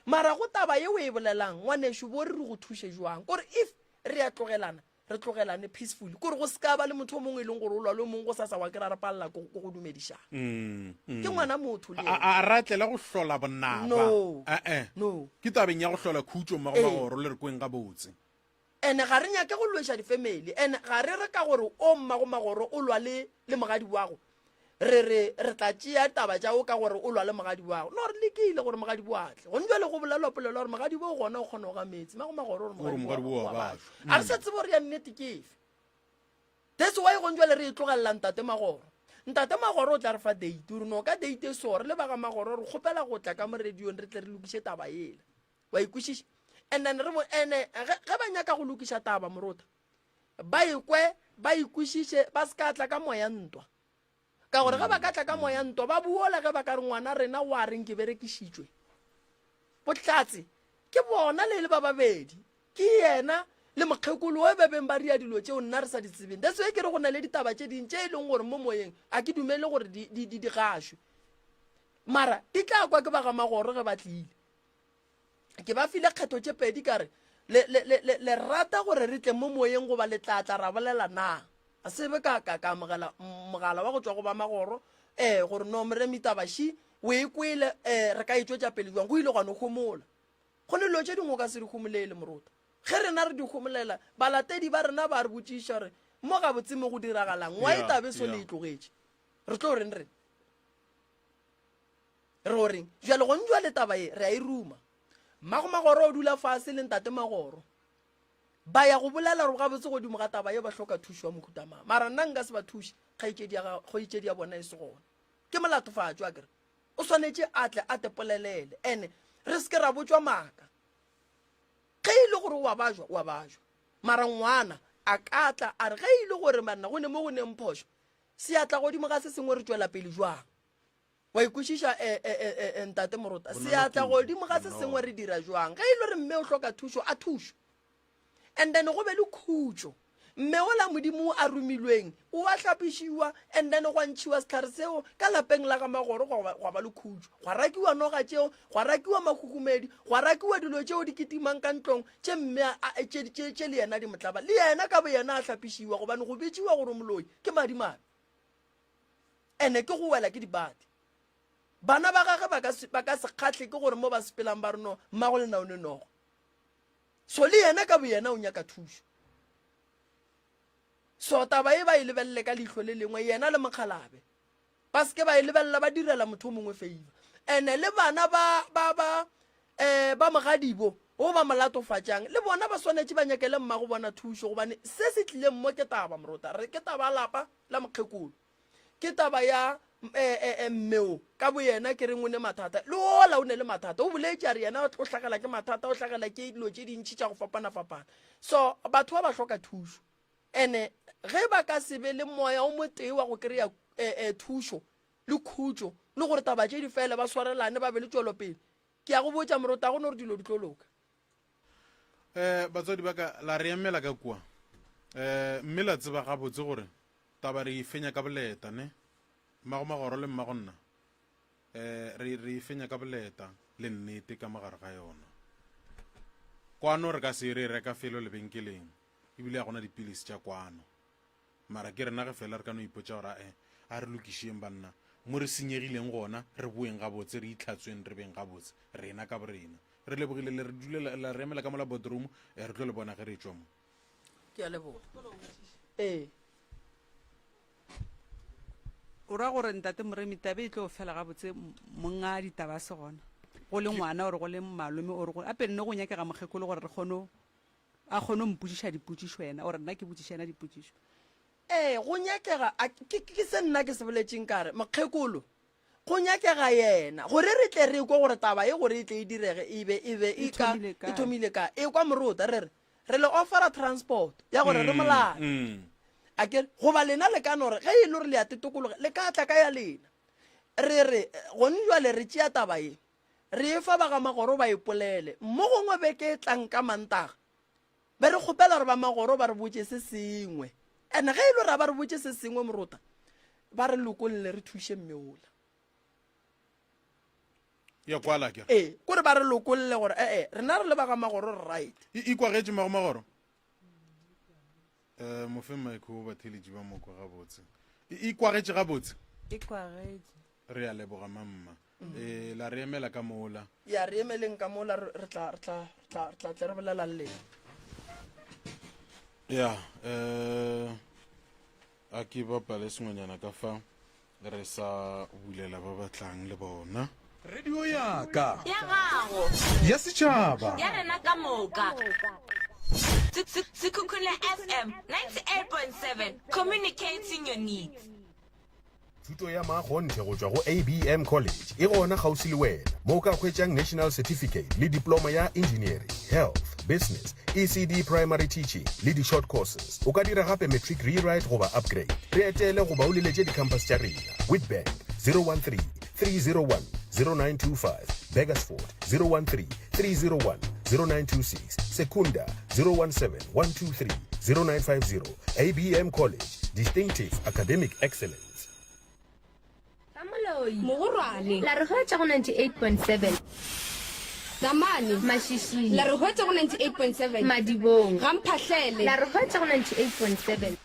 Mara go taba ye o e bolelang, ngwanešu, bo re re go thuše jwang? Kore if re a tlogelana, re tlogelane peacefully. Kore go se ka ba le motho o mongwe e leng gore o lwa le o mongwe go sasa wa kry-a re palela ko go dumedišana. Ke ngwana motho le A, yena. a ra tlela go hlola bonaba. No. Eh-eh. No. Ke tabeng ya go hlola khutšo mmago Ee. magoro le re kweng gabotse. Ene ga re nyake go lweša difemeli. Ene ga re re ka gore o mmago magoro o lwa le le mogadi wago, re re re tla tšea taba tša o ka gore o lwa le mogadi wago. No, re lekile gore mogadi bo a tle. Gone jwale go bolelwa polelo ya gore mogadi bo gona o kgona go ga meetse. Mmago magoro o re O re mogadi mogadi bo bo wa wa batho. batho. A re sa tsebe gore ya nnete ke efe. That's why gone jwale re e tlogelela ntate Magoro. Ntate Magoro o tla re fa date, o re no ka date e so re le ba ga Magoro re kgopela go tla ka mo radiong re tle re lokiše taba yela. Wa e kwešiša? And then re bo ene ge ge ba nyaka go lokiša taba morota ba e kwe ba e kwešiše ba se ka tla ka moya ntwa. Ka gore ge ba ka tla ka moya ntwa ba buola ge ba ka re ngwana rena wa reng ke berekišitšwe. Bohlatse ke bona le le ba babedi ke yena le mokgekolo o ba beng ba ria dilo tšeo nna re sa di tsebeng. That's why ke re go na le ditaba tše ding tše e leng gore mo moyeng a ke dumele gore di di di di gašwe. Mara di tla kwa ke ba ga magoro ge ba tlile. Ke ba file kgetho tše pedi ka re, Le, le, le, le, le rata gore re tle mo moyeng goba le tla tla ra bolela na? A se be ka, ka, ka amogela mogala wa go tšwa go ba magoro, ee, gore no Moremi taba ši, o e kwele, ee, re ka e tšwetša pele bjang? Go ile gwa no homola. Go ne dilo tše dingwe o ka se di homolele, morota. Ge rena re di homolela, balatedi ba rena ba re botšiša gore, Mo gabotse mo go diragalang? Why taba e so le e tlogetše? Re tlo reng rena? Re o reng? Bjale gone jwale taba ye re a e ruma. Mmago Magoro o dula fase le ntate Magoro. Ba ya go bolela gore gabotse godimo ga taba ye ba hloka thušo ya mohuta mang. Mara nna nka se ba thuše kgaetšedi ya kgaetšedi ya bona e se gona. Ke molatofatšwa akere. O swanetše a tle a tepolelele. Ene re se ke ra botšwa maaka. Ge e le gore o a bajwa, o a bajwa. Mara ngwana a ka tla a re ge e le gore banna go ne mo go neng phošo, seatla godimo ga se sengwe re tšwela pele jwang? Wa ikwešiša, e, e, e, e, e, Ntate Morota? Seatla godimo ga se sengwe re dira jwang? Ge e le gore mme o hloka thušo, a thušo. And then go be le khutšo. Mme ola Modimo a romilweng, o a hlapišiwa, and then gwa ntšhiwa sehlare seo ka lapeng la ga Magoro gwa, gwa ba le khutšo. Gwa rakiwa noga tšeo, gwa rakiwa mahuhumedi, gwa rakiwa dilo tšeo di kitimang ka ntlong, tše mme a, a, tše, tše, tše le yena di mo tlaba. Le yena ka boyena a hlapišiwa, gobane go bitšiwa gore moloi ke madimabe. Ene ke go wela ke dibadi. Bana ba gage ba ka se, ba ka se kgahle ke gore mo ba sepelang ba re no, mmago lena o ne nogo. So le yena ka boyena o nyaka thušo. So taba e ba e lebelele ka leihlo le lengwe, yena le mokgalabe. Ba se ke ba e lebelela ba direla motho o mongwe favor. Ene le bana ba, ba, ba, eh, ba mogadibo o ba mo latofatšang, le bona ba swanetše ba nyakele mmago bona thušo, gobane se se tlileng mo ke taba, morota. Re ke taba ya lapa la mokgekolo. Ke taba ya mmeo ka boyena ke reng o ne mathata le ola o ne le mathata o boletše a re yena o hlagela ke mathata o hlagela ke dilo tše dintši tša go fapana-fapana so batho ba ba hloka thušo ene ge ba ka se be le moya o motee wa go kry-a thušo le khutšo le gore taba tše di fele ba swarelane ba be le tšwelopele ke ya go botša morota go no gore dilo di tlo loka Eh, batswadi ba ka la re emela ka kua eh, mme la tseba gabotse gore taba re e fenya ka boleta ne mmago magoro le mmago nna eh, re, re e fenya ka boleta le nnete ka mogare ga yona kwano re ka se re e reka felo lebenkeleng ebile ga gona dipilisi tša kwano Mara ke rena ge fela re ka no ipotša gore ae, a re lokišeng banna, mo re senyegileng gona, re boeng gabotse, re itlhatsweng, re beng gabotse, rena ka borena. Re lebogile le re dulela, la re emela ka mola boardroom, eh, re tlo le bona ge re etšwa mo. Ke a leboga. Ee. O ra gore Ntate Moremi taba e tlo fela gabotse monga ditaba a se gona? Go le ngwana or go le malome or go gape nne go nyakega mokgekolo gore re kgone A kgone go mpotšiša dipotšišo yena, or nna ke botšiše yena dipotšišo. Ee, go nyakega, a, ke, ke se nna ke se boletšeng ka re, mokgekolo, go nyakega yena, gore re tle re kwe gore taba ye gore e tle e direge, e be, e be e E ka, thomile e kae. thomile kae. Ekwa morota, re re, re le offera transport ya gore re molate. A ke re, goba lena le ka no re, ge e le gore le ya tetokologa, le ka tla ka ya lena. Re re, gone bjale re tšea taba ye. Re e fa ba ga Magoro ba ipolele. Mo gongwe beke e tlang ka Mantaga, be re kgopela gore ba Magoro ba re botše se sengwe. And ge e le gore ga ba re botše se sengwe morota, ba re lokolle re thuše mme ola. Ya kwala ke. Ee, kore ba re lokolle gore ee, rena re le ba ga Magoro re right. E ikwagetše Mmago Magoro? Eh, mo fe mic o batheeletši ba mo kwa gabotse. E ikwagetše gabotse? E kwagetše. Re a leboga mamma. E la re emela ka mola. Ya re emeleng ka mola re tla re tla re tla re tla tle re bolela le lena. Ya, eh a ke bapale sengwenyana ka fa re sa bulela ba batlang le bona. Radio ya ka. Ya gago. Ya setšhaba. Ya rena ka moka. Sekhukhune FM 98.7 communicating your needs. Thuto ya makgonthe go tšwa go ABM College e gona kgauswi le wena, mo o ka hwetšang National Certificate le Diploma ya Engineering, Health, Business, ECD Primary Teaching le di-short courses. O ka dira gape Matric Rewrite goba Upgrade. Re etele goba o leletše di-campus tša rena, Witbank, 013 301 0925, Burgersfort, 013 301 0926, Secunda, 017 123 0950. ABM College, Distinctive Academic Excellence. Ramoloi. Mogorwane. La re hwetša go 98.7. Namane. Mashišing. La re hwetša go 98.7. Madibong. Gamphahlele. La re hwetša go 98.7.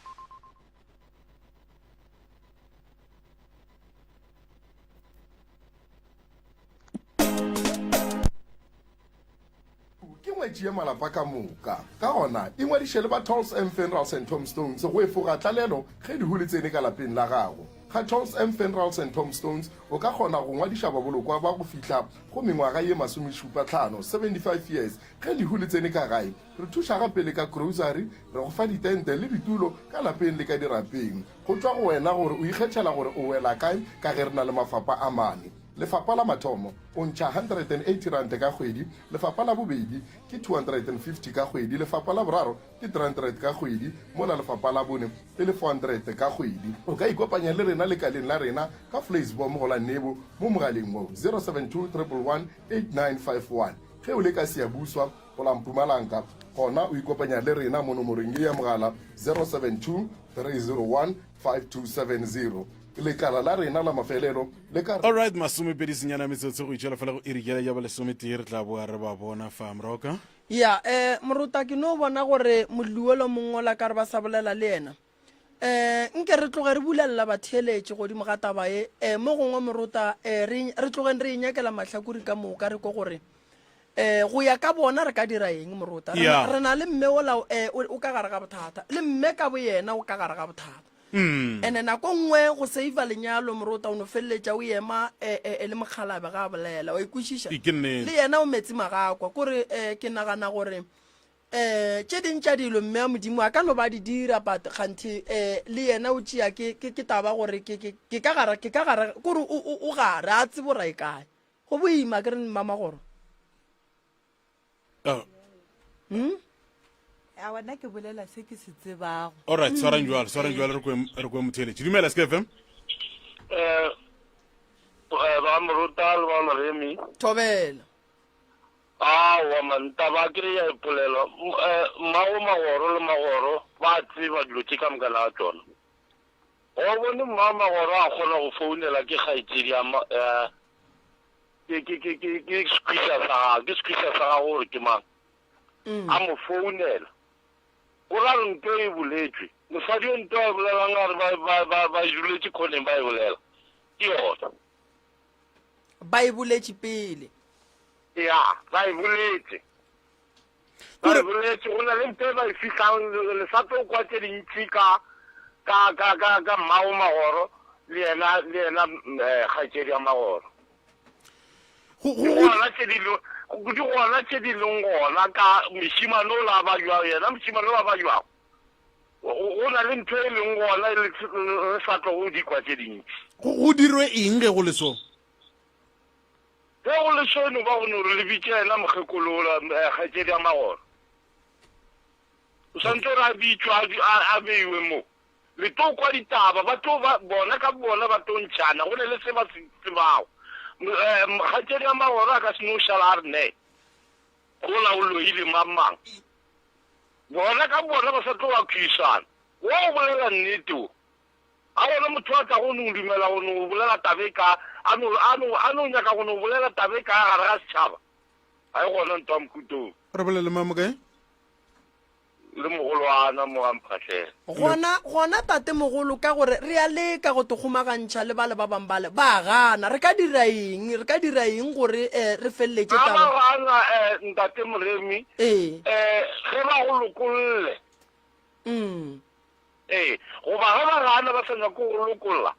Ke ngwetši ye malapa ka moka. Ka gona, ingwadiše le ba Tolls M Funerals and Tombstones go efoga tlalelo ge lehu le tsene ka lapeng la gago. Ga Tolls M Funerals and Tombstones o ka kgona go ngwadiša babolokwa ba go fihla go mengwaga ye masomešupatlhano, 75 years, ge lehu le tsene ka gae. Re thuša gape le ka grocery, re go fa ditente le ditulo ka lapeng le ka dirapeng. Go tšwa go wena gore o ikgethela gore o wela kae ka ge re na le mafapa a mane. Lefapa la mathomo, o ntšha R180 ka kgwedi, lefapa la bobedi ke 250 ka kgwedi, lefapa la boraro ke 300 ka kgwedi, mola lefapa la bone e le 400 ka kgwedi. O ka ikopanya le rena lekaleng la rena ka Vleisboom go la Nebo mo mogaleng wo, 072 111 8951. Ge o le ka Siyabuswa go la Mpumalanga gona o ikopanya le rena mo nomorong ye ya mogala, 072 301 5270. Lekala la rena la mafelelo le ka. Alright, masomepedi senyana metsotso go itšwela fela go iri jela ya bolesometee re tla boa re ba bona fa mroka. Ya, eh, morota ke no bona gore molluolo mongwe ola ka re ba sa bolela le yena. Eh, nke re tloge re bulelela batheeletši godimo ga taba ye. Eh, mo gongwe morota, eh, re, re tlogeng re e nyakela mahlakori ka moka re ko gore eh go ya ka bona re ka dira eng morota re, Yeah. re na le mme ola eh, o, o ka gare ga bothata le mme ka boyena o ka gare ga bothata Mm. Ene nako nngwe go seiva lenyalo morota o no feleletša o ema e, e, e le mokgalabe ga a bolela wa ikwešiša Ke nnete. le yena o metsi magakwa kore um ke nagana gore um tše ding tša dilo mme a modimo a ka no ba di dira but kganthe um le yena o tšea ke, ke, ke taba gore ke, ke, ke ka gare ke ka gare kore o, o, o gare a tsebo ra e kae go boima ke re mmamagoro Oh. Hmm? A wena ke bolela se ke se tsebago. All right, tshwarang jwalo, tshwarang jwalo re kwe re kwe motheeletši. Dumela SK FM. Eh, eh, ba moruta le ba moremi. Thobela. Aowa man, taba ke ya ipolelwa. Eh, mmago magoro le magoro ba tseba dilo tše ka moka la tšona. O bone mmago magoro a kgona go founela ke kgaetšedi ya eh, ke ke ke ke ke sekhwisa sa gagwe ke sekhwisa sa gagwe gore ke mang mm. a mo founela go ra re nto e boletšwe mosadi o nto a e bolelang a re ba e duletše khoneng ba e bolela ke yona ba e boletše pele ya ba e boletše Ba e boletše go na le nto e ba e fihlang le sa tlo kwa tše dintši ka ka ka ka ka mmago magoro le yena le yena eh, kgaetšedi ya magoro. Go Di go gona tše di lo di gona tše di leng gona ka mošemane o la ba jwago yena mošemane o a ba jwago. Go na le ntho e leng gona e le re sa tlo go di kwa tše dintši. Go go dirwe eng ge go le so? Ge go le so, e no ba go no re le bitše yena mokgekolo wola, eh, kgaetšedi ya Magoro. O swantse gore a bitšwe, a, a, a beiwe mo. Le tlo kwa ditaba, ba tlo ba, bona ka bona ba tlo ntšhana, go ne le se ba se tsebago. Kgaetšedi ya Magoro a ka se no šala a re ne gola o loile mang mang. Bona ka bona ba sa tlo akhisana. Wo o bolela nnete wo. A gona motho a tlago no dumela go no bolela taba e ka a no a no a no nyaka go no bolela taba e ka gare ga setšhaba. Ga e gona ntwa mokutong. Re bolele mang mo kae? Le mogolwana mo ga Mphahlele. Gona, gona tatemogolo, ka gore re a leka go te kgomagantšha le bale ba bang bale, ba a gana. Re ka dira eng? Re ka dira eng gore eh, re feleletše Ga taba? ba gana, eh, Ntate Moremi, Ee. eh, ge ba go lokolle. Mm. Ee, goba ge ba gana ba sa nyake go lokolla,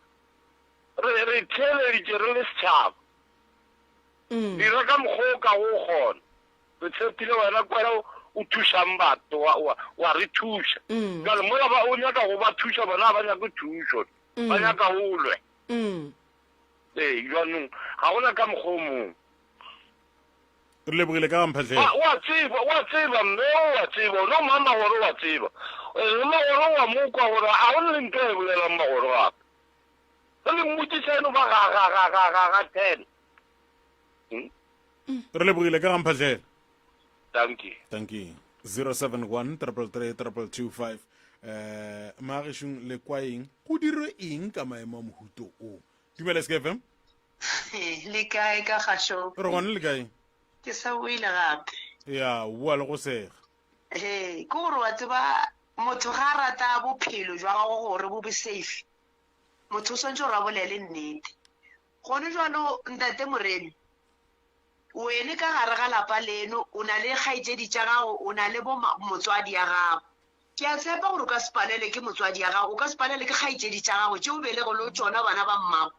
re, re theeleditše re le setšhaba. Mm. Dira ka mokgwa o ka go kgona. Re tshepile wena, kwena o thušang batho, wa, wa, wa re thuša. Mm. Bjale mola ba, o nyaka go ba thuša, bona ga ba nyake thušo, Mm. ba nyaka o lwe. Mm. Ee, bjanong ga gona ka mokgwa o mongwe. Re lebogile ka ga Mphahlele. Wa, wa tseba, wa tseba, mme o wa tseba, o no mama gore wa tseba. Eh, Le magoro wa mo kwa gore a go le ntho e bolelang magoro gape. Ge le mmotšiša eno ba ga ga ga ga ga ga ten. Hmm? Re lebogile ka ga Mphahlele. Thank you. Thank you. 071 333 2225 eh maagešong le kwa eng go dirwe eng ka maemo a mohuto o dumela SKFM Le kae ka gašo? Re gona le kae? Ke sa boile gape. Ya, o boa le go sega. Ee, ke gore wa tseba motho ga a rata bophelo jwa gagwe gore bo be safe, motho o swanetše gore a bolele nnete. Gone jwalo ntate Moremi, wene ka gare ga lapa leno o na le kgaetšedi tša gago, o na le bo motswadi ya gago. Ke a tshepa gore o ka se palelwe ke motswadi ya gago, o ka se palelwe ke kgaetšedi tša gago tše o belegego tšona bana ba mmago.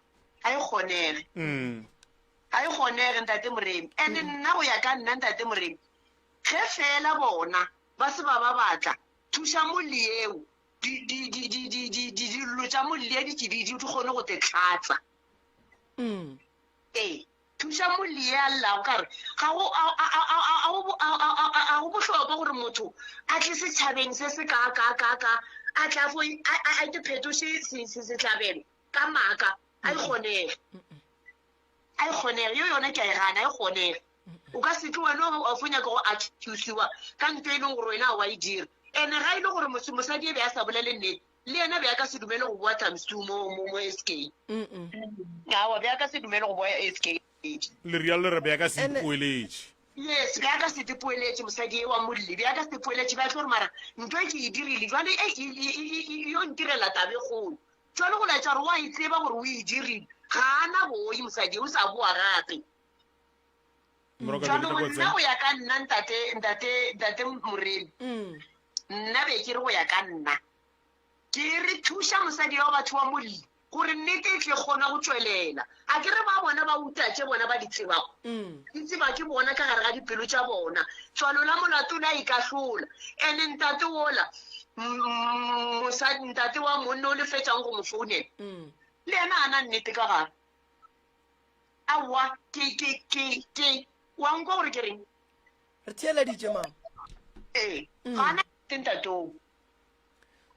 Ga e kgonege. Ga e kgonege, Ntate Moremi. And nna go ya ka nna, Ntate Moremi, ge feela bona ba se ba ba batla, thuša molli eo, di, di, di, di, di, di, di, dillo tša molli e di ke di, di kgone go te tlatsa. Ee. Thuša molli ye a llago ka re, Ga go, a, a, a, a, a, a go, a, a, a, a, a go bohlokwa gore motho a tle setšhabeng se se kaakaakaaka a tla fo a, a, a itephetoše se, se, sehlabelo ka maaka. A e kgonege. A e kgonege. Yeo yona ke a e gana. A e kgonege. O ka se tle wena wa fo nyaka go accusiwa ka nto e leng gore wena ga wa e dira. Ene ga e le gore mosadi e be a sa bolele nnete, le yena be a ka se dumele go boa times two mo, mo, mo SK. Aowa, be a ka se dumele go boa SK. Le rialo le re be a ka se Ene- ipoeletše. Yes, be a ka se ipoeletše, mosadi e wa molli, be a ka se ipoeletše, be a tlo re mara ntho e ke e dirile jwale e, e, e, e, e, e yo ntirela taba e kgolo. Jwale go laetša gore wa e tseba gore o e dirile, ga a na boi mosadi e, o sa boa gape. Morokabedi Jwale ka nna kotseng. go ya ka nna ntate, ntate, ntate Moremi, nna be ke re go ya ka nna, ke re thuša mosadi wa batho wa molli gore nnete e tle kgona go tšwelela. A ke re ba bona ba uta tše bona ba di tsebago, di tseba ke bona ka gare ga dipelo tša bona. Tswalo la molato la ikahlola. Ene ntate wola, mosadi, ntate wa monna o le fetšang go mo founela, le yena a na nnete ka gare. Aowa, ke, ke, ke, ke, wa nkwa gore ke reng? Re theeleditše, mama. Ee, ga a na nnete ntate oo.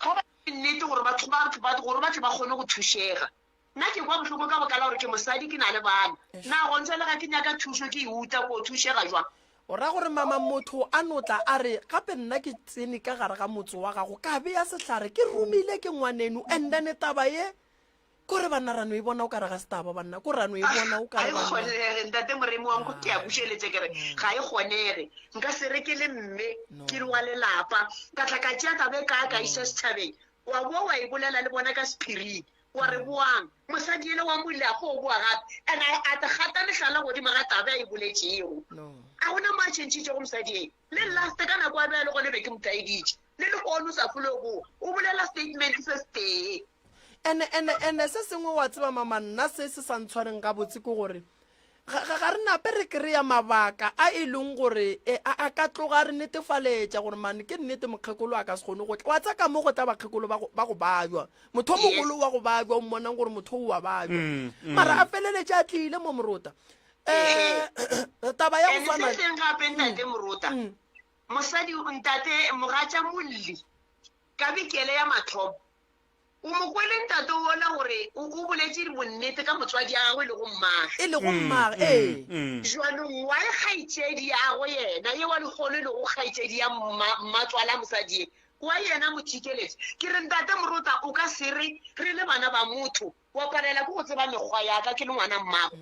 Ga ba nnete gore batho ba, ba, gore ba tle ba kgone go thušega. Nna ke kwa bohloko ka baka la gore ke mosadi, ke na le bana. Na gontse le ga ke nyaka thušo ke e uta, ko thušega jwang? O ra gore mama motho a no tla a re gape nna ke tsene ka gare ga motse wa gago ka bea sehlare ke romile ke ngwaneno and then taba ye Ko re banna ra no e bona o ka re ga se taba banna ko ra no e bona o ka Ga re e banna. kgonege ntate Moremi wa nko ke a bušeletša ke re ga e kgonege nka se re ke le mme ke le wa lelapa ka tla ka tšea taba e kaa ka iša setšhabeng wa boa wa e bolela le bona ka sephiring wa re boang mosadi ele wa molli a fo boa gape and a a gata mehlala godimo ga taba a e boletšego a gona mo a tšhentšhitšego mosadi e le last ka nako a be a le gone be ke mo taeditše le lehono o sa folo boa o bolela statement se setee Ene, ene, ene se sengwe wa tseba mama nna se se sa ntshwareng gabotse ke gore ga, ga, ga re nape re kry-a mabaka a e leng gore e, a, a ka tloga re netefaletša gore mane ke nnete mokgekolo a ka se kgone go tla. Wa tseba ka mo go tla bakgekolo ba go, ba go babjwa. Motho o mogolo wa go babjwa o mmonang gore motho o wa babjwa. Mm, mm. Mara a feleletše a tlile mo morota. Eh, taba ya go And se swana seng gape ntate Morota, Mm. mosadi ntate mogatša molli ka bekele ya mathomo. O mo kwele ntate wola gore o, o boletše bonnete ka motswadi ya gagwe e lego mmage. E lego mmage, ee. Jwanong why kgaetšedi yagwe yena, ye wa lehono e lego kgaetšedi ya mma, mmatswala mosadi ye, why yena a mo thikeletše? Ke re ntate Morota o ka se re, re le bana ba motho, wa palela ke go tseba mekgwa ya ka ke le ngwana mmago.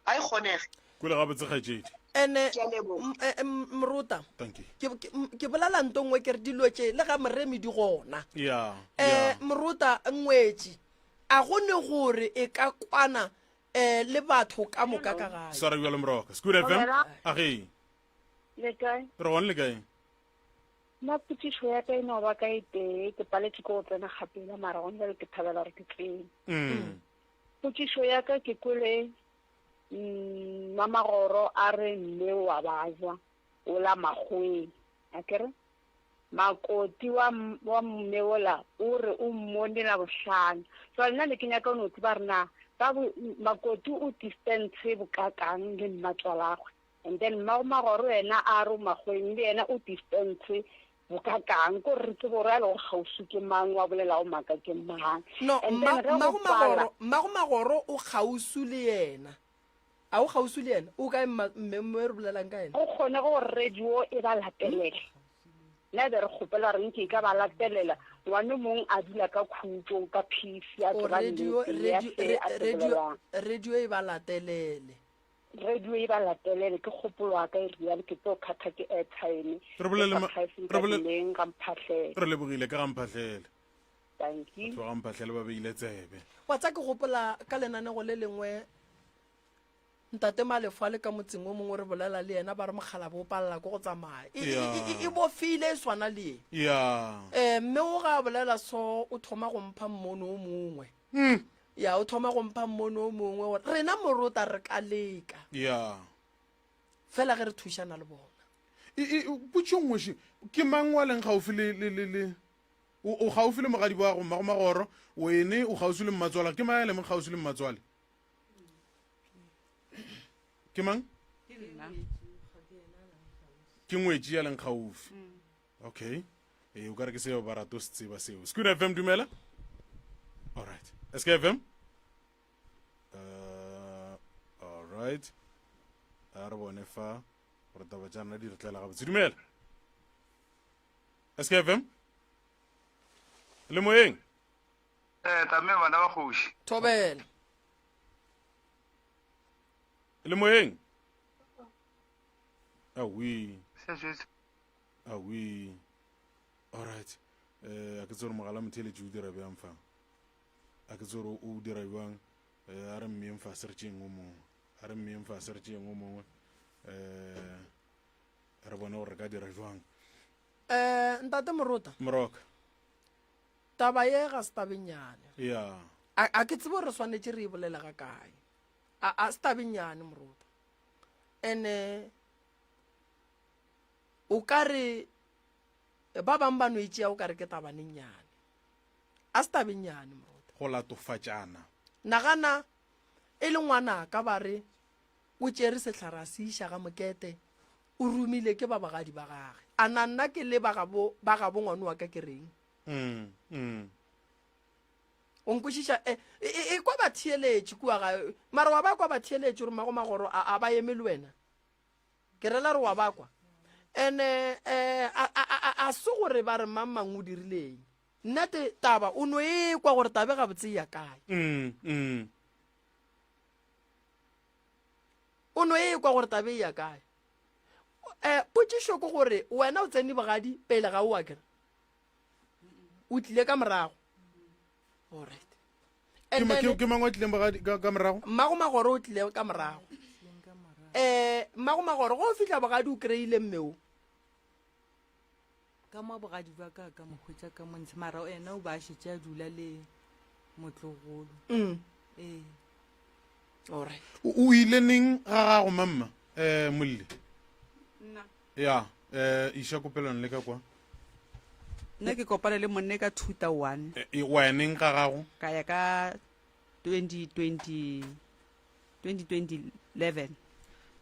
Ga e kgonege. Kwele gabotse kgaetšedi. Ene Ke a leboga. m- eh, m- Morota, Thank you. ke, ke, m- ke bolela nto nngwe ke re dilo tše le ga moremi di gona. Ya. Eh, Ya. Morota ngwetši a go ne gore e ka kwana eh le batho ka moka ka gae. Swara bjalo moroka. Scoot FM. Thobela. A ge. Le kae? Re gone le kae? Nna potšišo ya ka e no ba ka e tee, ke paletše ke go tsena kgapela mara gone bjale ke thabela gore ke tsene. Mm. Potšišo ya ka ke kwele Mmamagoro a re mme o a bajwa, o la makgoweng, akere? Makoti wa, wa mme wola o re o mmone Labohlano. Jwale nna ne ke nyaka go no tseba gore na ba bo, Makoti o distance bokakang le mmatswalagwe. And then Mmagomagoro yena a re o makgoweng le yena o distance Bokakang, ko re re tsebe gore a lego kgauswi ke mang, wa bolelago maaka ke mang. No, And mma, then ge go mmago pala, Magoro, mmago Magoro o kgauswi le yena. A o kgauswi le yena? O kae mma, mme mme re bolelang ka yena? go kgone gore radio e ba latelele. Nna be re kgopela gore nke e ka ba latelela, ngwane mong a dula ka khutšo, ka peace, a O tseba radio, nnete ya radio, se re, a se radio, bolelang. radio e ba latelele. Radio e ba latelele, ke kgopolo ya ka e realo, ke tlo khatha ke airtime. Re bolele ma- Ke fa re bolele- Dileng ga Mphahlele. Re lebogile ka ga Mphahlele. Thank you. Batho ba ga Mphahlele ba beile tsebe. Wa tsa ke gopola ka lenanego le lengwe ntate Malefo a le ka motseng o mongwe re bolela le yena ba re mokgalabo o palela ke go tsamaya. E, e, e, e, e bofile e swana le ye. Ya. Eh, mme o ga a bolela so o thoma go mpha mmono o mongwe. Ya, o thoma go mpha mmono o mongwe gore rena morota re ka leka. Ya. Fela ge re thušana le bona. E, e, potšo nngwe še, ke mang wa leng gaufi le, le, le, le, o, o gaufi le mogadi wa go mmago magoro, wene o gaufi le mmatswala, ke mang ya leng gaufi le mmatswale? Ke mang? Ke nna. Ke ngwetši ya leng gaufi. Okay. Ee, o ka re ke seo ba rata o se tseba seo. Scoot FM dumela. All right. SK FM. Uh, all right. A re bone fa gore taba tša rena di re tlela gabotse. Dumela. SK FM. Le moyeng. Eh, tame bana ba kgoši. Thobela. Le moyeng. Awi. Awi. Alright. Eh, a ke tsore mogala motheeletši o dira bjang fa. A ke tsore o dira bjang. Eh, a re mmeyeng fase re tšeeng o mongwe. A re mmeyeng fase re tšeeng o mongwe. Eh, re bone gore re ka dira jwang. Eh, ntate Morota. Moroka. Taba ye ga se tabennyane. Ya. A, a ke tsebe gore re swanetše re e bolele ga kae. A, a se tabennyane Morota. Ene o ka re ba bang ba no e tšea o ka re ke tabanennyane. A se tabennyane Morota. Go latofatšana. Nagana e le ngwanaka ba re o tšere sehlare a se iša ga mokete o romile ke ba bogadi ba gage. A na nna ke le ba gabo, ba gabo ngwano wa ka ke reng? Mm, mm. O nkwešiša? E, e, e, e kwa batheeletši kua gae, mara wa ba kwa batheeletši gore mago magoro a, a ba eme le wena. Ke rela re wa ba kwa. Ene, eh, a, a, a, a, a se gore ba re mang mang o dirileng. Nnete taba o no e kwa gore tabe gabotse e ya kae. Mm, mm. O no e kwa gore tabe e ya kae. Eh, potšišo ke gore wena o tsene bogadi pele ga o akere? O tlile ka morago. Alright. Ke And ma- then ke ke mang wa tlileng bogadi ka ka morago? Mmago Magoro o tlile ka morago. Eh, Mmago Magoro go fihla bogadi o kry-ile mme o. Ka mo bogadi ba ka ka mo hwetša ka mo ntshe mara ena o ba a šetše a dula le motlogolo. Mm. Ee. Alright. O o ile neng ga gago mamma? Eh, Molli. Nna. Ya, eh iša kopelano le ka kwa. Nna ke kopane le monne ka 2001. E, e, wa ya neng ga gago? Ka ya ka 2020 2011.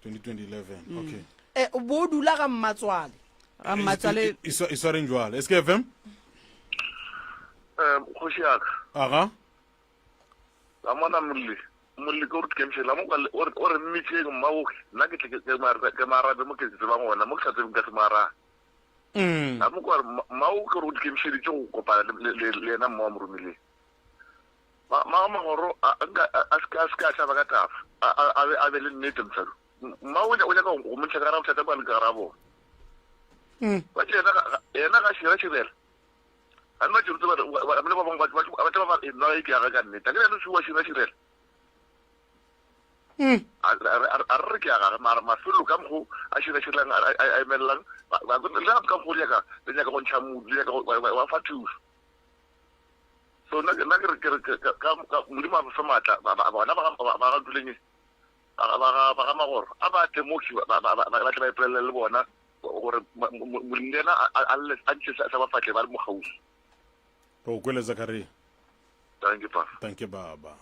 2011, Mm. okay. Eh, o bo o dula ga mmatswale. Ga mmatswale. E, e, e, e swareng jwale. SKFM? Eh, kgoši ya ka. Aga. La mona molli. Molli ke o re kemiše la mo kwa o re o re mmitšeng mma o nna ke tle ke ke mara ke marabe mo ke tsebang gona mo ke sa tsebeng ka se mara. Mm. La mo kwa mma o ke re o dikemišeditše go kopana le le le yena mma wa mo romileng. Ma ma magoro a nka a se ka a se ka tšhaba ka taba. A a a be le nnete mosadi. Mma o nyaka go mo ntšha ka gare ga bothata kwa le ka gare ga bona. Mm. Ba tše yena yena ga šira širela. Ga nna tšere tseba ba ba bangwe ba tla ba nna e ke ya ka nnete. A ke yena o šira širela. Mm. A re re ke ya gage mara mafelo ka mokgo a šira širelang a emelelang le gape ka mokgo le nyaka le nyaka go ntšha modu le nyaka wa fa thuso. So nna nna ke re ke re ka Modimo a fe maatla bona ba ba ga Ntuleng ba ba ba ga Magoro a ba tle mo ba ba ba tle ba ipolelele le bona gore molemi le yena a lle a ntšhe sa ba fatle ba le mo kgauswi. Re go kwele Zakaria. Thank you, Papa. Thank you, Baba.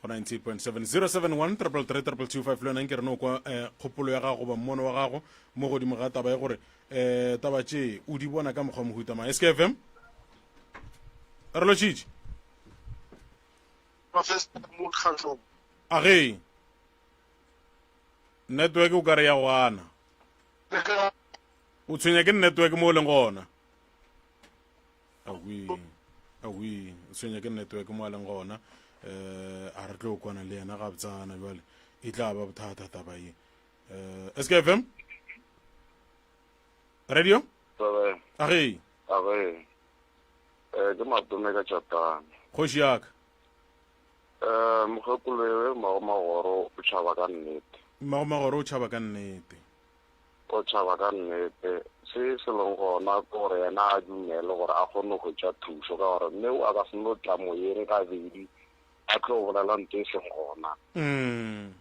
Go 98.7 071 333 225 le yona nke re no kwa eh, kgopolo ya gago goba mmono wa gago mo godimo ga taba ya gore eh, taba tše o di bona ka mokgwa mohuta mang. SKFM re lotšhitše. Age network o ka re ya go gana. O tshwenya ke network mo o leng gona. Awi, awi, o tshwenya ke network mo a leng gona. Eh, a re tlo kwana le yena gabotsana jwale. E tla ba bothata taba ye. Eh, SKFM? Radio? Thabela. Age. Age. Eh, ke matome ka tšatane. Kgoši ya ka. Eh, mokgekolo ewe mmago magoro o tšhaba ka nnete. Mmago magoro o tšhaba ka nnete. O tšhaba ka nnete. Se se leng gona ke gore yena a dumele gore a kgone go hwetša thušo ka gore mme o a ka se no tla moyeng gabedi a tlo bolela nto e seng gona. Mm.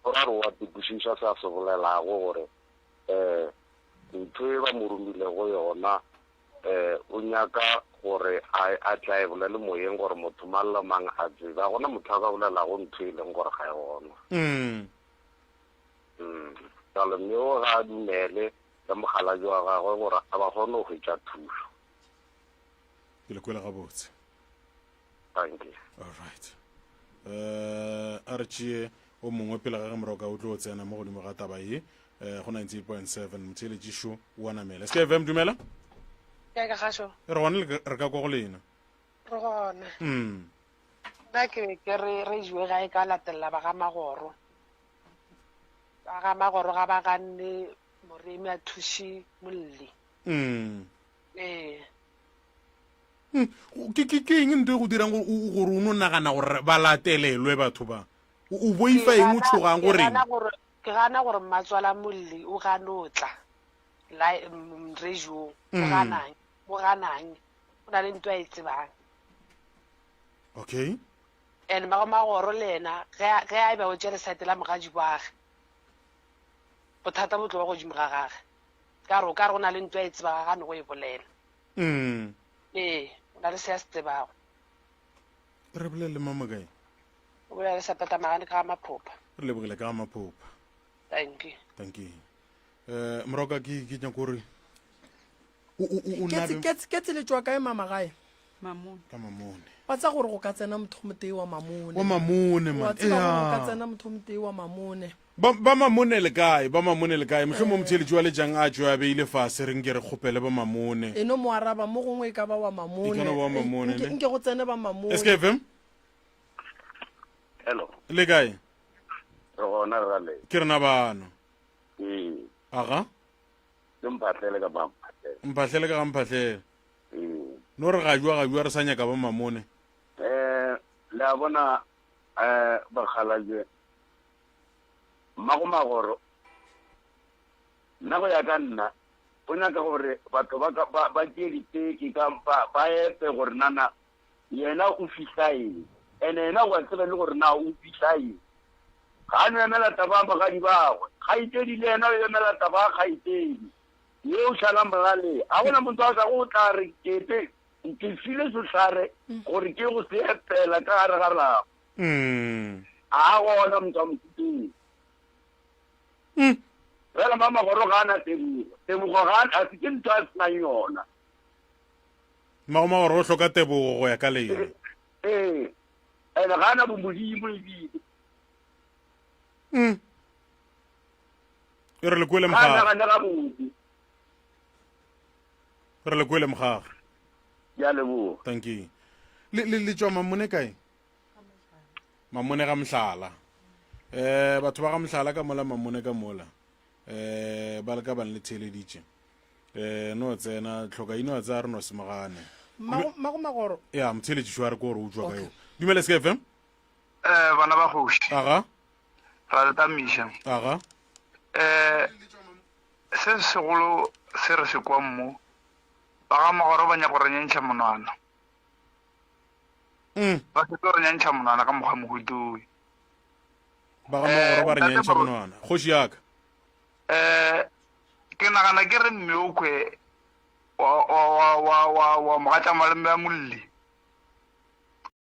O ra re o a kwešiša se a se bolelago gore um ntho e ba mo romilego yona um o nyaka gore a a tle a e bolele moyeng gore motho mang le mang a tsebe. Ga gona motho a ka bolelago ntho e leng gore ga e gona. Mm. Mm. Jalo mme o ga a dumele le mokgalabje wa gagwe gore a ba kgone go hwetša thušo. Ke le kwele gabotse. Thank you. All right. Uh, a re tšee o mongwe pele ga ge moroka o tlo tsena mo godimo ga taba ye eh, go 98.7 motheeletšišo wa namela skfm dumela Kae ka gašo? re gona re ka kwa go lena Re gona. mm. Nna ke be ke re re jewe gae ka latelela ba ga Magoro. Ba ga Magoro ga ba ganne Moremi a thuše Molli. Mm. Ee. Mm. Ke ke ke eng ntho e go dirang gore o gore o no nagana gore ba latelelwe batho ba? O o boifa eng o tshogang Ke gore gana gore ke gana gore mmatswala Molli o gano tla la radio o Mm. ganang o ganang o na le ntho a e tsebang. Okay. And Mmago Magoro le yena ge a ge a e ba o tšere side la mogaji wage bothata bo tlo ba godimo ga gage ka re o ka re o na le ntho a e tseba ga gane go e bolela. Mm. Ee, o na le se a se tsebago. Re bolele le mama kae? O bolela le Sapeta Magane ka ga Maphopha. Re lebogile ka ga Maphopha. Thank you. Thank you. Eh moroka ke ke nyako gore o o o Ke tse- nabe ke tse- ke tsele tšwa kae mama gae? Mamone. Ka Mamone. Wa tseba gore go ka tsena motho motee wa Mamone. Wa Mamone Wa man. tseba gore go ka Ea. tsena motho motee wa Mamone. Ba ba Mamone le kae? Ba Mamone le kae? Mohlomong motheeletši wa Lejang a tšwe a beile fase re nke re kgopele ba Mamone. E no mo araba mo gongwe e ka ba wa Mamone. E ka no ba wa Mamone, Nke ne? nke go tsene ba Mamone. SKFM? Hello. Le kae? Re gona re rale. Ke rena bano. Ee. Aga? Ke Mphahlele ka ba Mphahlele. Mphahlele ka ga Mphahlele. Ee. No re gajua gajua re sa nyaka ba Mamone. Eh, le a bona eh bakgalabje Mmago Magoro nna go ya ka nna o nyaka gore batho ba ba ba tšee diteke ka ba ba epe gore nana yena o fihla eng ene yena wa tseba le gore na o fihla eng ga a no emela taba ya magadi bagwe kgaitsedi le yena o emela taba ya kgaitsedi ye o šala molaleng ga gona motho a sa go tla re kepe ke file sehlare gore ke go se epela ka gare ga lapa Mm. A gona motho wa mofuteng. Mm. Fela mma Magoro ga a na tebogo. Tebogo ga a se ke ntho a se nang yona. Mmago Magoro o hloka tebogo go ya ka lena. Ee, ene ga ana bomodimo ebile. Mm. E re le kwele Ga a mogaga. nagane gabotse. Re le kwele mogaga. Ke a leboga. Thank you. Le le le tšwa Mamone kae? Mamone ga Mohlala. Eh batho ba ga Mohlala ka mola Mamone ka mola. Eh ba le ka bang le theeleditše. Eh no tsena tlhoka ino a tsaya re no semogane. Mmago mmago Magoro. Ya motheeletši a re ko gore o tšwa ka yo. Dumela SK FM. Eh bana ba kgoši. Aga. Ra le tamiša. Aga. Eh se segolo se re se kwang mo ba ga Magoro ba nyaka go re nyantšha monwana. Mm. Ba se tlo re nyantšha monwana ka mokgwa mohutowe. Ba ga Magoro ba re nyantšha monwana. Kgoši ya ka. Eh ke nagana ke re mme o kwe wa wa wa wa wa wa mogatša malome a molli.